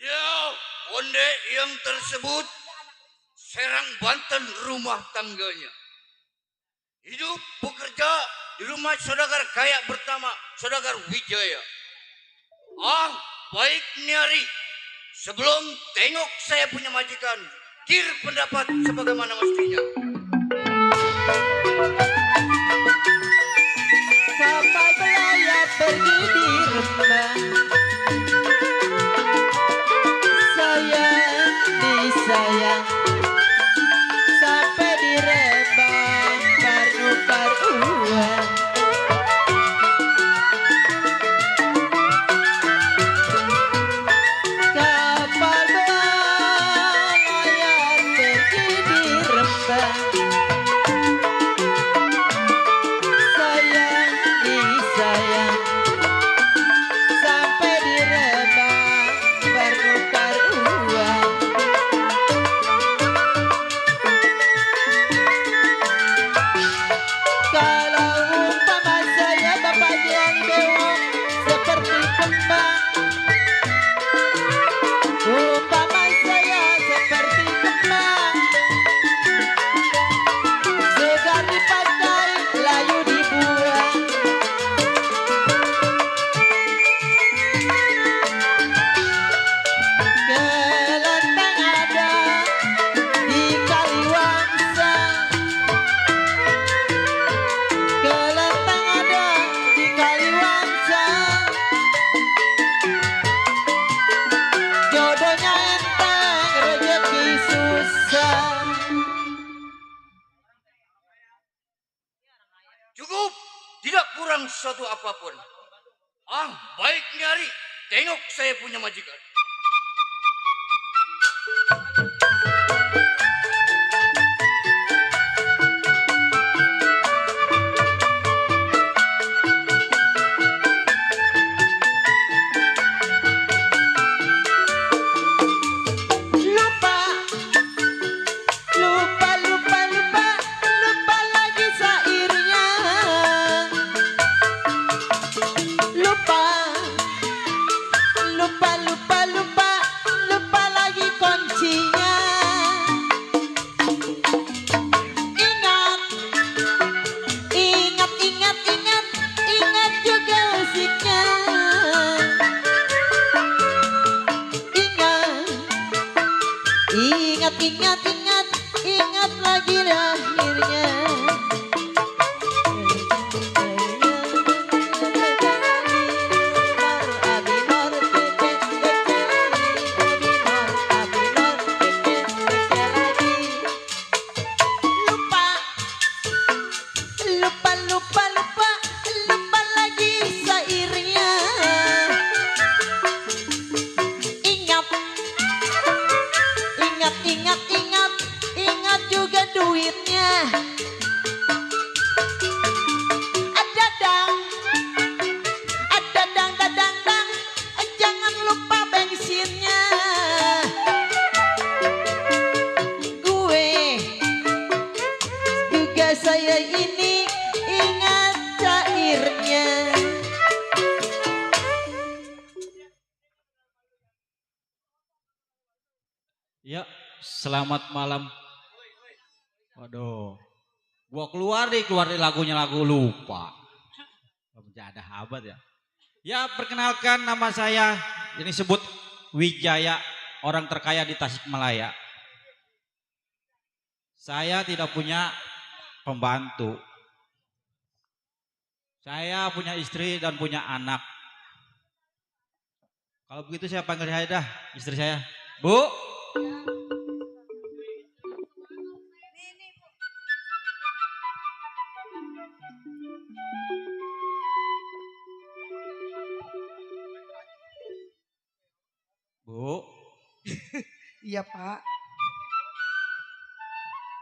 Ya, onde yang tersebut Serang Banten rumah tangganya. Hidup bekerja di rumah saudagar kaya pertama, saudagar Wijaya. Baik Nyari, sebelum tengok saya punya majikan, kir pendapat sebagaimana mestinya. Sampai belayar pergi di rembang, sayang disayang. Sampai di rembang paru-paruan, kapal belayar pergi di rembang, sayang disayang. Sampai di rembang paru-paruan, kalau umpama saya Bapak Jali Bewok seperti kembang, umpama saya seperti kembang, segar dipakai, layu dibuang. Kelenteng ada di Kaliwangsa, kelenteng ada di Kaliwangsa. Jodohnya enteng, rezeki susah. Cukup, tidak kurang suatu apapun. Baik Nyari, tengok saya punya majikan. ini ingat cairnya. Ya, selamat malam. Waduh, gua keluar dari lagunya lagu lupa. Ada habat ya. Ya, perkenalkan nama saya, ini sebut Wijaya, orang terkaya di Tasikmalaya. Saya tidak punya pembantu. Saya punya istri dan punya anak. Kalau begitu saya panggil saya dah, istri saya. Bu. Bu. Iya Pak.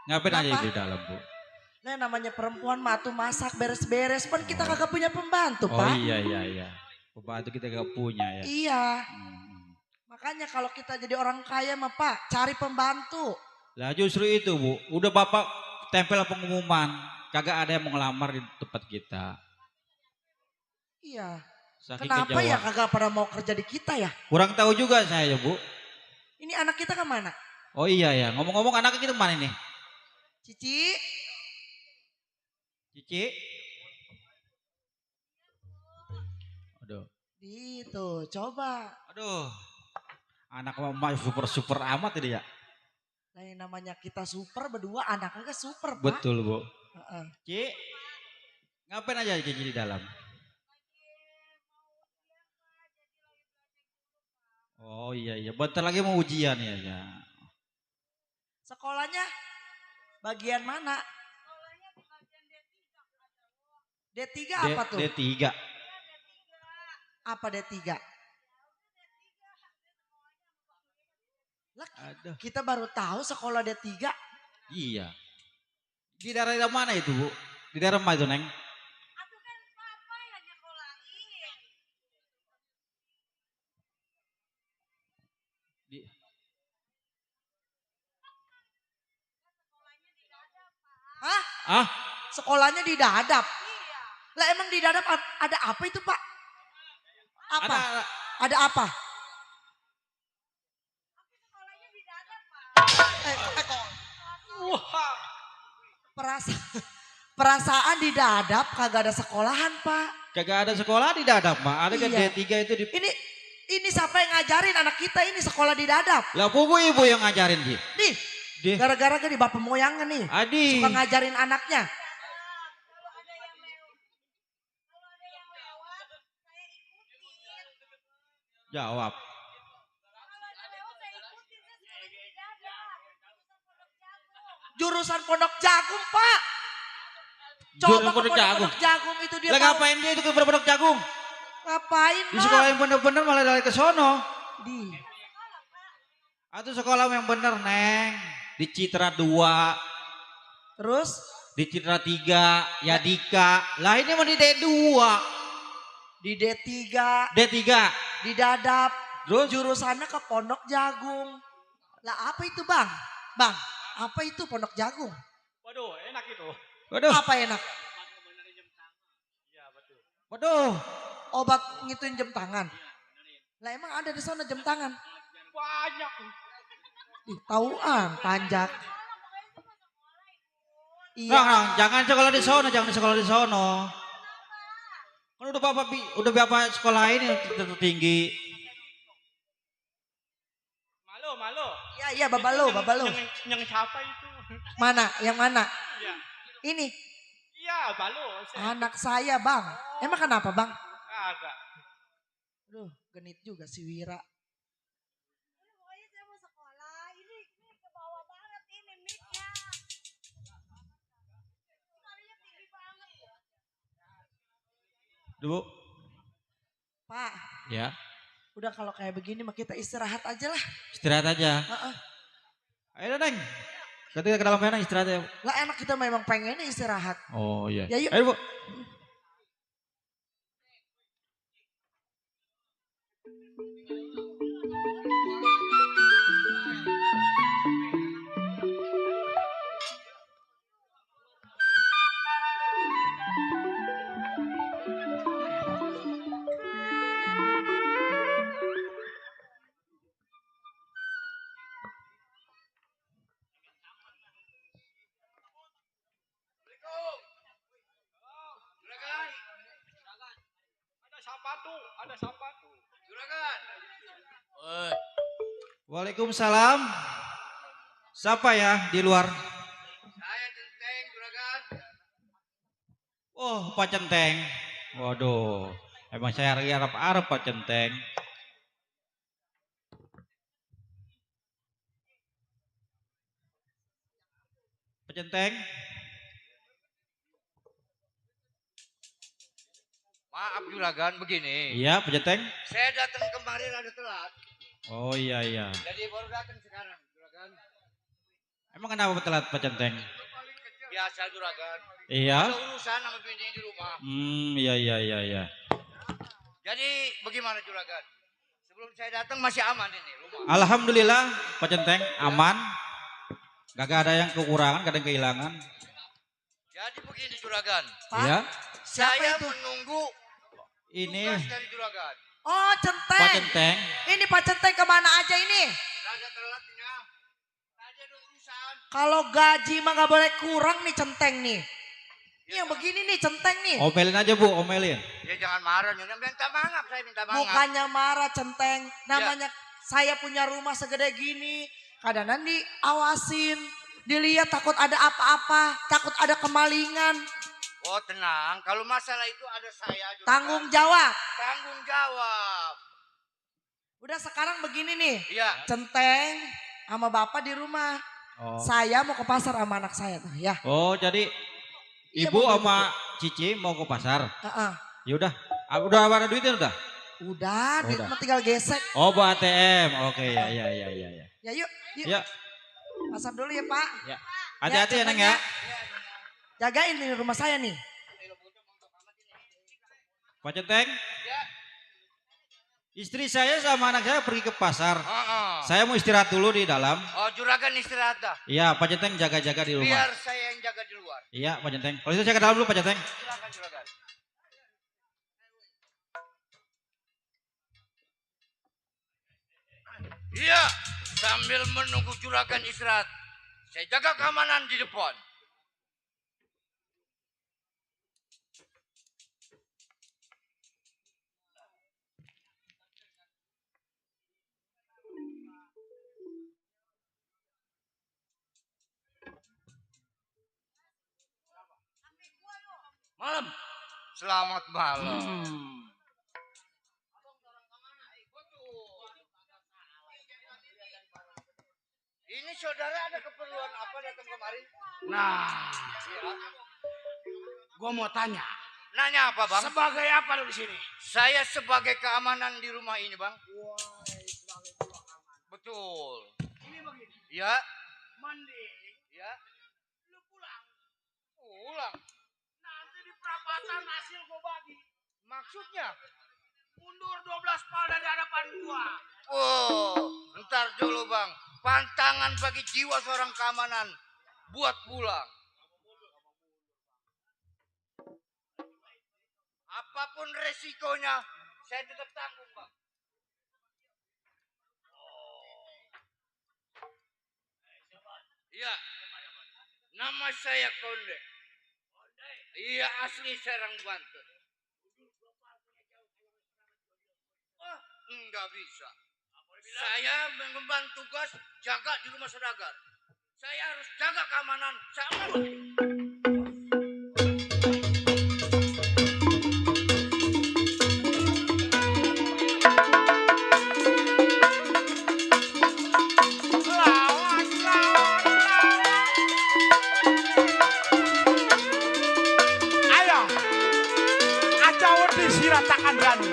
Ngapain aja Kenapa? di dalam, Bu? Nah namanya perempuan mah tuh masak beres-beres. Kan kita kagak punya pembantu Oh Pak. iya. Pembantu kita gak punya ya. Iya. Makanya kalau kita jadi orang kaya mah Pak, cari pembantu. Lah justru itu Bu, udah Bapak tempel pengumuman, kagak ada yang mau ngelamar di tempat kita. Iya. Saking Kenapa ya kejauhan. kagak pada mau kerja di kita ya? Kurang tahu juga saya Bu. Ini anak kita kemana? Oh iya ya, ngomong-ngomong anaknya kita mana nih? Cici? Cici? Aduh. Gitu, coba. Aduh. Anak mama super amat ini ya. Nah yang namanya kita super berdua, anaknya super Pak. Betul Bu. Heeh. Ci, ngapain aja Cici di dalam? Oh iya, bentar lagi mau ujian ya. Sekolahnya bagian mana? D3 apa tuh? D3. Apa D3? Lah, kita baru tahu sekolah D3. Iya. Di daerah mana itu Bu? Di daerah mana itu Neng? Hah? Ah? Sekolahnya di Dadap? Lah emang di Dadap ada apa itu Pak? Apa? Ada apa? Wah. Perasaan di Dadap kagak ada sekolahan Pak. Kagak ada sekolah di Dadap Pak. Ada kan Iya. D3 itu di... Ini siapa yang ngajarin anak kita ini sekolah di Dadap? Lah pokok ibu yang ngajarin Ji. Nih, gara-gara di bapak moyangnya nih. Adi. Suka ngajarin anaknya. Jawab. Jurusan Pondok Jagung Pak. Jurusan Coba ke Pondok Jagung. Pondok Jagung itu dia Lah tahu. ngapain dia itu ke Pondok Jagung? Ngapain Di Pak? sekolah yang bener-bener malah dari ke sono. Di. Atau sekolah yang bener Neng. Di Citra 2. Terus? Di Citra 3. Yadika. Lah ini mau di D2. Di D3. D3. Di Dadap. Terus? Jurusannya ke Pondok Jagung. Lah apa itu Bang? Bang, apa itu Pondok Jagung? Waduh, enak itu. Waduh. Apa enak? Waduh. Obat ngituin jam tangan. Lah emang ada di sana jam tangan? Banyak. Ih, tauan, panjak. Iya. Nah, jangan sekolah di sono, jangan sekolah di sono. Kan udah bapak sekolah ini tertinggi. Malu. Iya, babalo. Yang siapa itu? Mana? Yang mana? Iya. Ini. Iya, balu. Anak saya Bang. Emang kenapa Bang? Agak. Aduh, genit juga si Wira. Dulu. Pak. Ya. Udah kalau kayak begini mah kita istirahat aja lah. Istirahat aja. Heeh. Ayo Neng. Kita ke dalam mana istirahat ya. Lah enak kita memang pengennya istirahat. Oh iya. Ya yuk. Ayo Bu. Ada siapa tuh? Juragan. Waalaikumsalam. Siapa ya di luar? Saya Centeng, juragan. Oh, Pak Centeng. Waduh, emang saya harap Pak Centeng. Pak Centeng. Maaf juragan, begini. Iya, Pak Centeng. Saya datang kemarin ada telat. Oh iya. Jadi baru datang sekarang, juragan. Emang kenapa telat Pak Centeng? Biasa juragan. Iya. Ada urusan sama bini di rumah. Iya. Jadi bagaimana juragan? Sebelum saya datang masih aman ini rumah. Alhamdulillah Pak Centeng aman. Gak ada yang kekurangan, gak ada yang kehilangan. Jadi begini juragan. Iya. Saya menunggu Ini tugas dari juragan. Oh, Centeng. Pak Centeng. Ini Pak Centeng kemana aja ini? Ada telatnya. Tadi ada urusan. Kalau gaji mah gak boleh kurang nih Centeng nih. Ini yang begini nih Centeng nih. Omelin aja Bu, omelin. Ya jangan marah, Nyonya. Minta maaf, saya minta maaf. Bukannya marah Centeng. Namanya saya punya rumah segede gini. Kadang-kadang diawasin. Dilihat takut ada apa-apa. Takut ada kemalingan. Oh tenang, kalau masalah itu ada saya juga. Tanggung jawab. Tanggung jawab. Udah sekarang begini nih. Iya. Centeng sama bapak di rumah. Oh. Saya mau ke pasar sama anak saya tuh ya. Oh jadi Iya, Ibu mau sama Cici mau ke pasar. Heeh. Ya udah ada duitnya udah? Udah, duit Udah. mah tinggal gesek. Oh buat ATM, oke ya. Ya yuk. Ya. Pasar dulu ya Pak. Ya. Hati-hati ya Neng ya. Jagain nih rumah saya nih. Pak Centeng. Istri saya sama anak saya pergi ke pasar. Saya mau istirahat dulu di dalam. Oh juragan istirahat dah. Iya Pak Centeng jaga-jaga di rumah. Biar saya yang jaga di luar. Iya Pak Centeng. Kalau itu saya ke dalam dulu Pak Centeng. Silakan juragan. Iya, sambil menunggu juragan istirahat, saya jaga keamanan di depan. Malam. Selamat malam. Ini saudara ada keperluan apa datang kemari? Nah, gua mau tanya. Nanya apa bang? Sebagai apa lu di sini? Saya sebagai keamanan di rumah ini bang. Betul. Ini begini. Ya. Mandi. Ya. Lu pulang. Pulang. Nanti di perapatan hasil gua bagi. Maksudnya? Mundur 12 pal dari hadapan gua. Oh, ntar dulu bang. Pantangan bagi jiwa seorang keamanan buat pulang. Apapun resikonya, saya tetap tanggung bang. Iya, nama saya Konde. Iya asli Serang Banten. Oh, enggak bisa. Saya mengemban tugas jaga di rumah saudagar. Saya harus jaga keamanan sama. Ayo, aja wedi sira tak kandhani.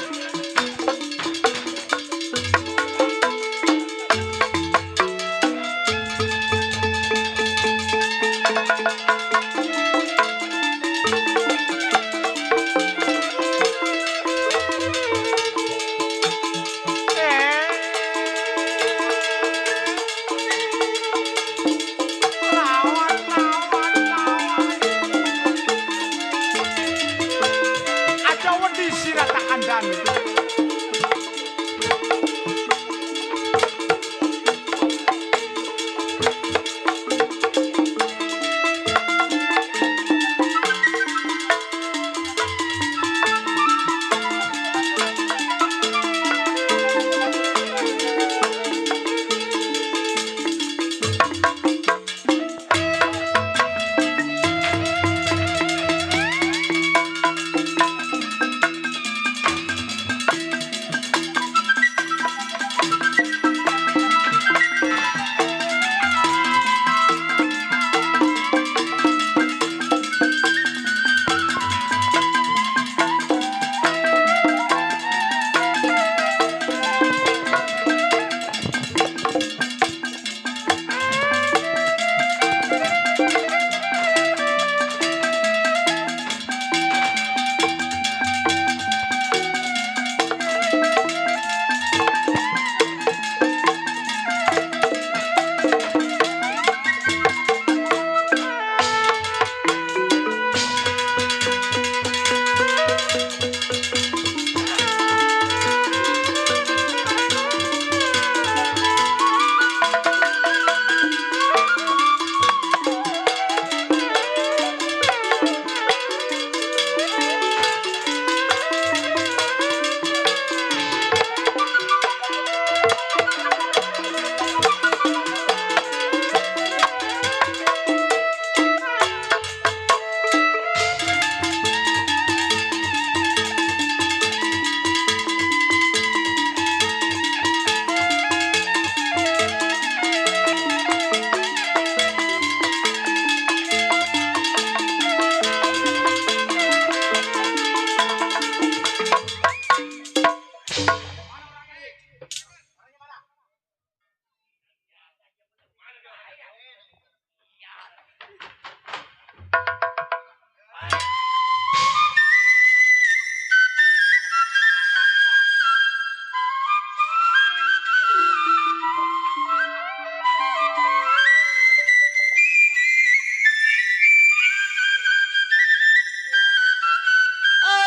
Aja wedi sira tak kandhani.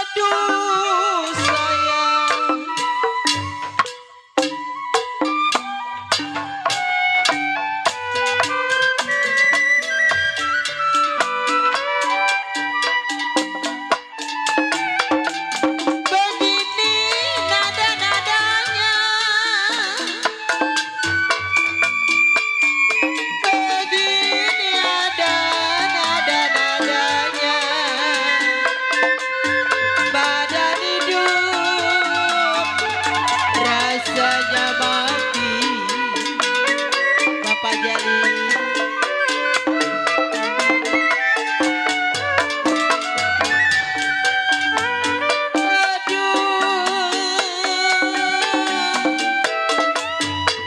Aduh sayang. Begini nada-nadanya, begini ada nada-nadanya, badan hidup rasanya mati. Bapak Jali.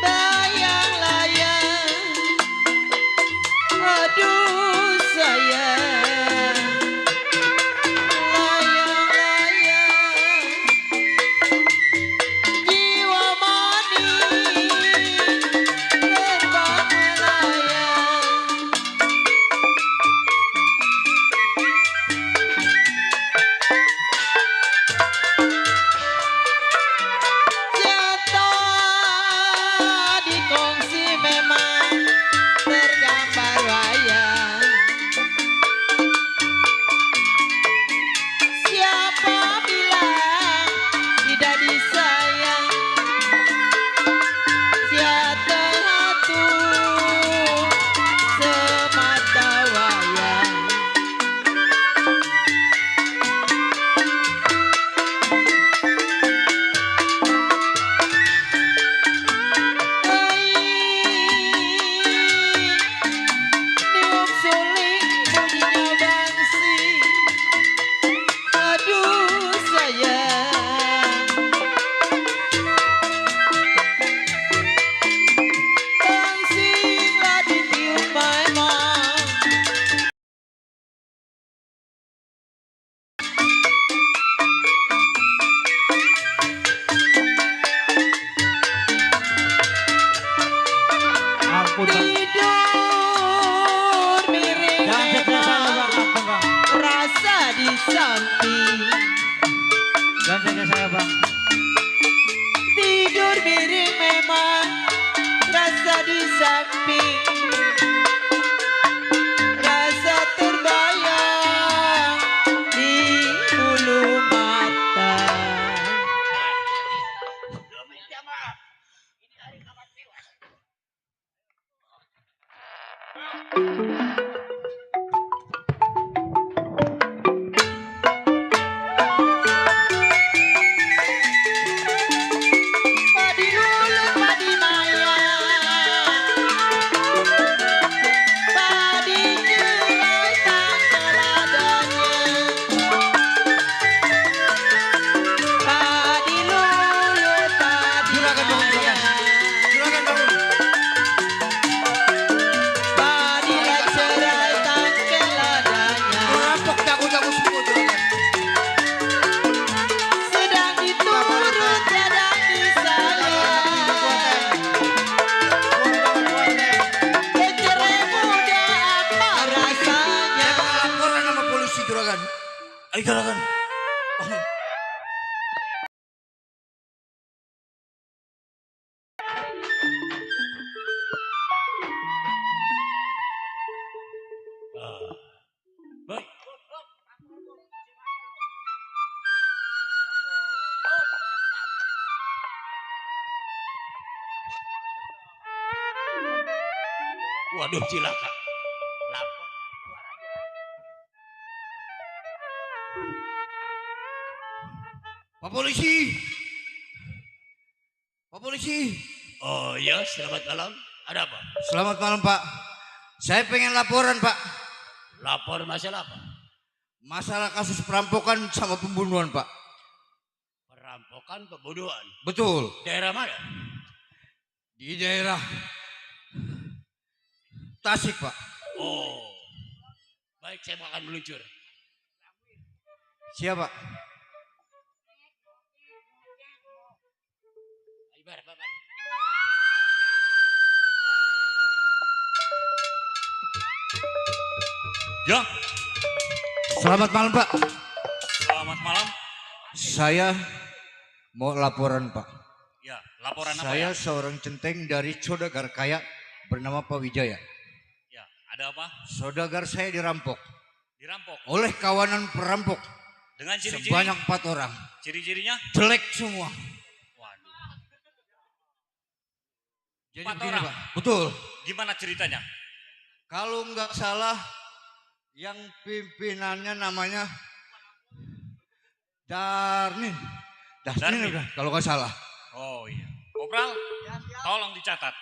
Layang-layang, aduh sayang, layang-layang, jiwa manis terbang melayang. Jatuh di kongsi memang tergambar wayang. Siapa bilang tidak disayang? Siapa hatu semata wayang. Niup suling bunyinya bangsi, aduh sayang. Bangsi lah ditiup memang. Ampun bang. Tidur miring Jangan memang saya bang, bang. rasa di samping. Jangan saja saya bang. Tidur miring memang rasa di samping. Rasa terbayang di bulu mata. Padi lulu, padi maya, padi jerai tanggaladanya. Padi lulu, padi maya, padi cerai tanggaladanya. Sedang diturut, sedang disayang. Kecerai muda apa rasanya? Laporan sama polisi juragan. Ayo juragan. Baik. Waduh cilaka. Lapor. Pak polisi. Pak polisi. Oh ya, selamat malam. Ada apa? Selamat malam Pak. Saya pengen laporan Pak. Lapor masalah apa? Masalah kasus perampokan sama pembunuhan Pak. Perampokan, pembunuhan. Betul. Daerah mana? Di daerah Tasik Pak. Oh. Baik, saya akan meluncur. Siapa? Ibarat Bapak. Ya. Selamat malam Pak. Selamat malam. Saya mau laporan Pak. Ya, laporan apa Saya ya? seorang centeng dari saudagar kaya bernama Pak Wijaya. Ya, ada apa? Saudagar saya dirampok Dirampok. oleh kawanan perampok Dengan ciri-ciri? sebanyak 4 orang. Ciri-cirinya? Jelek semua. Waduh. Jadi 4 begini, orang? Pak. Betul. Gimana ceritanya? Kalau nggak salah yang pimpinannya namanya Darmin. Darmin. Udah, kalau nggak salah. Oh iya. Kopral, tolong dicatat.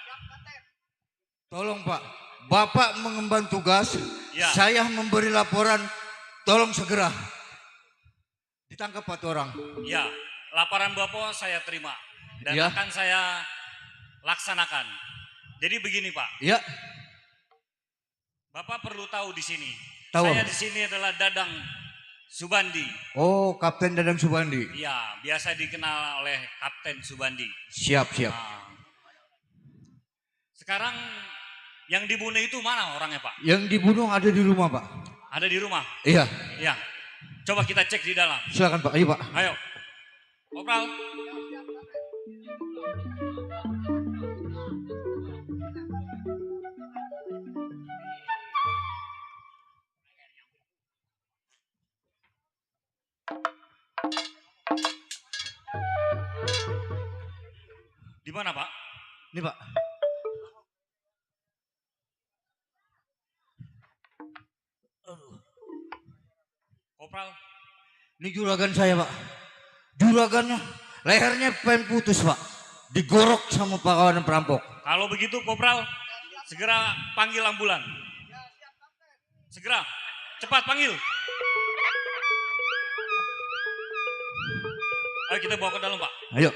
Tolong Pak, Bapak mengemban tugas, Ya. saya memberi laporan, tolong segera ditangkap 4 orang. Ya, laporan Bapak saya terima dan Ya. akan saya laksanakan. Jadi begini Pak. Ya. Bapak perlu tahu di sini. Tahu. Saya di sini adalah Dadang Subandi. Oh, Kapten Dadang Subandi. Ya, biasa dikenal oleh Kapten Subandi. Siap. Nah, sekarang yang dibunuh itu mana orangnya Pak? Yang dibunuh ada di rumah Pak. Ada di rumah? Iya. Ya. Coba kita cek di dalam. Silakan Pak, ayo Pak. Ayo. Kopral. Di mana Pak? Ini Pak. Kopral. Ini juragan saya Pak. Juragannya lehernya pengen putus Pak. Digorok sama Pak kawanan perampok. Kalau begitu Kopral, segera panggil ambulan. Segera, cepat panggil. Ayo kita bawa ke dalam Pak. Ayo.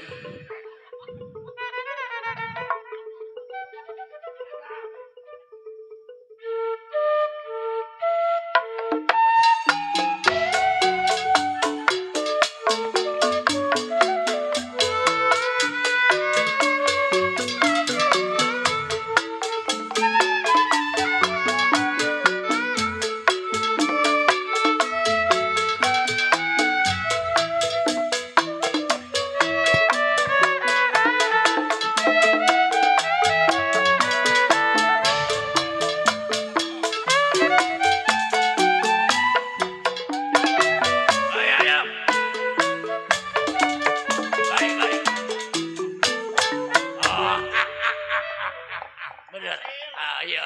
Bener. Ah, iya.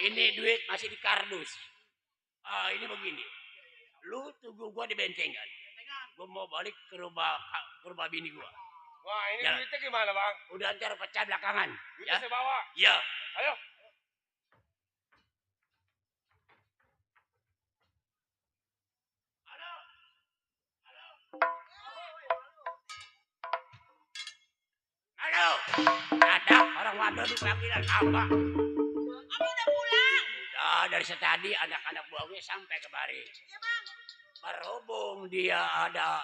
Ini duit masih di kardus. Ah, ini begini. Lu tunggu gua di bentengan. Gua mau balik ke rumah bini gua. Wah, ini Ya. duitnya gimana, Bang? Udah ntar pecah belakangan. Duitnya saya bawa. Ya. Ayo. Halo. Ada orang wadah di panggilan apa? Kamu udah pulang? Udah dari tadi anak-anak buahnya sampai kemari. Iya bang. Berhubung dia ada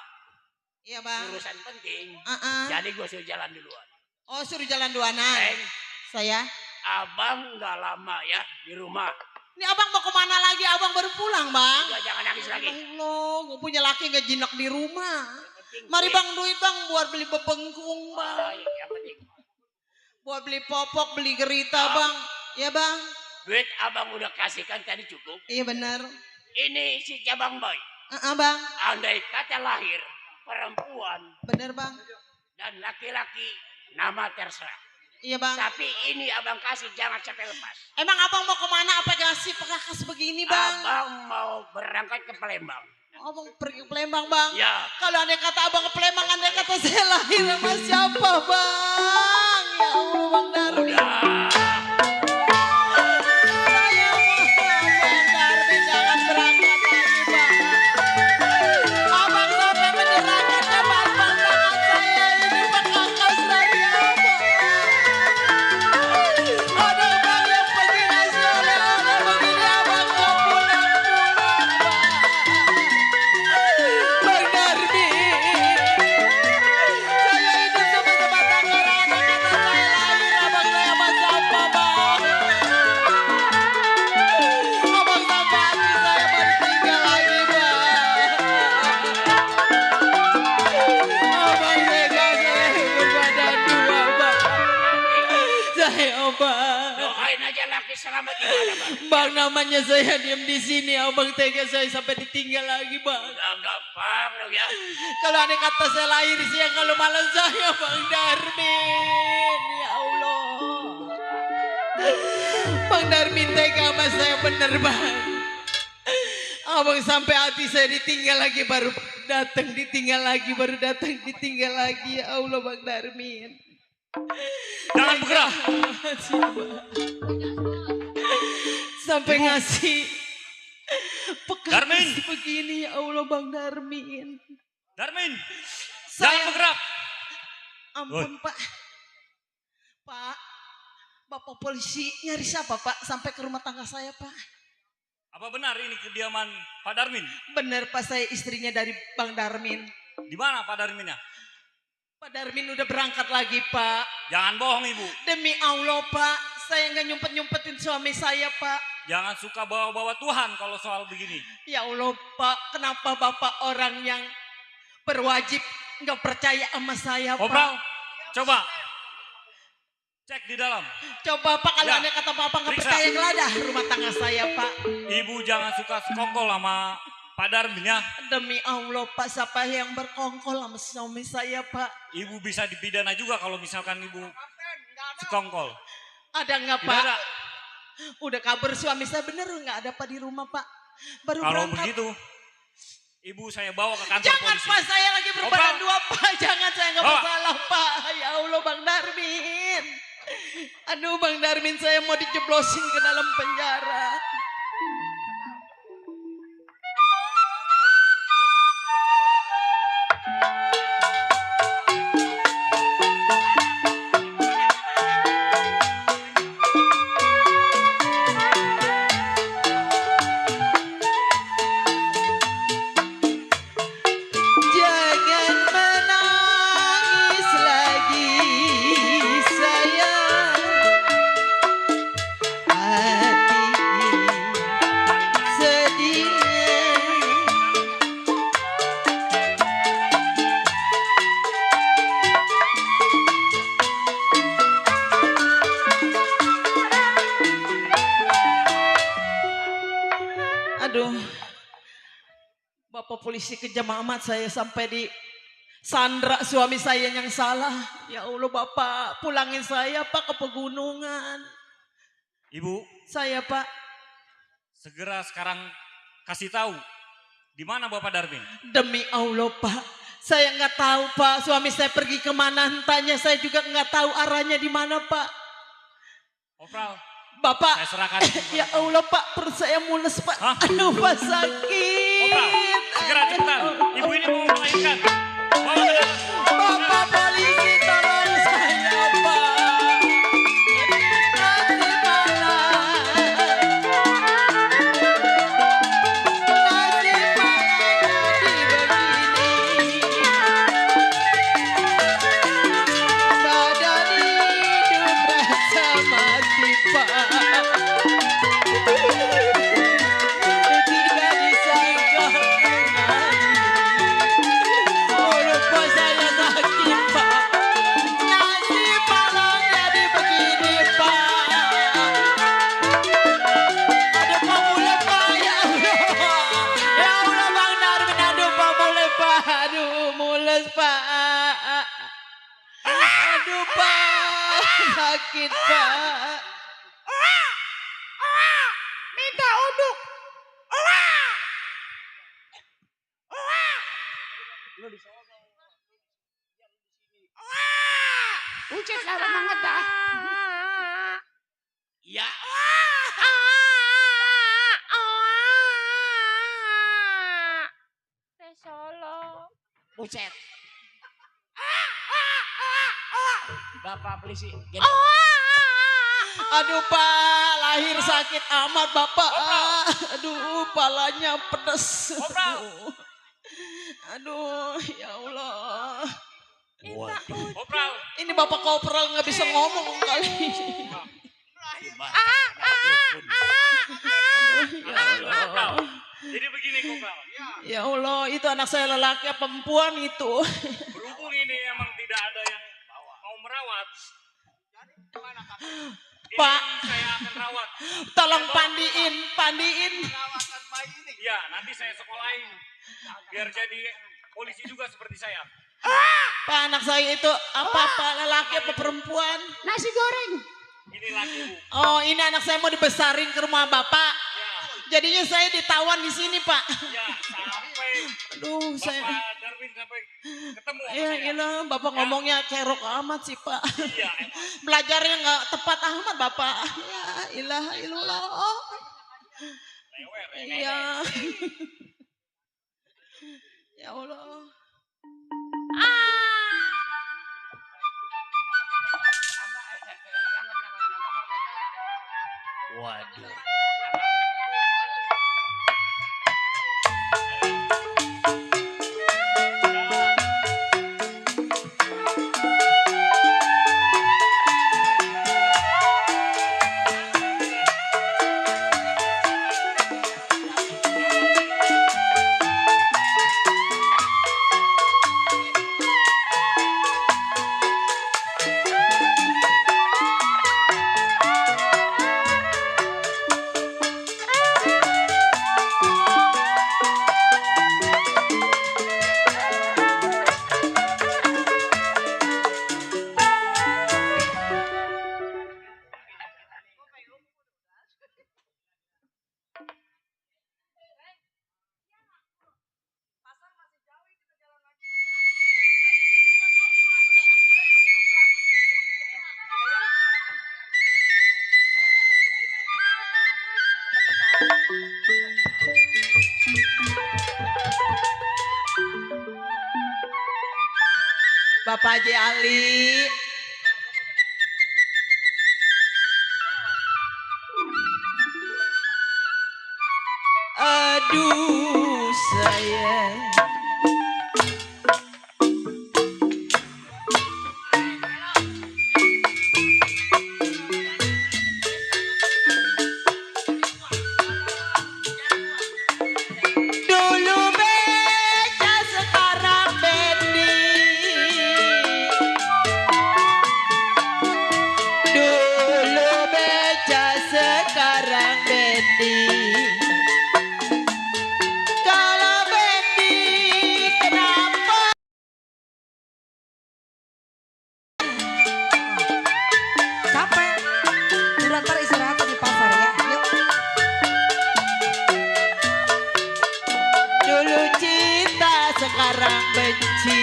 Iya bang. urusan penting. Uh-uh. Jadi gue suruh jalan duluan. Oh suruh jalan duanan. Saya? Abang nggak lama ya di rumah. Ini abang mau kemana lagi? Abang baru pulang bang. Udah jangan nangis lagi. Allah, gue punya laki gak jinak di rumah. Mari bang duit bang buat beli bebengkung bang. Yang penting. Buat beli popok, beli gerita bang. Ya bang. Duit abang udah kasihkan tadi cukup. Iya benar. Ini si cabang boy. Bang. Andai kata lahir perempuan. Bener bang. Dan laki-laki nama terserah. Iya bang. Tapi ini abang kasih jangan sampai lepas. Emang abang mau kemana? Apa kasih pekas begini bang? Abang mau berangkat ke Palembang. Abang pergi ke Palembang bang? Ya. Kalau andai kata abang ke Palembang, andai kata saya lahir sama siapa bang? Ya Allah bang Darwin. Saya hidup sama-sama tanggaran, kata saya lahir abang saya sama siapa bang? Bang. Doain aja laki selamat di mana, Bang. Bang, namanya saya diam di sini, abang tega saya sampai ditinggal lagi, Bang. Udah gampang lo ya. Kalau ada kata saya lahir siang, kalau malam saya Bang Darmin. Ya Allah. Bang Darmin tega sama saya bener, Bang. Abang sampai hati saya ditinggal lagi baru datang, ditinggal lagi baru datang, ditinggal lagi. Ya Allah Bang Darmin. Jangan bergerak. Sampai ngasih Darmin. begini, ya Allah Bang Darmin. Darmin, jangan bergerak. Ampun Pak. Pak, Bapak polisi nyari siapa Pak? Sampai ke rumah tangga saya Pak. Apa benar ini kediaman Pak Darmin? Benar Pak, saya istrinya dari Bang Darmin. Di mana Pak Darminnya? Pak Darmin udah berangkat lagi Pak. Jangan bohong Ibu. Demi Allah Pak, saya nggak nyumpet-nyumpetin suami saya Pak. Jangan suka bawa-bawa Tuhan kalau soal begini. Ya Allah Pak, kenapa Bapak orang yang berwajib nggak percaya sama saya Pak? Kopral, coba cek di dalam. Coba Pak, kalau Ya, ada kata Bapak nggak periksa. percaya geladah rumah tangga saya Pak. Ibu jangan suka sekongkol sama Pak Darmin ya. Demi Allah Pak, siapa yang berkongkol sama suami saya Pak? Ibu bisa dipidana juga kalau misalkan Ibu sekongkol. Ada nggak Tidak Pak? ada. Udah kabur suami saya, bener nggak ada Pak di rumah Pak? Baru Kalau berangkat. begitu, Ibu saya bawa ke kantor Jangan polisi. Pak, saya lagi berbadan Kopral. dua Pak. Jangan, saya nggak Bawa. bersalah Pak. Ya Allah Bang Darmin. Aduh Bang Darmin, saya mau dijeblosin ke dalam penjara. Jangan menangis lagi sayang, hati sedihnya. Aduh, Bapak polisi kejam amat, saya sampai di sandra suami saya yang salah. Ya Allah Bapak, pulangin saya Pak ke pegunungan. Ibu, Saya Pak, segera sekarang kasih tahu di mana Bapak Darmin. demi Allah Pak, saya nggak tahu Pak, suami saya pergi kemana entahnya, saya juga nggak tahu arahnya di mana Pak. Kopral, Bapak, saya serahkan. ya Allah Pak, perut saya mules Pak. Aduh Pak, sakit. Kopral, segera cepetan. Ibu ini mau melahirkan. Bawa ke dalam. Bapak polisi, tolong saya Pak. Nasib badan hidup rasa mati Pak. Tidak disangka mulut Pak saya sakit Pak. Nasib malang jadi begini Pak. Aduh Pak, mulai Pak, ya Allah. Ya Allah Bang Darmin, aduh Pak, mulai Pak. Aduh mules Pak. Aduh Pak, sakit Pak. Minta uduk. Ucet lara banget dah. Ya. Solo. Buset. Bapak polisi. Aduh Pak, lahir sakit amat Bapak. Aduh, palanya pedes. Aduh, ya Allah. Kopral. Ini Bapak Kopral nggak bisa ngomong kali. Kopral. Jadi begini Kopral. Ya Allah, itu anak saya lelaki apa perempuan itu? Berhubung ini emang tidak ada yang mau merawat. Pak, saya akan rawat. tolong pandiin. Iya, nanti saya sekolahin. Biar jadi polisi juga seperti saya. Pak, anak saya itu apa lelaki apa perempuan? Nasi goreng. Ini lagi, Bu. Oh, ini anak saya mau dibesarin ke rumah Bapak. Jadinya saya ditawan di sini, Pak. Ya, sampai Aduh, Bapak saya Darwin sampai ketemu sama ya saya. ilah, Bapak ngomongnya kerok amat sih, Pak. Iya, emang. Belajarnya nggak tepat amat, Bapak. Ya ilah ilallah. Iya. Ya Allah. Waduh. Bapak Haji Ali. Aduh sayang. Dulu beca sekarang bendi. Dulu beca sekarang bendi. Kalau bendi kenapa? Capek. Udah ntar istirahat di pasar ya. Yuk. Dulu cinta sekarang benci.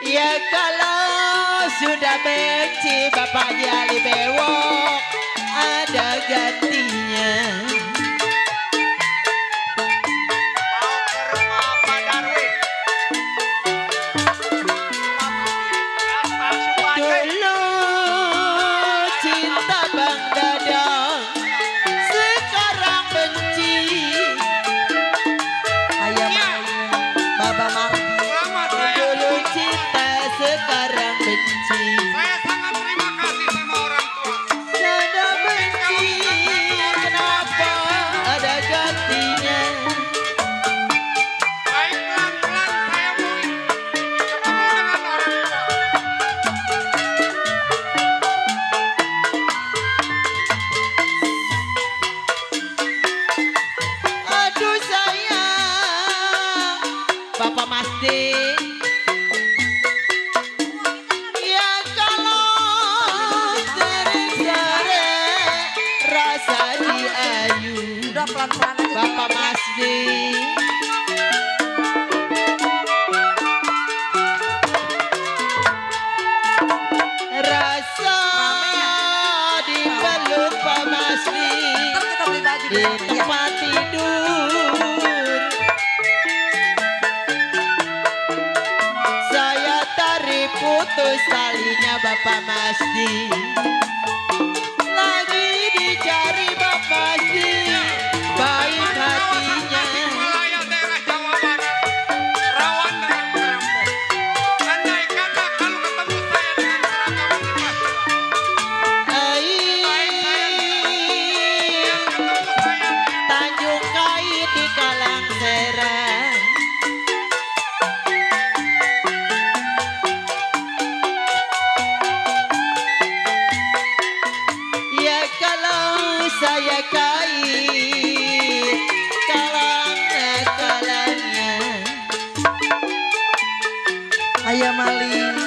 Ya kalau sudah benci Bapak Haji bewok ada gantinya. Mau ke rumah Pak Darwin. Dulu cinta Bang Dadang, sekarang benci. Ayam Baba Mardi. Dulu cinta, sekarang benci. Saya sangat terima kasih sama orang tua. Sudah benci, kenapa ada gantinya? Baik pelan-pelan saya mau ketemu dengan orang tua. Aduh sayang, Bapak Masdi. Ya kalau sering-sering rasa diayu. Udah pelan-pelan aja. Bapak Masdi. Rasa dipeluk Pak Masdi. Ntar kita beli baju Di bersama ya. tempat tidur saya tarik putus talinya Bapak Masdi. Lagi dicari Bapak Masdi, baik hatinya. Wilayah daerah Jawa Barat rawan dengan perampok. Andai kata kalau ketemu saya dengan seragam Tanjung Kait di Kalang Serang. saya kait kalangnya. Ayah maling.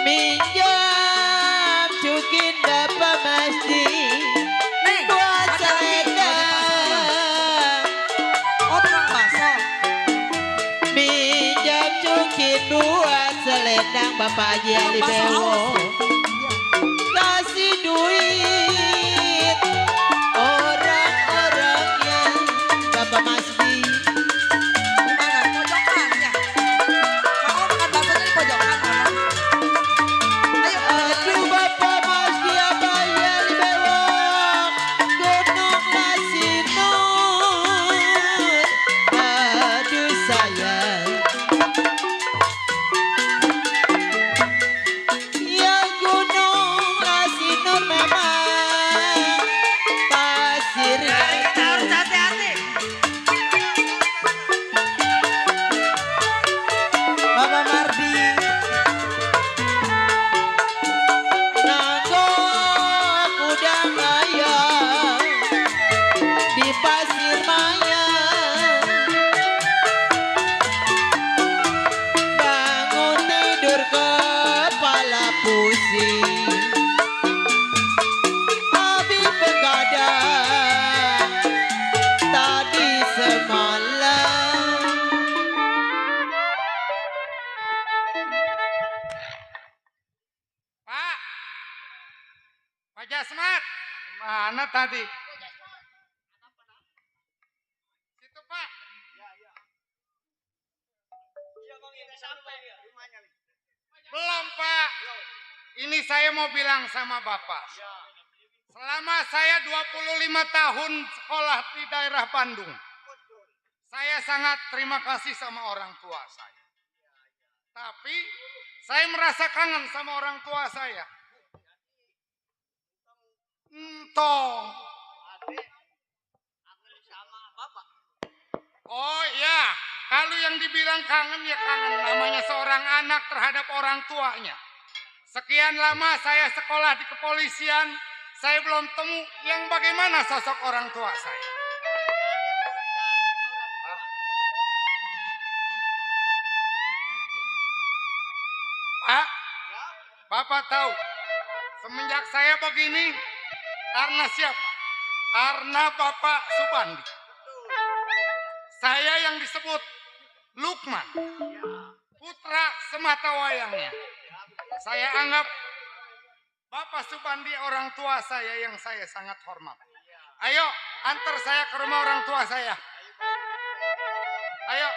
Minjam cukin Bapak Masdi buat selendang. Oh tukang bakso. Minjam cukin buat selendang Bapak Haji Ali Bewo. Kasih duit orang-orangnya Bapak Masdi. Gimana? Pojokan ya? Mau makan baksonya di pojokan mana? Ayo. Aduh Bapak Masdi Abah Ali Bewo. Gunung Lasinur. Aduh sayang. Ya Gunung Lasinur memang pasir. Kita harus hati-hati. Bapak Mardi. Nanggok udang ayam di pasir maya. Bangun tidur kepala pusing. Abi begadang tadi semalam. Pak. Pak Jasmat. Mana tadi? Situ Pak. Belum Pak. Ini saya mau bilang sama Bapak. Selama saya 25 tahun sekolah di daerah Bandung. Saya sangat terima kasih sama orang tua saya. Tapi saya merasa kangen sama orang tua saya. Entong. Oh iya, kalau yang dibilang kangen ya kangen. Namanya seorang anak terhadap orang tuanya. Sekian lama saya sekolah di kepolisian, saya belum temu yang bagaimana sosok orang tua saya. Pak, Bapak tahu, semenjak saya begini, karena siapa? Karena Bapak Subandi. Saya yang disebut Lukman, putra sematawayangnya. Saya anggap Bapak Subandi orang tua saya yang saya sangat hormat. Ayo, antar saya ke rumah orang tua saya. Ayo.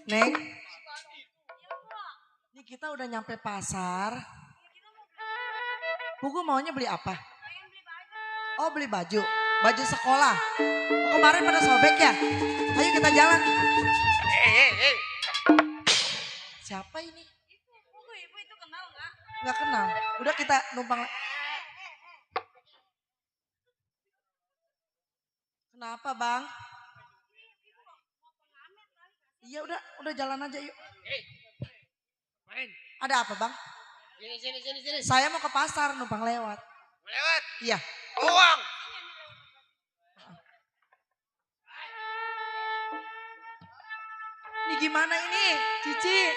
Neng. Ini kita udah nyampe pasar. Pugu maunya beli apa? Oh beli baju. Baju sekolah. Oh, kemarin pada sobek ya? Ayo kita jalan. Siapa ini? Ibu itu kenal nggak? Nggak kenal. Udah kita numpang. Kenapa bang? Iya udah jalan aja yuk. Main. Ada apa bang? Sini. Saya mau ke pasar numpang lewat. Lewat. Iya. Uang. Ini gimana ini Cici? Sini.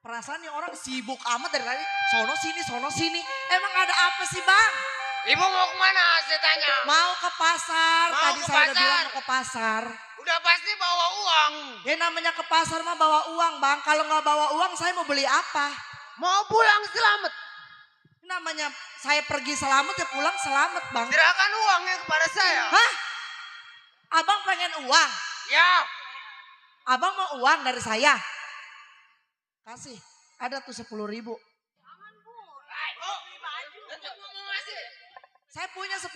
Perasaan nih orang sibuk amat dari tadi. Sono sini. Emang ada apa sih bang? Ibu mau kemana saya tanya? Mau ke pasar. Mau Tadi ke saya udah pasar. bilang mau ke pasar. Udah pasti bawa uang. Ya namanya ke pasar mah bawa uang bang. Kalau nggak bawa uang saya mau beli apa? Mau pulang selamat. Namanya saya pergi selamat ya pulang selamat bang. Serahkan uangnya kepada saya. Hah? Abang pengen uang? Ya. Abang mau uang dari saya? Kasih. Ada tuh 10.000. Saya punya 10.000.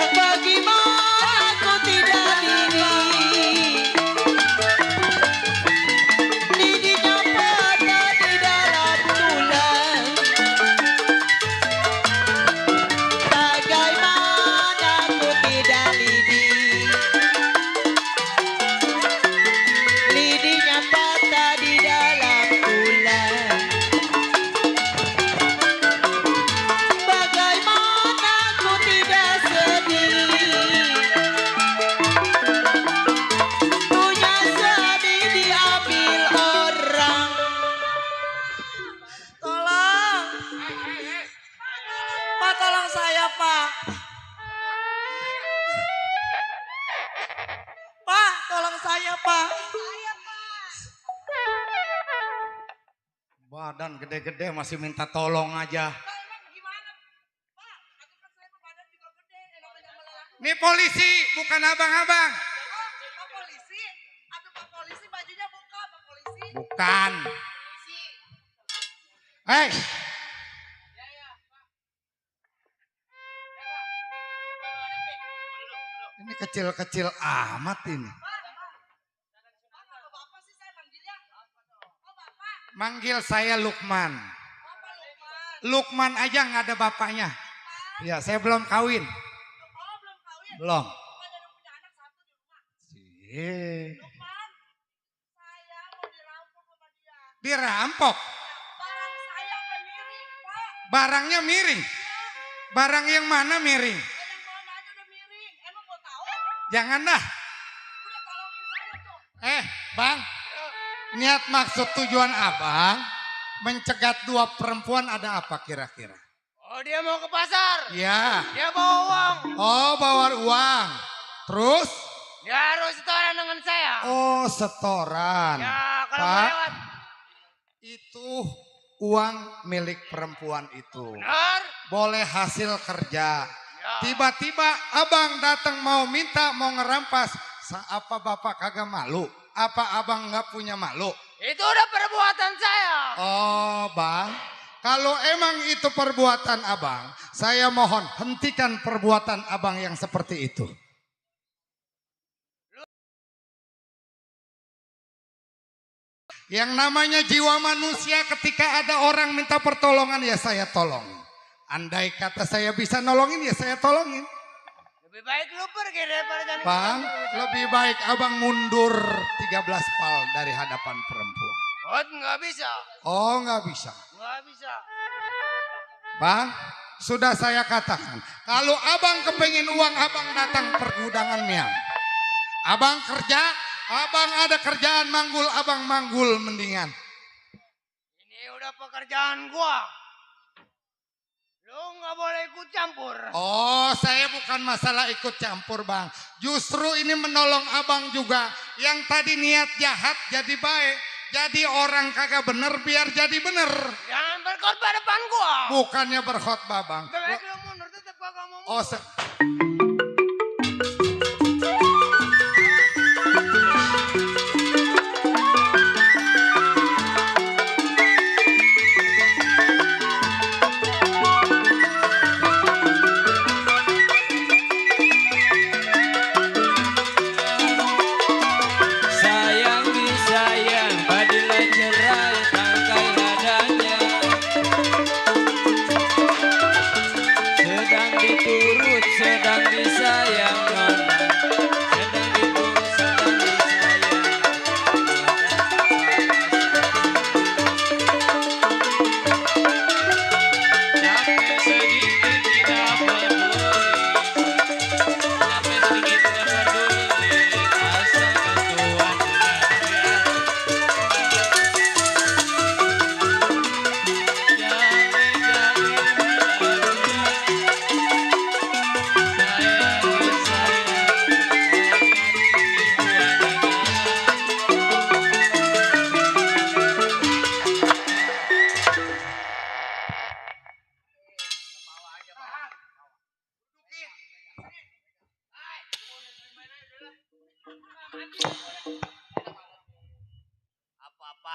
Bagaimana aku tidak diri, lidinya patah di dalam tulang. Bagaimana aku tidak lidi, lidinya patah di dalam tulang. Bagaimana aku tidak sedih, punya sedih diambil orang. Tolong. Pak, tolong saya, Pak. Pak, tolong saya, Pak. Badan gede-gede masih minta tolong aja. Nih polisi, bukan abang-abang. Pak polisi, atau Pak polisi bajunya buka, Pak polisi. Bukan. Hei, Ini kecil-kecil amat ini. manggil saya Lukman. Lukman aja nggak ada bapaknya. Ya, saya belum kawin. Belum. Dirampok. Barangnya miring. Barang yang mana miring? Jangan dah. Bang. Niat maksud tujuan abang mencegat dua perempuan ada apa kira-kira? Oh, dia mau ke pasar. Ya. Dia bawa uang. Oh, bawa uang. Terus? Dia harus setoran dengan saya. Oh, setoran. Ya, kalau Pak, mau lewat. itu uang milik perempuan itu. Benar. Boleh hasil kerja. Tiba-tiba abang datang mau minta, mau ngerampas. Apa bapak kagak malu? Apa abang nggak punya malu? Itu udah perbuatan saya. Oh, bang. Kalau emang itu perbuatan abang, saya mohon hentikan perbuatan abang yang seperti itu. Yang namanya jiwa manusia ketika ada orang minta pertolongan ya saya tolong. Andai kata saya bisa nolongin ya saya tolongin. Lebih baik lu pergi daripada jadi Bang, lebih baik abang mundur 13 pal dari hadapan perempuan. Oh, nggak bisa. Oh, nggak bisa. Nggak bisa. Bang, sudah saya katakan, kalau abang kepengen uang, abang datang pergudangan Miam. Abang kerja, abang ada kerjaan manggul, abang manggul mendingan. Ini udah pekerjaan gua. Lu nggak boleh ikut campur. Oh, saya bukan masalah ikut campur, Bang. Justru ini menolong abang juga. Yang tadi niat jahat jadi baik. Jadi orang kagak bener biar jadi bener. Jangan berkhotbah depan gua. Bukannya berkhotbah, Bang. Baik lu mundur tetap kagak mau. Oh, Sayang disayang, padilah cerai tangkai adanya. Sedang diturut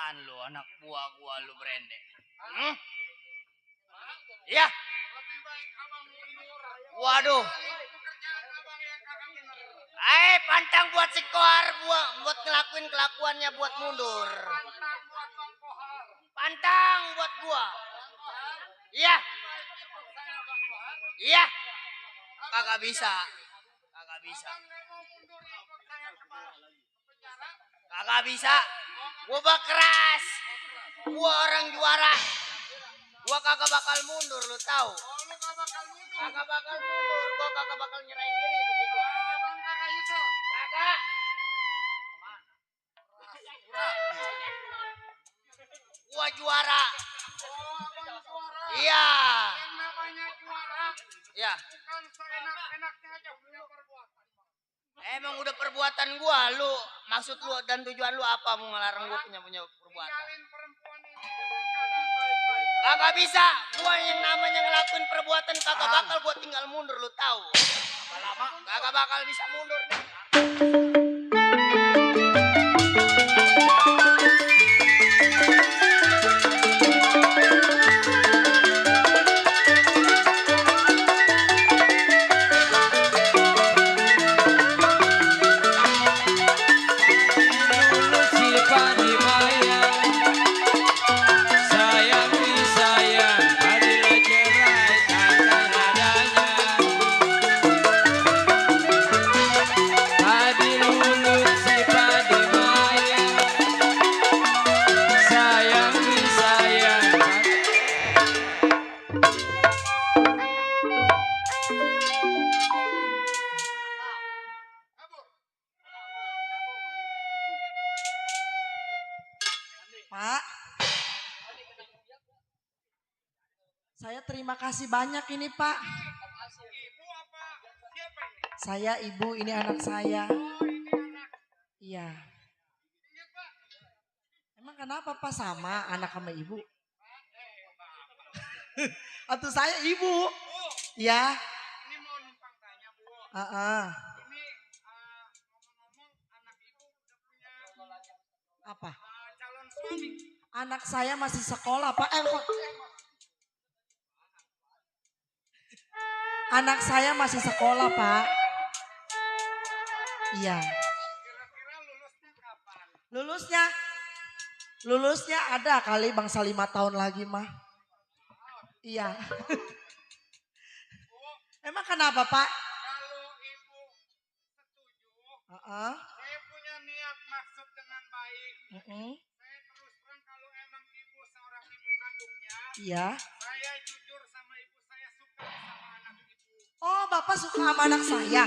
apaan lu anak buah gua lu Brende? Iya. Waduh. Pantang buat si Kohar buat ngelakuin kelakuannya buat mundur. Pantang buat gua. Iya. Iya. Kagak bisa. Kagak bisa. Kagak bisa. Gua bak keras. Gua orang juara. Gua kagak bakal mundur, lu tahu. Kagak bakal mundur. Gua kagak bakal nyerahin diri begitu. Kagak. Gua juara. Iya. Iya. Emang udah perbuatan gua, lu maksud lu dan tujuan lu apa mau ngelarang gua punya perbuatan? Kagak bisa, gua yang namanya ngelakuin perbuatan kagak bakal gua tinggal mundur, lu tahu. Kagak bakal bisa mundur nih. Pak, saya terima kasih banyak ini Pak. Saya ibu, ini anak saya. Iya. Emang kenapa Pak sama anak sama ibu? Atau saya ibu? Ya. Apa? Anak saya masih sekolah Pak. Anak saya masih sekolah Pak. Iya. Lulusnya ada kali bangsa 5 tahun lagi mah. Iya. Emang kenapa Pak? Kalau ibu setuju, saya punya niat maksud dengan baik. Saya terus terang kalau emang ibu seorang ibu kandungnya, iya. Saya jujur sama ibu, saya suka sama anak ibu. Oh, Bapak suka sama anak saya?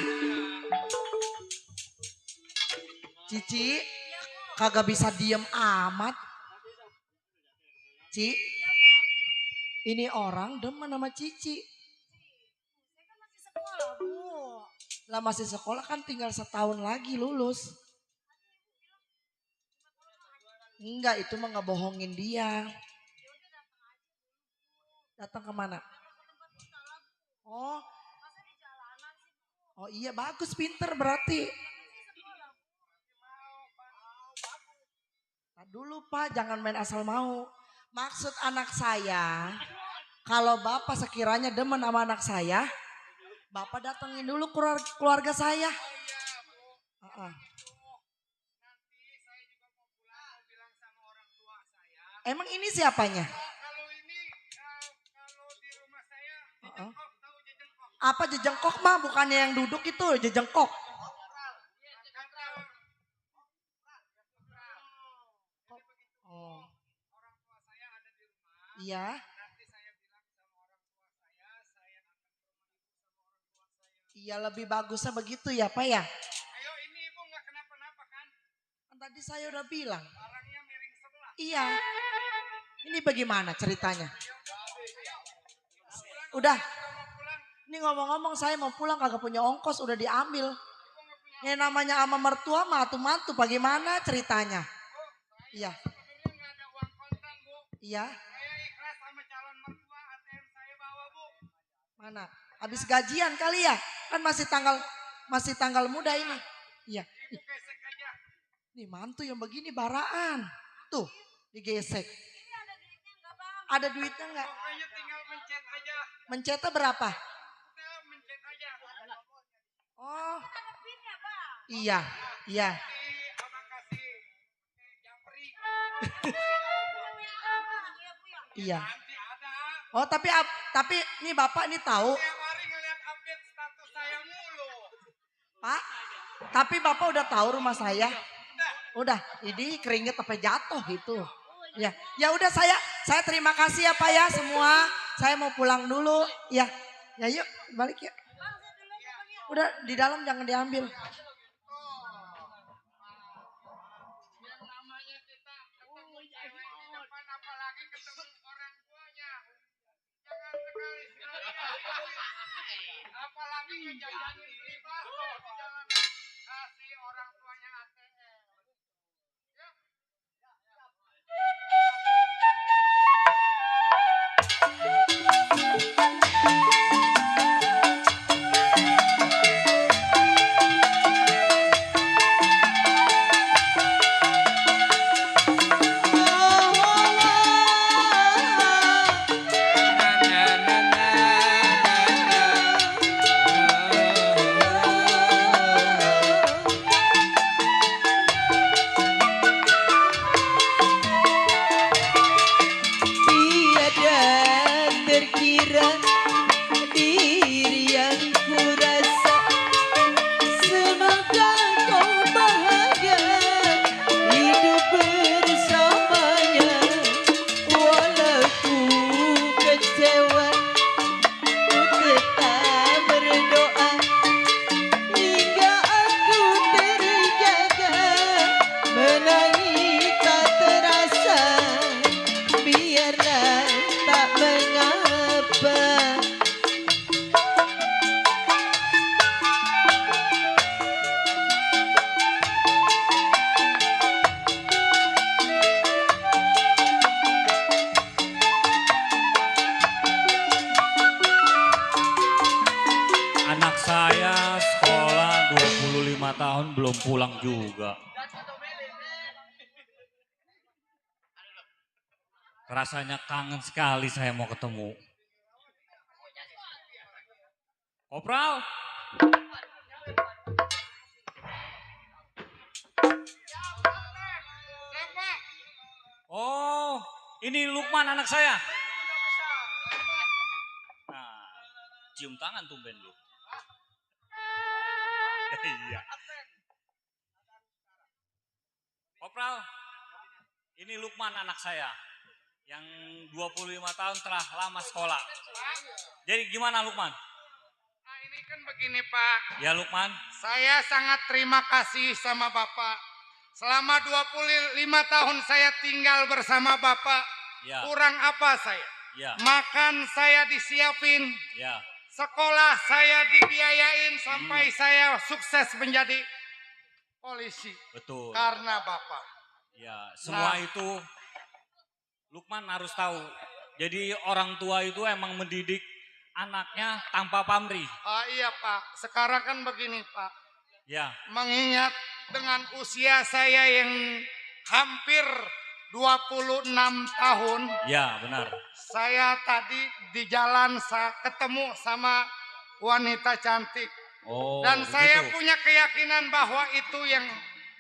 Cici, kagak bisa diem amat. Ci, ini orang demen sama Cici. Lah masih sekolah kan tinggal setahun lagi lulus. Enggak, itu mah ngebohongin dia. Datang kemana? Oh iya bagus, pinter berarti. Nah, dulu Pak, jangan main asal mau. Maksud anak saya, kalau Bapak sekiranya demen sama anak saya, Bapak datengin dulu keluarga saya. Emang ini siapanya? Apa jejengkok mah? Bukannya yang duduk itu jejengkok. Oh. Iya. Iya, lebih bagusnya begitu ya Pak ya. Ayo, ini ibu nggak kenapa-napa kan? Kan tadi saya udah bilang. Barangnya miring sebelah. Iya. Ini bagaimana ceritanya? Udah. Ini ngomong-ngomong saya mau pulang kagak punya ongkos, udah diambil. Yang namanya ama mertua mantu-mantu, bagaimana ceritanya? Iya. Iya. Saya ikhlas sama calon mertua, ATM saya bawa Bu. Mana? Habis gajian kali ya? Kan masih tanggal muda ini. Iya. Nih mantu yang begini baraan. Tuh, Digesek. Ada duitnya nggak? Pokoknya tinggal mencet aja. Mencetnya berapa? Udah mencet aja. Oh. Iya, iya. Iya. Oh tapi nih Bapak nih tahu. Pak, tapi Bapak udah tahu rumah saya. Udah, ini keringet apa jatuh gitu. Ya, ya udah saya terima kasih ya Pak ya semua. Saya mau pulang dulu. Ya, ya yuk balik ya. Udah di dalam jangan diambil. Apalagi ngejajanin riba di jalan kasih orang tuanya ATM. Tiada terkira diri yang kurasa. Semoga kau bahagia hidup bersamanya. Walau ku kecewa, ku tetap berdoa hingga aku terjaga. Menangis tak terasa, biarlah tak mengapa. Anak saya sekolah 25 tahun belum pulang juga. Rasanya kangen sekali saya mau ketemu. Kopral. Oh, ini Lukman anak saya. Nah, cium tangan tumben lu. Iya. Kopral, ini Lukman anak saya yang 25 tahun telah lama sekolah. Jadi gimana Lukman? Nah ini kan begini Pak. Ya Lukman. Saya sangat terima kasih sama Bapak. Selama 25 tahun saya tinggal bersama Bapak. Ya. Kurang apa saya? Ya. Makan saya disiapin. Ya. Sekolah saya dibiayain sampai saya sukses menjadi polisi. Betul. Karena Bapak. Ya, semua Nah. itu Lukman harus tahu. Jadi orang tua itu emang mendidik anaknya tanpa pamrih. Ah iya Pak, sekarang kan begini Pak. Ya. Mengingat dengan usia saya yang hampir 26 tahun. Ya, benar. Saya tadi di jalan ketemu sama wanita cantik. Oh, Dan saya begitu. punya keyakinan bahwa itu yang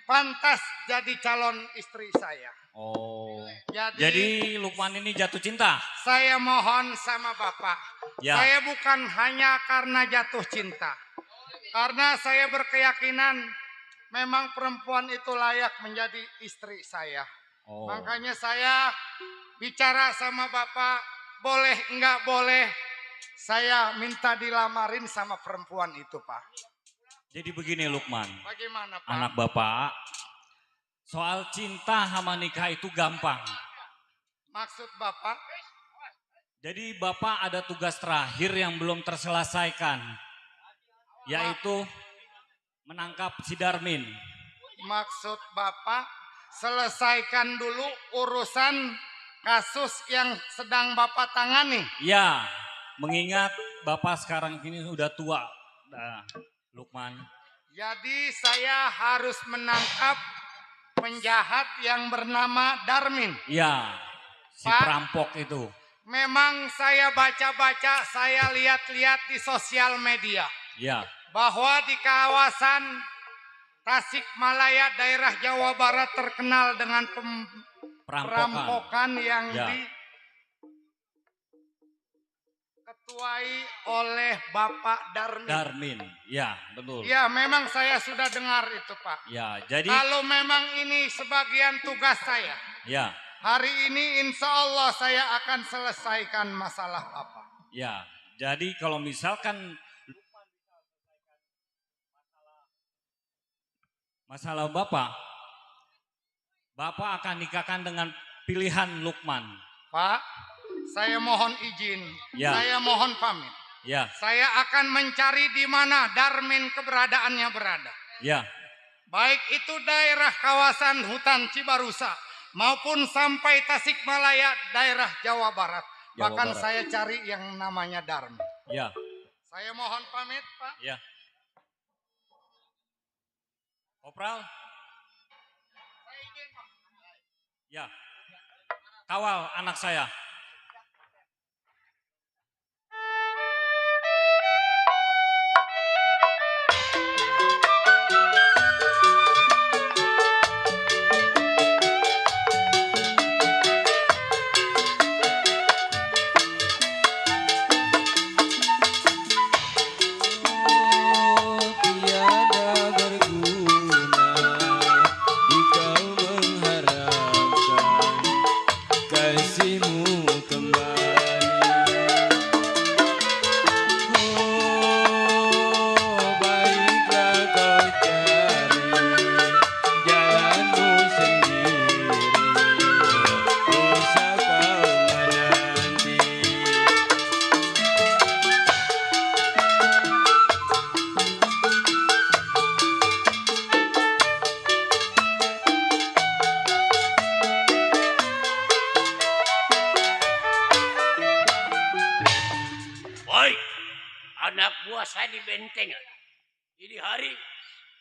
pantas jadi calon istri saya. Oh. Jadi- Jadi Lukman ini jatuh cinta. Saya mohon sama Bapak. Ya. Saya bukan hanya karena jatuh cinta. Karena saya berkeyakinan memang perempuan itu layak menjadi istri saya. Oh. Makanya saya bicara sama Bapak, boleh enggak boleh saya minta dilamarin sama perempuan itu Pak. Jadi begini Lukman. Bagaimana Pak? Anak Bapak, soal cinta sama nikah itu gampang. Maksud Bapak? Jadi Bapak ada tugas terakhir yang belum terselesaikan. Yaitu menangkap si Darmin. Maksud Bapak selesaikan dulu urusan kasus yang sedang Bapak tangani. Ya, mengingat Bapak sekarang ini sudah tua. Nah, Lukman. Jadi saya harus menangkap penjahat yang bernama Darmin. Iya, si Pak. perampok itu. Memang saya baca-baca, saya lihat-lihat di sosial media Iya, bahwa di kawasan Tasikmalaya daerah Jawa Barat terkenal dengan perampokan yang Ya. diketuai oleh Bapak Darmin. Darmin. Ya, betul. Ya, memang saya sudah dengar itu, Pak. Ya, jadi Kalau memang ini sebagian tugas saya, ya, hari ini insya Allah saya akan selesaikan masalah Bapak. ya. Jadi kalau misalkan masalah Bapak akan nikahkan dengan pilihan Lukman. Pak, saya mohon izin, Ya. saya mohon pamit. Ya, Saya akan mencari di mana Darmin keberadaannya berada. ya, Baik itu daerah kawasan hutan Cibarusa maupun sampai Tasikmalaya daerah Jawa Barat. Jawa Bahkan Barat. saya cari yang namanya Darmin. ya, Saya mohon pamit, Pak. ya. Kopral? Ya. Kawal anak saya. Tiada berguna jika mengharapkan kasihmu kembali. Oh, baiklah kau cari jalanmu sendiri, usah kau menanti. Baik, anak buah saya di bentengan. Ini hari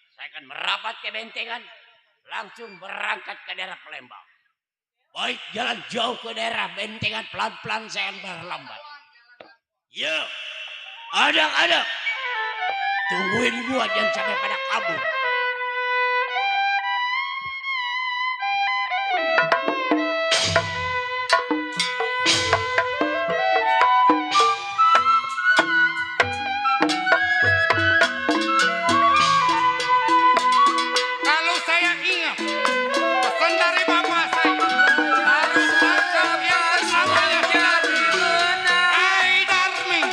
saya akan merapat ke bentengan, langsung berangkat ke daerah Palembang. Baik, jalan jauh ke daerah bentengan, pelan-pelan saya akan berlambat. Ya, anak-anak, tungguin gua jangan sampai pada kabur. Kalau saya ingat pesan dari bapak saya, harus tangkap yang namanya Darmin. Hai Darmin,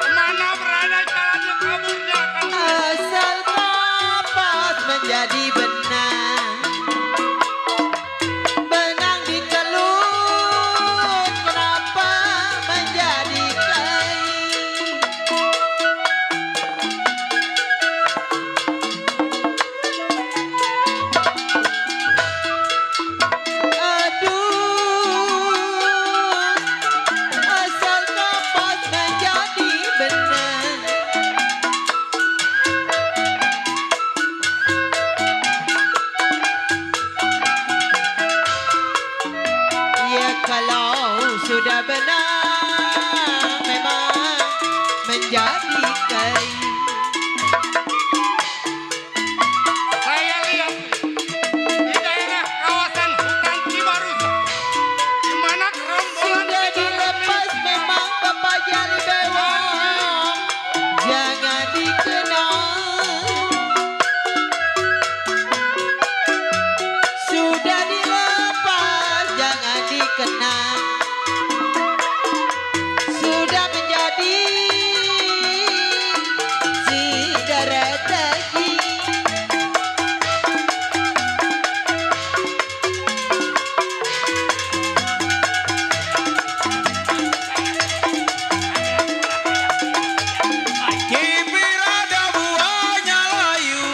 kemana berada jalannya kaburnya akan Asal kapas menjadi benang, benang ditelut, kenapa menjadi kain? Aduh, asal kapas menjadi benang. Ya kalau sudah benar memang menjadi kain. saya lihat di daerah kawasan hutan Cibarusa, di mana gerombolan Sudah dilepas memang Bapak Jali Bewang, jangan dikenal. Sudah dilepas jangan dikenal. Sudah menjadi si darah daging. Kipir ada buahnya layu.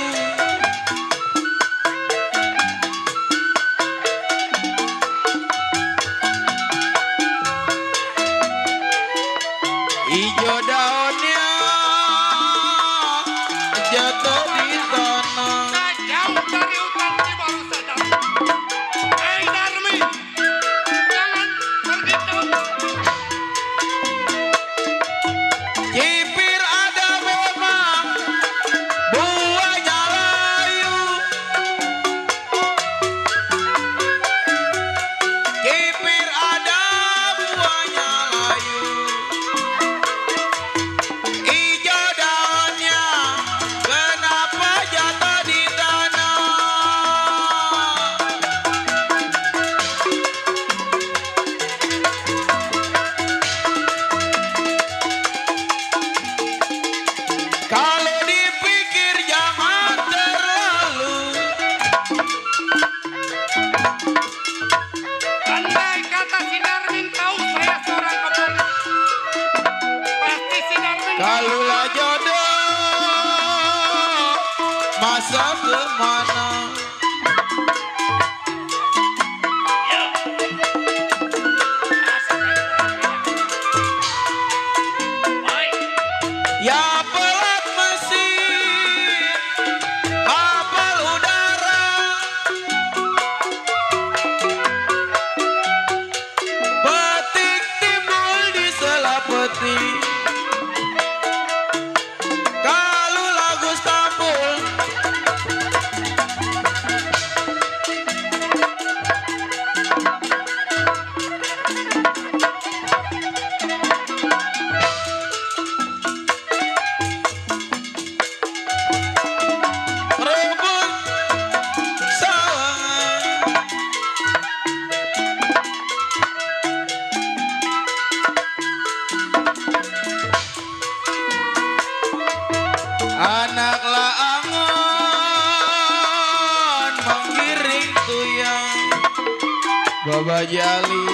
Baba Jali,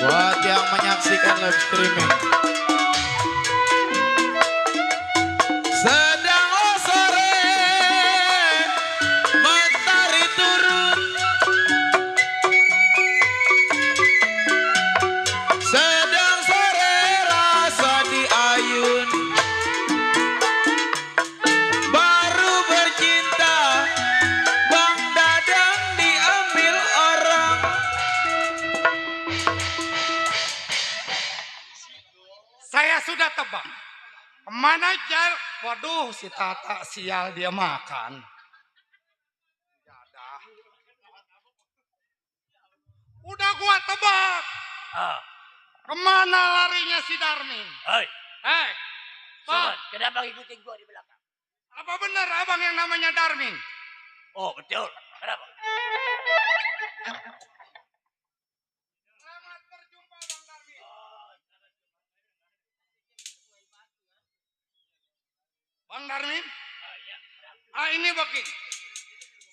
buat yang menyaksikan live streaming. Sedang sore, matahari turun, sedang sore rasa di ayun, baru bercinta, Bang Dadang diambil orang. Saya sudah tebak. Kemana jar? Waduh, si Tata sial dia makan. Udah gua tebak. Kemana larinya si Darmin? Hei, Hei, Bang, sobat, kenapa ngikutin gua di belakang? apa benar abang yang namanya Darmin? Oh, betul. Kenapa? Bang Darmin? Ini begini.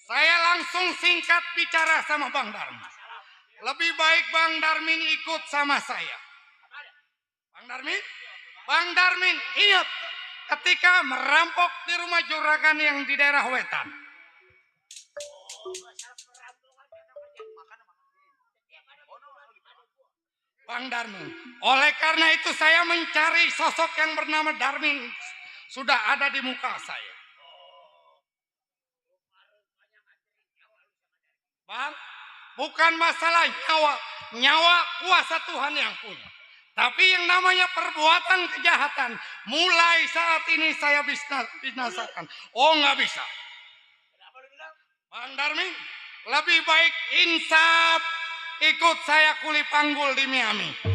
Saya langsung singkat bicara sama Bang Darmin. Lebih baik Bang Darmin ikut sama saya. Bang Darmin? Bang Darmin, ingat ketika merampok di rumah juragan yang di daerah Wetan. Bang Darmin, oleh karena itu saya mencari sosok yang bernama Darmin. Sudah ada di muka saya. Bang, bukan masalah nyawa. Nyawa kuasa Tuhan yang punya. Tapi yang namanya perbuatan kejahatan, mulai saat ini saya binasakan. Oh, nggak bisa. Bang Darmin, lebih baik insaf ikut saya kuli panggul di Miami.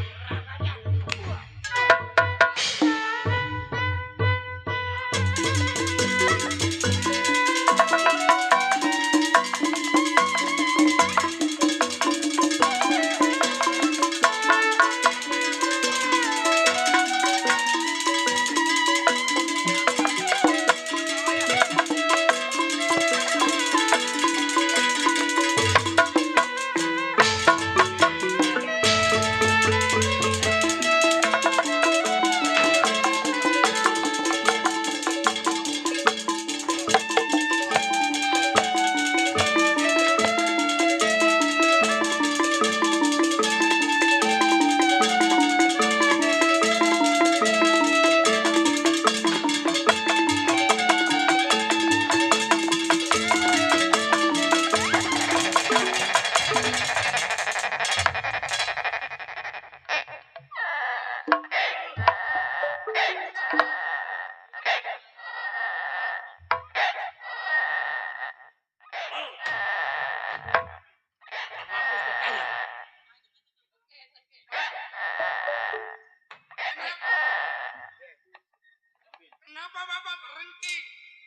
Kenapa Bapak berhenti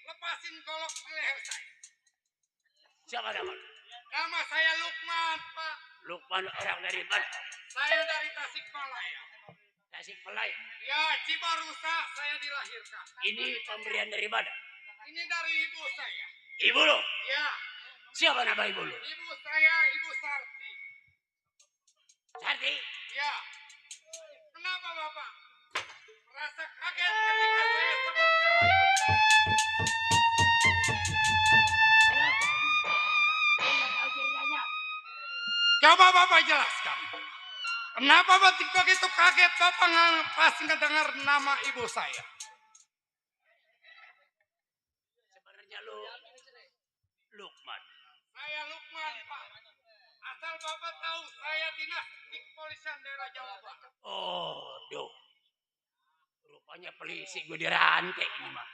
lepasin golok di leher saya? Siapa nama? Nama saya Lukman, Pak. Lukman orang dari mana? Saya dari Tasikmalaya. Tasikmalaya. Ya, Cibarusa saya dilahirkan. Ini pemberian dari mana? Ini dari ibu saya. Ibu lo? Ya. Siapa nama ibu lo? Ibu saya, Ibu Sarti. Sarti? Ya. Kenapa Bapak? Merasa kaget ketika saya sebut nama ibu saya. Coba Bapak jelaskan. Kenapa begitu kaget Bapak pas ngedengar nama ibu saya? Sebenarnya lu Lukman. Saya Lukman, Pak. Asal Bapak tahu saya dinas di kepolisian daerah Jawa Barat. Oh, duh. Rupanya polisi gue dirantai ini mah.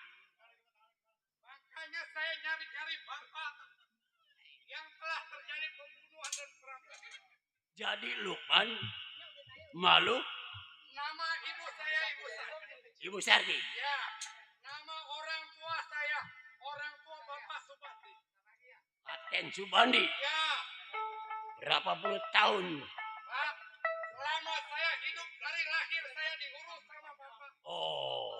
Makanya saya nyari-nyari Bapak yang telah terjadi pembunuhan dan perampokan. Jadi Lukman malu? Nama ibu saya Ibu Sarti. Ibu Sarti? Ya. Nama orang tua saya, orang tua Bapak Subandi. Aten Subandi? Ya. Berapa puluh tahun? Pak, selama saya hidup dari lahir saya diurus sama Bapak. Oh.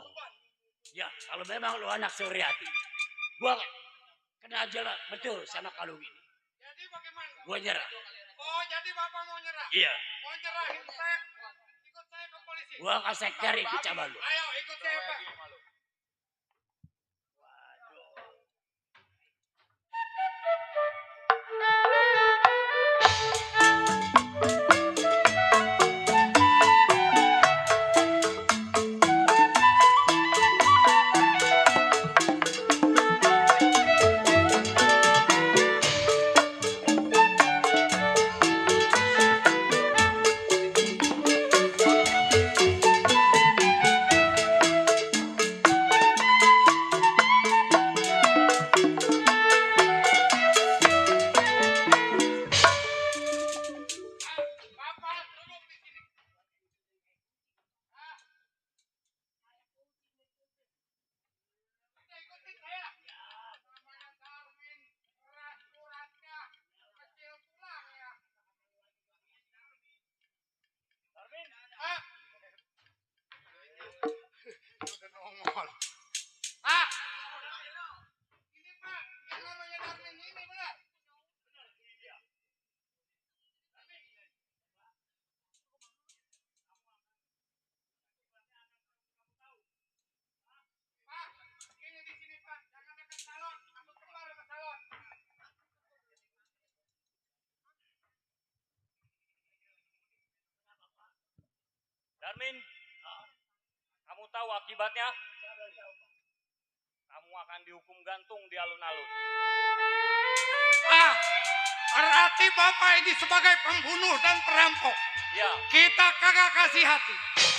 Ya, kalau memang lu anak Suryati, gua kena aja lah betul sama kalung ini. Jadi bagaimana Gua nyerah. Oh, jadi Bapak mau nyerah? Iya. Mau nyerahin saya? Ikut saya ke polisi. Gua kasih cari ke Cabalu. Ayo, ikut saya, Pak. Udah nongol. Pak! Ini Pak, yang namanya Darmin ini benar. Pak, ini di sini Pak, jangan dekat salon, takut kembar sama salon. Darmin, kamu tahu akibatnya? Kamu akan dihukum gantung di alun-alun. Ah, berarti Bapak ini sebagai pembunuh dan perampok. Ya. Kita kagak kasih hati.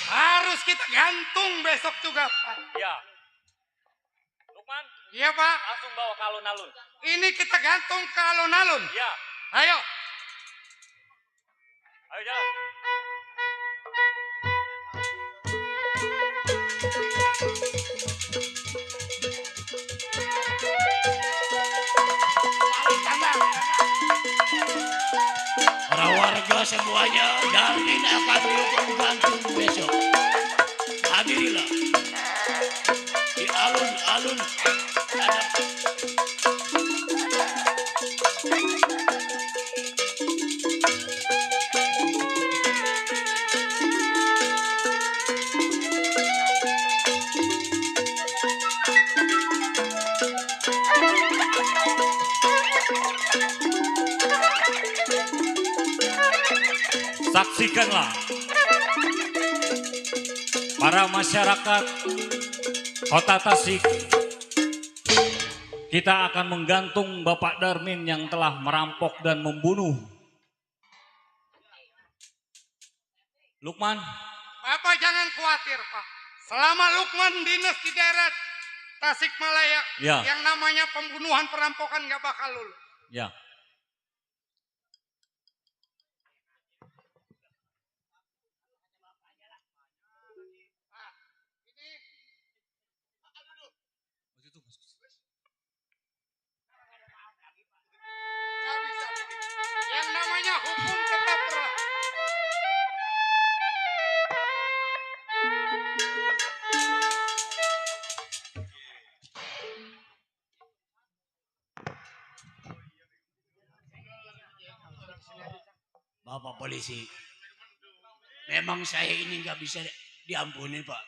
Harus kita gantung besok juga, Pak. Ya. Lukman? Iya, Pak. Langsung bawa ke alun-alun. Ini kita gantung ke alun-alun. Ya. Ayo. Ayo jalan. Para warga semuanya, Darmin akan dihukum gantung besok. Hadirilah di alun-alun ada Saksikanlah para masyarakat Kota Tasik, kita akan menggantung Bapak Darmin yang telah merampok dan membunuh Lukman. Bapak jangan khawatir, Pak. Selama Lukman dinas di daerah Tasikmalaya, Ya. yang namanya pembunuhan perampokan nggak bakal lulus. Ya. Nggak bisa begitu. Yang namanya hukum tetap berlaku. Bapak polisi. Memang saya ini nggak bisa diampuni, Pak.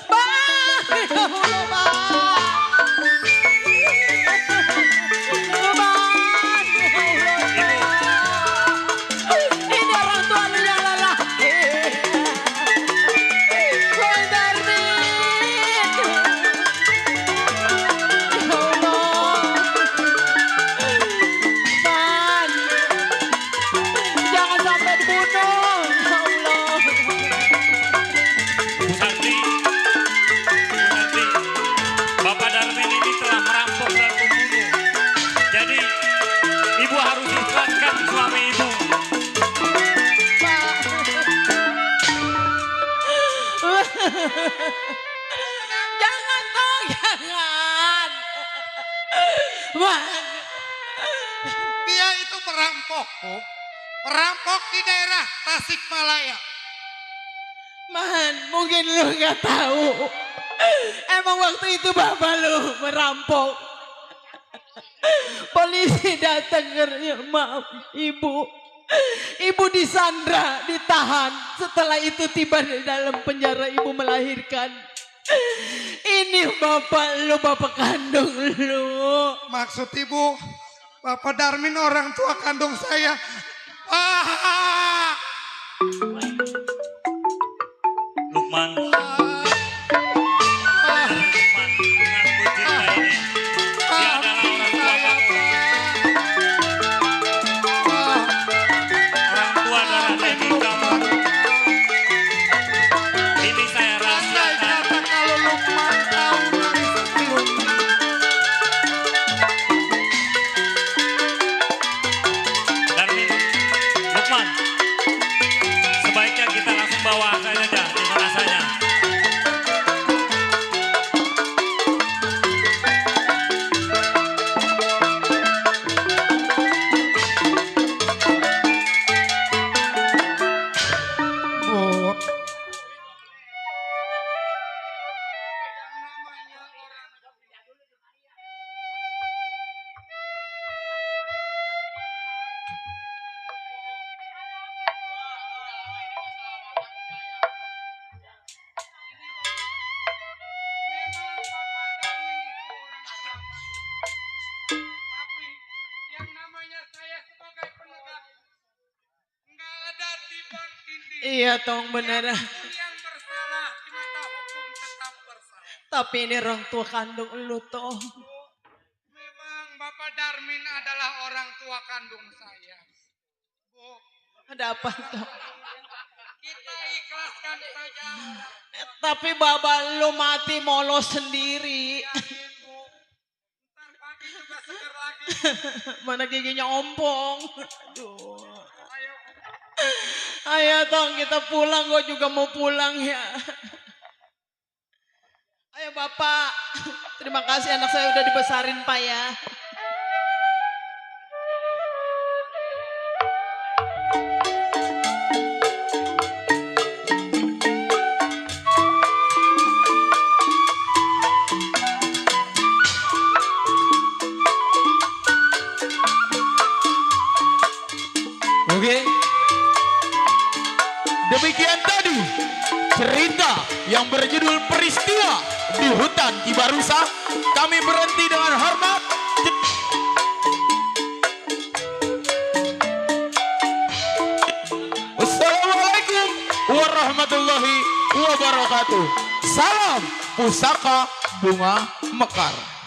Bang! Ya Allah, Bang! Jangan toh, jangan. Man. Dia itu perampok, Bu. Perampok di daerah Tasikmalaya. Man, mungkin lu gak tahu. Emang waktu itu bapak lu merampok. Polisi datang ke maaf ibu. Ibu disandra, ditahan. Setelah itu tiba di dalam penjara, ibu melahirkan. Ini bapak lu, bapak kandung lu. Maksud ibu, Bapak Darmin orang tua kandung saya. Lukman. Iya tong bener. Tapi ini orang tua kandung lu toh. Memang Bapak Darmin adalah orang tua kandung saya. Bu, ada apa toh? Kita ikhlaskan saja. Tapi bapak lu mati molo sendiri. Mana giginya ompong. Aduh. Ayo tong kita pulang, gue juga mau pulang ya. Ayo bapak, terima kasih anak saya udah dibesarin pak ya. Oke. Demikian tadi cerita yang berjudul Peristiwa di Hutan Cibarusa. Kami berhenti dengan hormat. Wassalamualaikum warahmatullahi wabarakatuh. Salam Pusaka Bunga Mekar.